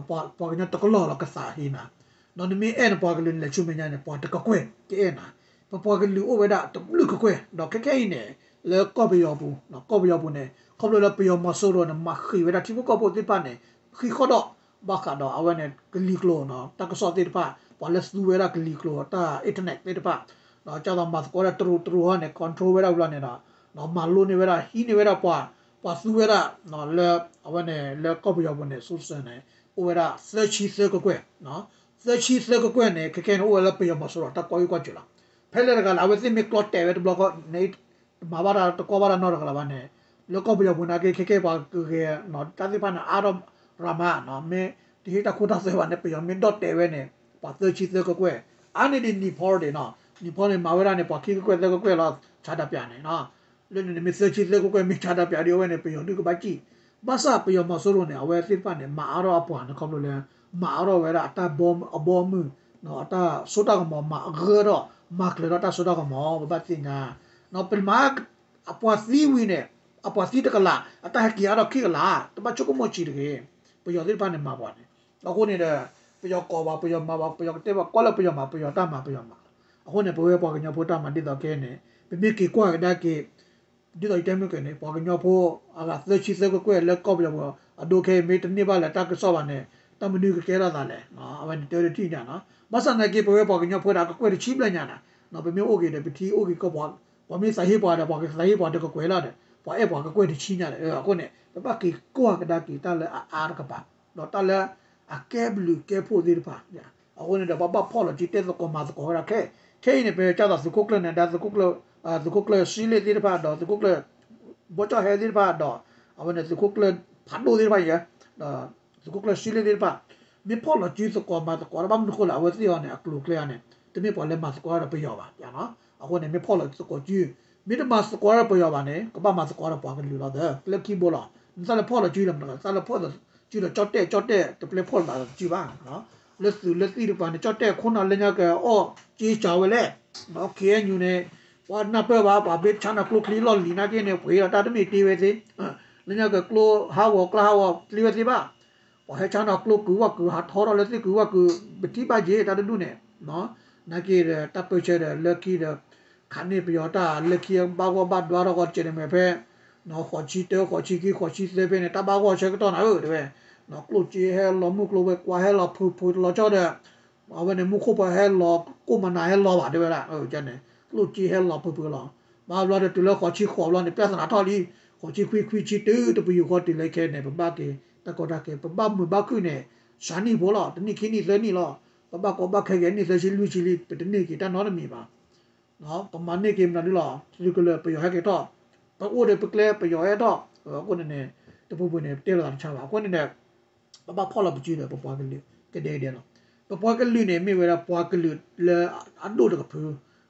ပှၤကညီတကလီၢ်လီၤကသးဟ့နၤ, ဒီးနမ့ၢ်အဲၣ်နပှၤကလုာ်နလဲၤဆူမဲာ်ညါန့ၣ် ပှၤတကကွဲၢ်ကအဲၣ်နၤ, ပပှၤကလုာ်အိၣ်ဝဲဒၣ်တဘျုးကကွဲၢ် ဒီးခဲခဲအံၤန့ၣ် လၢကီၢ်ပယီၤပူၤ ကီၢ်ပယီၤပူၤန့ၣ် ခီဖျိလၢပယီၤမီၤစိရိၤန့ၣ် မၤဃံးဝဲဒၣ်ထံဖိကီၢ်ဖိသ့ၣ်တဖၣ်န့ၣ် ဃံးဃီၣ်ဒီး ဘၣ်ဃးဒီးအဝဲန့ၣ် ကလံၤကျိာ် တၢ်ကစီၣ်သ့ၣ်တဖၣ် ပှၤလၢသူဝဲဒၣ်ကလံၤကျိာ် တၢ် internet သ့ၣ်တဖၣ် ကၢ်သိးမၤသကိးဒၣ်တရူးတရူးဟီန့ၣ် control ဝဲဒၣ်ဝံၤလီၤန့ၣ်ဒီး မၤလိန့ၢ်ဝဲဒၣ် ဟံးန့ၢ်ဝဲဒၣ်ပှၤ ပှၤသူဝဲဒၣ် လၢ အဝဲန့ၣ် လၢကီၢ်ပယီၤပူၤန့ၣ် စူစၢၣ်န့ၣ် အိၣ်ဝဲဒၣ်သၢဆံသၢကကွဲၢ်, သၢဆံသၢကကွဲၢ်န့ၣ် ခဲခဲန့ၣ် အိၣ်ဝဲလၢပယီၤမီၤစိရိၤတၢ်ကွၢ်ဂ့ၢ်ကွၢ်စၢၤလီၤ. ဖဲလဲၣ်တဂၤလဲၣ် အဝဲသ့ၣ်မ့ၢ်ကျီတဲာ်ဝဲတဘျီဃီန့ၣ် တမၤဘၣ်တၢ်တကွၢ်ဘၣ်တၢ်နီတဂၤလၢၤဘၣ်န့ၣ် လၢကီၢ်ပယီၤပူၤနာ်က့ ခဲခဲပှၤကဂဲၤ တၢ်သ့ၣ်တဖၣ်န့ၣ် အါထီၣ်ရၤမးနီၤ မ့ၢ်တဟ့ၣ်တၢ်ခိတၢ်သွဲဘၣ်န့ၣ် ပယီၤမ့ၢ်ဒီၣ်တဲာ်ဝဲန့ၣ် ပှၤသၢဆံသၢကကွဲၢ် အါန့ၢ်ဒံး Nepal ဒံးနီၤ Nepal န့ၣ် မၤဝဲဒၣ်န့ၣ် ပှၤခံကကွဲၢ်သၢကကွဲၢ်လီၤ ဆါတၢ်ပၠးန့ၣ်နီၤ လၢန့ၣ်န့ၣ် မ့ၢ်သၢဆံသၢကကွဲၢ် မ့ၢ်ဆါတၢ်ပၠးဒ်အဝဲန့ၣ် ပယီၤဒုးကဘၣ်စံၣ် ဘၣ်ဆၣ်ပယီၤမီၤစိရိၤန့ၣ် အဝဲသ့ၣ်တဖၣ်န့ၣ် မၤအါထီၣ်အပှၤန့ၣ် ခီဖျိလၢ မၤအါထီၣ်ဝဲဒၣ်အတၢ်ဘီအဘီအမုၢ် အတၢ်စိတၢ်ကမီၤ မၤအဂၢၢ်ထီၣ် မၤကျၢၤထီၣ်တၢ်စိတၢ်ကမီၤ ပဘၣ်သ့ၣ်ညါ ပမၤ အပှၤသံဝံၤန့ၣ် အပှၤသံတကလး အတၢ်ဟဲက့ၤအါထီၣ်ခံကလး တဘၣ်ဆိကမိၣ်ဆံးတဂ့ၤ ပယီၤသ့ၣ်တဖၣ်န့ၣ်မၤပှၤန့ၣ် အဃိန့ၣ်ဒီး ပယီၤကိးပှၤ ပယီၤမၤပှၤ ပယီၤကတဲပှၤ ကွၢ်လၢပယီၤမၤ ပယီၤတၢ်မၤ ပယီၤမၤလီၤ. အဃိန့ၣ် ပဝဲပှၤကညီဖိတၢ်မၤဒ်သိးခဲအံၤန့ၣ် ပမ့ၢ်က့ၤကွၢ်ကဒါက့ၤ ဒ်သိးယတဲမုၢ်က့ၤန့ၣ် ပှၤကညီဖိ အဂၤသၢဆံသၢကကွဲၢ်လၢကီၢ်ပယီၤပူၤ အဒိခဲအံၤ မ့ၢ်တန့ၢ်ဘၣ်လၢၤတၢ်ကစီၣ်ဘၣ်န့ၣ် တၢ်မနုၤကကဲထီၣ်သးလဲၣ်. အဝဲန့ၣ်တဲဝဲတထံၣ်ညါနီၤ ဘၣ်ဆၣ်သနာ်က့ ပဝဲပှၤကညီဖိဒၣ်ကကွဲၢ်တဆံဘျဲၣ်ညါန့ၣ် ပမ့ၢ်အိၣ်က့ၤဒီး ပထံၣ်အိၣ်က့ၤကီၢ်ပှၤ ပှၤမ့ၢ်သးဟ့ပှၤဒီး ပှၤကသးဟ့ပှၤတကကွဲၢ်လီၤဒီး ပှၤအဲၣ်ပှၤကကွဲၢ်တဆံညါဒီး အဃိန့ၣ် ပဘၣ်က့ၤကွၢ်ကဒါက့ၤတၢ်လၢအအါတကပၤ ဒီးတၢ်လၢအကဲဘျုးကဲဖှိၣ်သ့ၣ်တဖၣ် အဃိန့ၣ်ဒီး ပဘၣ်ဖီၣ်လီၤစုတဲသကိးမၤသကိးဝဲဒၣ်ခဲ ခဲအံၤန့ၣ် ပကၢ်သိးသုးခိၣ်ကျၢၢ်နဒါ သုးခိၣ်ကျၢၢ် သုးခိၣ်ကျၢၢ်စံလ့ၣ်သ့ၣ်တဖၣ်ဒီး သုးခိၣ်ကျၢၢ် ဘီကၠီၣ်ဟဲသ့ၣ်တဖၣ်ဒီး အဝဲန့ၣ်သုးခိၣ်ကျၢၢ်ဖးဒိၣ်သ့ၣ်တဖၣ်ယဲ ဒီးသုးခိၣ်ကျၢၢ်စံလ့ၣ်သ့ၣ်တဖၣ် မ့ၢ်ဖီၣ်လီၤစုသကိးမၤသကိးဒီး ဘၣ်မနုၤဃိလဲၣ် အဝဲသ့ၣ်အီၤန့ၣ် အကျိၤအကျဲအံၤန့ၣ် တမ့ၢ်ပှၤလၢမၤသကိးဒီးပယီၤဘၣ် အဃိန့ၣ် မ့ၢ်ဖီၣ်လီၤသကိးစု မ့ၢ်တမၤသကိးဒီးပယီၤဘၣ်န့ၣ် ကဘၣ်မၤသကိးဒီးပှၤကလုာ်လီၤသၢ လၢခံဘိလီၤ သးလဲၤဖီၣ်လီၤစုလီၤ, သးလဲၤဖီၣ်လီၤစုဒီး ကၠီၣ်တဲၣ် ကၠီၣ်တဲၣ် တပျဲဖီၣ်လီၤသးစုဘၣ်. လၢသုးလၢသံၣ်တကပၤန့ၣ် ကၠီၣ်တဲၣ်ခိၣ်နၢ်လၢညါကအီၣ်က့စၢ်ဝဲလဲၣ်. ခ့ၣ်အဲၣ်ယူၣ်န့ၣ် ပှၤနၢ်ပၢၢ်ဘၣ် ပှၤဘ့ဆါနီၤကျိချံလီၢ်လံၤနာ်က့န့ၣ် ပှ့ၤဒီးတၢ်တမ့ၢ်တ့ဝဲသ့, လၢညါကကျိဟးဂီၤကျါဟးဂီၤတ့ဝဲသ့ဘၣ်. ပှၤဟဲဆါနီၤကျိကုၢ်ဝၣ်ကုၢ် ဟးထီထီၣ်လၢသ့ၣ်ကုၢ်ဝၣ်ကုၢ် ပထံၣ်ဘၣ်က့ၤတၢ်တဒူၣ်န့ၣ် နာ်က့ဒီး တၢ်ပၢဆှၢဒီးလၢခံဒီး ခးန့ၢ်ပယီၤတၢ်လၢခံဘၣ်ဂီၢ်ဘၣ်ဒွါထီၣ်ဃီ ကဲန့ၣ်မ့ၢ်ဖဲ ဃိးဆံတၢ ဃိးဆံခံ ဃိးဆံသၢဖဲန့ၣ် တၢ်ဘၣ်ဂီၢ်ဆၢကတီၢ်နၤဧၢ တဲဝဲ, ကျိၣ်စ့ဟဲလီၤ မုၢ်ကျိၤဝဲၤကွာ်ဟဲလီၤ ဖုးဖုးတလီၤဆီဒီး အဝဲန့ၣ် မူခိၣ်ပှၤဟဲလီၤ ကိၣ်မနၤဟဲလီၤဘၣ် တဲဝဲဒၣ် ကျိၣ်စ့ဟဲလီၤဖုးဖုးလီၤ. ဘၣ်ဘျီဒီးတုၤလၢဃိးဆံဃိးဘျီန့ၣ် ပြဿနာထီၣ်လံ. ဃိးဆံခွံ ခွံဆံတၢ တပယူာ်ဃီတုၤလၢခဲန့ၣ် ပဘၣ်က့ၤတၢ်ကီတၢ်ခဲ ပဘၣ်မုာ်ဘၣ်ခုၣ်န့ၣ် စှၤနံၣ်ဖိလီၤ. တနံၣ်ခံနံၣ်သၢနံၣ်လီၤ. ပဘၣ်ကီဘၣ်ခဲက့ၤနံၣ်သၢဆံလွံၢ်ဆံလံ ပတန့ၢ်က့ၤတၢ်နီတမံၤဘၣ်. ပမၤန့ၢ်က့ၤမနုၤဒ်လီၤ သုကလၢၤပယီၤဟဲက့ၤထီၣ်, ပအိၣ်ဒီးပကျဲပယီၤဟဲထီၣ်, အဃိန့ၣ်န့ၣ် တပူၤပူၤန့ၣ် ပတဲလိာ်သးတဆါဘၣ်. အဃိန့ၣ်ဒီး ပဘၣ်ဖီၣ်လီၤပစုဒီးပပှၤကလုာ်ကဒဲကဒဲလီၤ. ပပှၤကလုာ်န့ၣ် မ့ၢ်ဝဲဒၣ်ပှၤကလုာ်လၢအဒိၣ်တကဖု,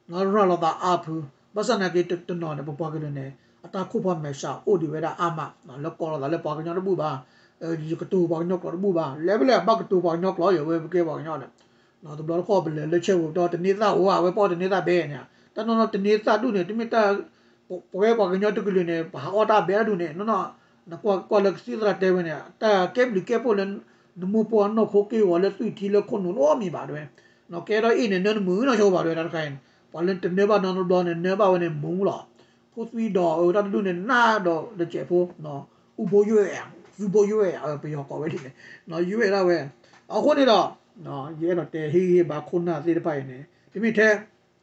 လၢရၤလီၤသးအါဖု, ဘၣ်ဆၣ်နာ်က့တနီၤန့ၣ် ပပှၤကလုာ်န့ၣ် အတၢ်ခိၣ်ဖီမဲာ်ဆှးအိၣ်ဒံးဝဲဒၣ်အါမး, လၢကိးလီၤသးလၢပှၤကညီတဘူၣ်ဘၣ်, ယကတိၤပှၤကညီကျိာ်တဘူၣ်ဘၣ်, လဲၤဖဲလဲၣ်ဘၣ်ကတိၤပှၤကညီကျိာ် ယဝဲပကဲပှၤကညီန့ၣ် တဘျီတခီၣ်ပလဲၤလၢဆဲးဝူၤပတီၢ် တန့ၢ်သၣ်အိၣ်ဧါ အဝဲပအီၣ်တန့ၢ်သၣ်ဘဲန့ၣ်, တၢ်နီၢ်နီၢ်တန့ၢ်သၣ်ဒူၣ်န့ၣ် တမ့ၢ်တၢ် ပဝဲပှၤကညီတကလုာ်န့ၣ် ပဟးအီၣ်တၢ်ဘဲဒၣ်ဒူၣ်န့ၣ် နီၢ်နီၢ် နကွၢ်ကွၢ်လၢကသံၣ်သရၣ်တဲဝဲန့ၣ် တၢ်ကဲဘျုးကဲဖှိၣ်လၢ နမိၢ်ပှၢ်နီၢ်ခိက့ၢ်ဂီၤလၢသွံၣ်ထံလၢခိၣ်နူာ်နီတမံၤဘၣ်တဲဝဲ, ကဲထီၣ်အ့ၣ်န့ၣ် နၢနမုာ်နီၢ်ဆိဘၣ်တဲဝဲတၢ်တခါအံၤန့ၣ် ပှၤလၢတနၢဘၣ်နီတဘျီန့ၣ် နၢဘၣ်ဝဲန့ၣ်မူလီၤ, ဖိသွံဒီးအတၢ်တဒူၣ်န့ၣ် နၢ်ဒီးတစဲးဖိ အူဘိယွဲၣ် သူဘိယွဲၣ် ပယီၤကိးဝဲဒ်န့ၣ် ယွဲၣ်ဒၣ်ဝဲ, အဃိန့ၣ်ဒီး ယအဲၣ်ဒိးတဲဟ့ၣ်ဂံၢ်ဟ့ၣ်ဘါခိၣ်နၢ်သ့ၣ်တဖၣ်အံၤန့ၣ် တမ့ၢ်ထဲ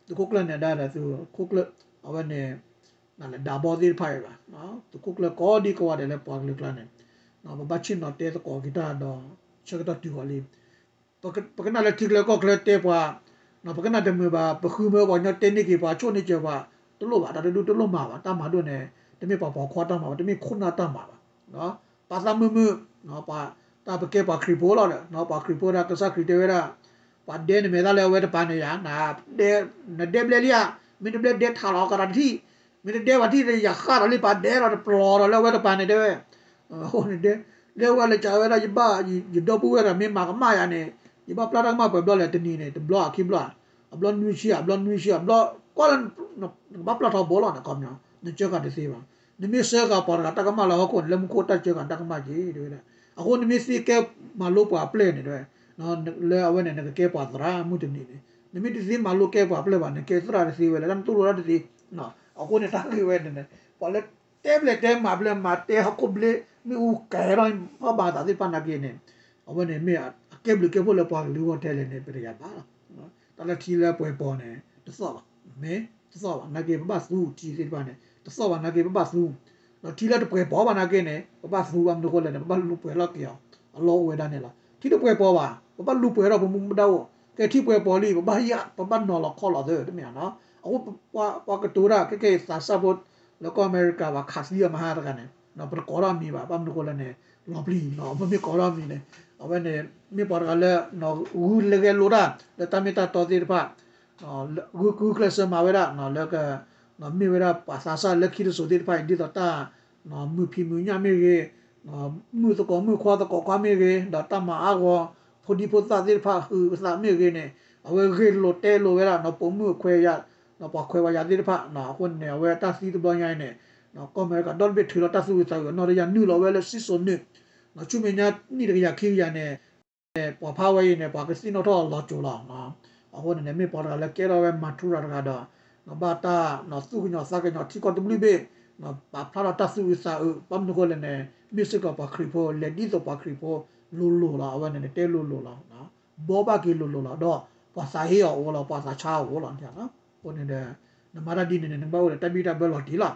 သုးခိၣ်ကျၢၢ်နဲၤဒါဒီးသုးခိၣ်ကျၢၢ် အဝဲန့ၣ် နလဲၤဒါဘီသ့ၣ်တဖၣ်အံၤဘၣ်, သုးခိၣ်ကျၢၢ်ကိးဒံကိးဂၤဒဲးလၢပှၤကလုာ်ကျါန့ၣ် ပဘၣ်ဆ့ၣ်နီၤတဲသကိးက့ၤတၢ်ဒီး ဆၢကတီၢ်တုၤဃီၤလံ ပကနၣ်လၢထံကျဲကီၢ်ကျဲတဲပှၤ, ပကနၣ်တမုာ်ဘၣ် ပဃုမၢပှၤကညီတဲန့ၢ်က့ၤပှၤ ဆိၣ်န့ၢ်စၢၤပှၤ တလိၣ်ဘၣ် တၢ်တဒူၣ်တလိၣ်မၤဘၣ် တၢ်မၤဒိၣ်န့ၣ် တမ့ၢ်ပှၤပိာ်ခွါတၢ်မၤဘၣ် တမ့ၢ်ခိၣ်နၢ်တၢ်မၤဘၣ်, ပာ်သးမုာ်မုာ်, တၢ်ပကဲပှၤခရံာ်ဖိလီၤဒီး ပှၤခရံာ်ဖိဒီးကစၢ်ခရံာ်တဲဝဲဒၣ် ပှၤဒဲနမဲာ်သၣ်လၢအဝဲတပၤန့ၣ်ယါ, နဒဲဘျဲလံဧါ, မ့ၢ်တဘျဲဒဲထးလီၤကဒီးတထံၣ်, မ့ၢ်တဒဲပှၤထံၣ်ဒီးယဃၣ်ဒီးလံ ပှၤဒဲလီၤတပျီၤဒီးလၢအဝဲတပၤန့ၣ်တဲဝဲ အဃိန့ၣ်ဒဲ လၢဝဲလၢကဝဲဒၣ် ယဘၣ်ယဒီပုၢ်ဝဲၢ်ဒီးမ့ၢ်မၤကမၣ်ယၤန့ၣ် ယဘၣ်ပျၢ်တၢ်ကမၣ်ပှဲၤဘျီလဲၣ် တနံၤန့ၣ် တဘျီခံဘျီ, အဘျီနွံဆံ အဘျီနွံဆံ အဘျီ ကွၢ်လၢ နကဘၣ်ပျၢ်ထီဘိလီၤန့ၣ် ခီပညီ နစၢဃာ်တသ့ဘၣ်, နမ့ၢ်စၢဃာ်ပှၤတဂၤတၢ်ကမၣ်လၢဟီၣ်ခိၣ်န့ၣ် လၢမူခိၣ်တၢ်စၢဃာ်တၢ်ကမၣ်က့ၤတဲဝဲဒၣ်, အဃိနမ့ၢ်သ့ကဲမၤလိပှၤအပျဲၢ်န့ၣ်တဲဝဲ လၢအဝဲန့ၣ် နကကဲပှၤသရၣ်မုၢ်တနံၤန့ၣ်, နမ့ၢ်တသ့မၤလိကဲပှၤပျဲၢ်ဘၣ် နကဲသရၣ်တသ့ဝဲလဲၣ် တၢ်နတူၢ်လိာ်တၢ်တသ့, အဃိန့ၣ်တၢ်ဂ့ၢ်ဝဲန့ၣ် ပှၤလၢတဲဘျဲၣ်တဲမၤဘျဲၣ် မၤတဲဟီၣ်ခိၣ်ဘျ့ မ့ၣ်အူကဲထီၣ် ဖီၣ်ဘၣ်သးသ့ၣ်တဖၣ်နာ်က့န့ၣ်, အဝဲန့ၣ်မ့ၢ်အကဲဘျုးကဲဖှိၣ်လၢပှၤကလုာ်ဂီၢ်ထဲလဲၣ်န့ၣ် ပတယၤဘၣ်လီၤ. တၢ်လၢထံလၢပှဲၤပီၤန့ၣ် တသီၣ်ဘၣ်, မ့ၢ်တသီၣ်ဘၣ် နာ်က့ပဘၣ်သူထံသ့ၣ်တဖၣ်န့ၣ် တသီၣ်ဘၣ်နာ်က့ပဘၣ်သူ, ဒီးထံလၢတပှဲၤပီၤဘၣ်နာ်က့န့ၣ် ပဘၣ်သူဘၣ်မနုၤဃိလဲၣ်န့ၣ် ပဘၣ်လူၤပှဲၤထီၣ်က့ၤအီၤ အလီၢ်အိၣ်ဝဲဒၣ်န့ၣ်လီၤ. ထံတပှဲၤပီၤဘၣ် ပဘၣ်လူၤပှဲၤထီၣ်ပမူပဒါအိၣ်, ကဲထံပှဲၤပီၤလံ ပဘၣ်ယၣ် ပဘၣ်နီၤလီၤခီလီၤသၢတမ့ၢ်ဧါနီၤ. အဃိ ပှၤကတိၤတၢ် ခဲကဲအံၤသးစၢ်ဖိ လၢကီၢ်အမဲရကၤဘၣ် ခးသံအီၤမဟါတဂၤန့ၣ် ပတကိးထီၣ်မံၤဘၣ် ဘၣ်မနုၤဃိလဲၣ်န့ၣ် လီၤပျံၤနီၤ ပမ့ၢ်ကိးထီၣ်မံၤန့ၣ် အဝဲန့ၣ် မ့ၢ်ပှၤတဂၤလၢ ဂုာ်လၢဂဲၤလိာ်တၢ် လၢတၢ်မ့ၢ်တၢ်တီသ့ၣ်တဖၣ် ဂုာ်ကျဲးစၢးမၤဝဲဒၣ် လၢက မ့ၢ်ဝဲဒၣ်ပှၤသးစၢ်လၢခံတစိၤသ့ၣ်တဖၣ်အံၤ ဒ်သိးတၢ် မုာ်ဖံးမုာ်ညၣ်မ့ၢ်ဂ့ၤ, မုာ်သကိးမုာ်ခွါသကိးခွါမ့ၢ်ဂ့ၤ, ဒီးတၢ်မၤအါဂီၤ ဖိဒံဖိသၣ်သ့ၣ်တဖၣ် ဟုးသးမ့ၢ်ဂ့ၤန့ၣ် အဝဲဂ့ၢ်လိာ်တဲလိာ်ဝဲဒၣ် ပိာ်မုၣ်အခွဲးယာ် ပှၤခွဲးပှၤယာ်သ့ၣ်တဖၣ် အဃိန့ၣ် အဝဲတၢ်သံတဘျီညါအံၤန့ၣ် ကီၢ်အမဲရကၤဒီတဘ့ၣ်ထုးလီၤတၢ်သူၣ်အုးသးအုး အနီၢ်တယၢ်နုာ်လီၤဝဲလၢစံၣ်စိၤနုာ် ဆူမဲာ်ညါနံၣ်တကယၤခံကယၤန့ၣ် ပှၤဖးဝဲအံၤန့ၣ် ပှၤကသ့ၣ်နီၣ်ထီၣ်လီၤစိၤလီၤ. အဃိန့ၣ်န့ၣ် မ့ၢ်ပှၤတဂၤလၢကဲထီၣ်ဝဲမၤထူရၤတဂၤဒီး ဘၣ်တၢ်သူၣ်ကညီၤသးကညီၤထံကီၢ်တဘျုးဘ့ၣ် ပာ်ဖျါထီၣ်တၢ်သူၣ်အုးသးအုး ဘၣ်မနုၤဃိလဲၣ်န့ၣ် မ့ၢ်စ့ၢ်ကီးပှၤခရံာ်ဖိ လဲၤဒ်သိးပှၤခရံာ်ဖိလိၤလိၤလီၤ. အဝဲန့ၣ်န့ၣ် တဲလိၤလိၤလီၤ. ဘီဘၣ်က့ၤလိၤလိၤလီၤ ဒီးပှၤသးဟ့အီၤအိၣ်လီၤ ပှၤသးဆါအီၤအိၣ်လီၤန့ၣ်. အဃိန့ၣ်ဒီး နမၤတၢ်ဒ်န့ၣ်န့ၣ် နကဘၣ်အိၣ်ဒီးတၢ်ဘံၣ်တၢ်ဘၢလီၤတံၢ်လီၤ.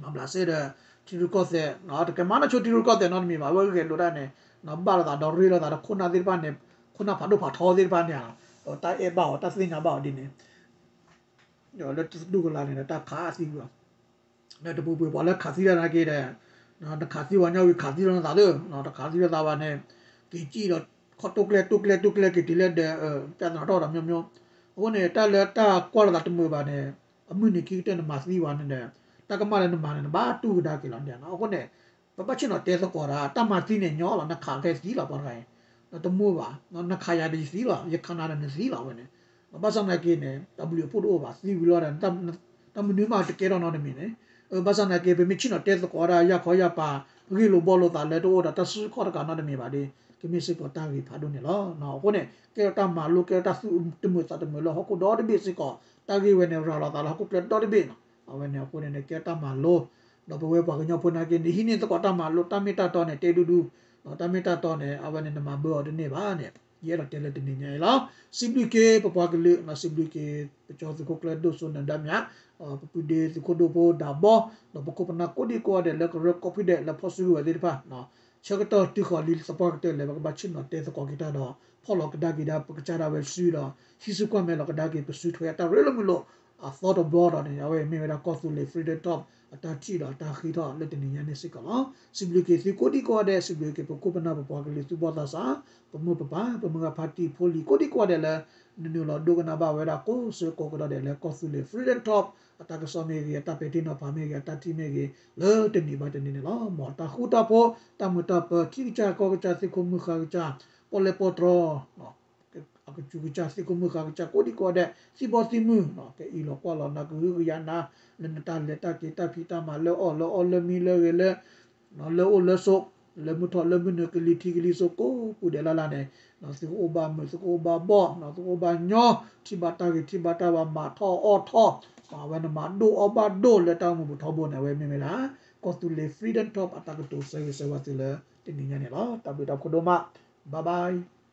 မၤဘျးစဲဒီး ထံရူၢ်ကီၢ်သဲး တကမၤနီၢ်ဆိထံရူၢ်ကီၢ်သဲးနီတမံၤဘၣ် အဝဲဂဲၤလိာ်တၢ်န့ၣ် ဘၣ်လိာ်သးဒီးရ့လိာ်သးဒီးခိၣ်နၢ်သ့ၣ်တဖၣ်န့ၣ် ခိၣ်နၢ်ဖးဒိၣ်ဖးထီသ့ၣ်တဖၣ်န့ၣ် တၢ်အဲၣ်ဘၣ်အီၤ တၢ်သ့ၣ်ညါဘၣ်အီၤဒ်န့ၣ် လၢတဒူၣ်ကလာ်န့ၣ်ဒီး တၢ်ခးသံကွံာ်အီၤ လၢတပူၤပှဲၤပှၤလၢခးသံတၢ်နာ်က့ဒီး တခးသံပှၤညီဝံၤခးသံလီၤနသးသၢ တခးသံလီၤသးဘၣ်န့ၣ် က့ၤစံၣ်ဒီး ခီၣ်တိၢ်ကျဲတိၢ်ကျဲတိၢ်ကျဲ က့ၤတုၤလၢဒီး ပြဿနာထီၣ်ဒီးမျိုးမျိုး အဃိန့ၣ် တၢ်လၢတၢ်ကွၢ်လိာ်သးတမုာ်ဘၣ်န့ၣ် အမုၢ်နံၤခံကတၢၢ်နမၤသံပှၤန့ၣ်ဒီး တၢ်ကမၣ်လၢနမၤန့ၣ် နဘၣ်တူၢ်ကဒါက့ၤလီၤန့ၣ်. အဃိန့ၣ် ပဘၣ်ဆ့ၣ်နီၤတဲသကိးဒၣ် တၢ်မၤသံန့ၣ်ညီလီၤ, နခးခဲသံလီၤ ပှၤတဂၤအံၤ, ဒီးတမုာ်ဘၣ်, နခးယၤဒီးယသံလီၤ, ယခးနၤဒီးနသံလီၤ အဝဲန့ၣ်. ဘၣ်ဆၣ်သနာ်က့န့ၣ် တၢ်ဘျုးအဖှိၣ်တအိၣ်ဘၣ်, သံဝံၤလီၤဒီး တၢ်မနုၤမးတကဲထီၣ်နီတမံၤန့ၣ်. ဘၣ်ဆၣ်သနာ်က့ ပမ့ၢ်ဆ့ၣ်နီၤတဲသကိးဒၣ် ယၢ်ခီယၢ်ပၤ ဂ့ၢ်လိာ်ဘှီလိာ်သးလၢတအိၣ်ဒီးတၢ်စုခီၣ်တကးနီတမံၤဘၣ်ဒီး ကမ့ၢ်စ့ၢ်ကီးတၢ်ဂ့ၤဖးဒိၣ်န့ၣ်လီၤ. အဃိန့ၣ် ကဲထီၣ်တၢ်မၤလိ ကဲထီၣ်တၢ်သူၣ်တမုာ်သးတမုာ်လၢဟီၣ်ခိၣ်ဒီတဘ့ၣ်စ့ၢ်ကီး, တၢ်ဂ့ၢ်ဝဲန့ၣ် ရၤလီၤသးလၢဟီၣ်ခိၣ်ချၢဒီတဘ့ၣ်နီၤ. အဝဲန့ၣ်အဃိန့ၣ်န့ၣ် ကဲထီၣ်တၢ်မၤလိ ဒီးပဝဲပှၤကညီဖိနာ်က့န့ၣ် ဟံးန့ၢ်သကိးတၢ်မၤလိ တၢ်မ့ၢ်တၢ်တီန့ၣ် တဲဒူဒူ, တၢ်မ့ၢ်တၢ်တီန့ၣ် အဝဲန့ၣ်နမၤဘၢအီၤတန့ၢ်ဘၣ်န့ၣ် ယအဲၣ်ဒိးတဲလၢတနံၤညါအံၤလီၤ. စံးဘျုးက့ၤပပှၤကလုာ်, စံးဘျုးက့ၤ ပကၠီသုးခိၣ်ကျၢၢ်ဒိၣ်စိနၢၤဒါမြ, ပပုၢ်ဒ့သုးခိၣ်ဒိၣ်ဖိဒၣ်ဘီ, ဒီးပခိၣ်ပနၢ်ကိးဒံကိးဂၤဒဲးလၢကရၢကိးဖုဒဲးလၢဖီၣ်စုကဝဲၤသ့ၣ်တဖၣ် ဆၢကတီၢ်တုၤဃီၤလံ သပှၢ်ကတၢၢ်လၢပကဘၣ်ဆ့ၣ်နီၤတဲသကိးက့ၤတၢ်ဒီး ဖီၣ်လီၤကဒါက့ၤဒၣ်ပကစၢ်ဒၣ်ဝဲစုဒီး ဟံးစုကွၢ်မဲာ်လီၤကဒါက့ၤပစုထွဲအတၢ်ရ့လိာ်မုာ်လိာ် အသီတဘျီဒီးန့ၣ် အဝဲမ့ၢ်ဝဲဒၣ်ကီၢ်သူလ့ၤ Freedom Top အတၢ်ထံၣ်ဒီးအတၢ်ဃ့ထီၣ်လၢတနံၤညါန့ၣ်စ့ၢ်ကီးလီၤ. စံးဘျုးက့ၤသုကိးဒံကိးဂၤဒဲး, စံးဘျုးက့ၤပခိၣ်ပနၢ်ပပှၤကလုာ်သူၣ်ဘီၣ်သးစၢ်, ပမိၢ်ပပၢ်, ပမုၢ်ဂၤဖါတံၢ်ဖိလံၤကိးဒံကိးဂၤဒဲးလၢ နနုာ်လီၤဒိကနၣ်ဘၣ်ဝဲဒၣ်ကိးဆၢကိးကတီၢ်ဒဲးလၢကီၢ်သူလ့ၤ Freedom Top အတၢ်ကစီၣ်မ့ၢ်ဂ့ၤ, အတၢ်ပဲာ်ထံနီၤဖးမ့ၢ်ဂ့ၤ, အတၢ်ထံၣ်မ့ၢ်ဂ့ၤ, လၢတနံၤဘၣ်တနံၤန့ၣ်လီၤ. မ်တၢ်ဃူတၢ်ဖိး, တၢ်မုာ်တၢ်ပၢၤ, ထံကစၢ်ကီၢ်ကစၢ်, သ့ၣ်ခိၣ်မုၢ်ဃါကစၢ်, ပီၣ်လဲၣ်ပီၣ်တြီ အကစူၤကစၢ် သ့ၣ်ခိၣ်မုၢ်ဃါကစၢ် ကိးဒံကိးဂၤဒဲး သံဘီသံမုၢ် ကအံးလီၤကွၢ်လီၤနၤ ကဟုကယာ်နၤ လၢနတၢ်လဲၤတၢ်က့ၤတၢ်ဖံးတၢ်မၤလၢအီၣ်လၢအီလၢမံလၢဂ့ၤလၢ လၢအိၣ်လၢဆိး လၢမုၢ်ထီၣ်လၢမုၢ်နုာ် ကလံၤထံးကလံၤစိးကိးပူၤဒဲးလၢ်လၢ်န့ၣ် သုကအိၣ်ဘၣ်မုာ် သုကအိၣ်ဘၣ်ဘီၣ် သုကအိၣ်ဘၣ်ညီ ထံၣ်ဘၣ်တၢ်ဂ့ၤထံၣ်ဘၣ်တၢ်ဘၣ် မၤထီၣ်အီၣ်ထီၣ် အဝဲန့ၣ်မၤဒိၣ်အီၣ်ဘၣ်ဒိၣ်လၢတၢ်အိၣ်မူပူၤထီဘိန့ၣ် အဝဲမ့ၢ်ဝဲဒၣ် ကီၢ်သူလ့ၤ Freedom Top အတၢ်ကတိၤဆၢဂ့ၤဆၢဝါသုလၢတနံၤညါန့ၣ်လီၤ. တၢ်ဘျုးတၢ်ဖှိၣ်ဒိၣ်မး Bye bye.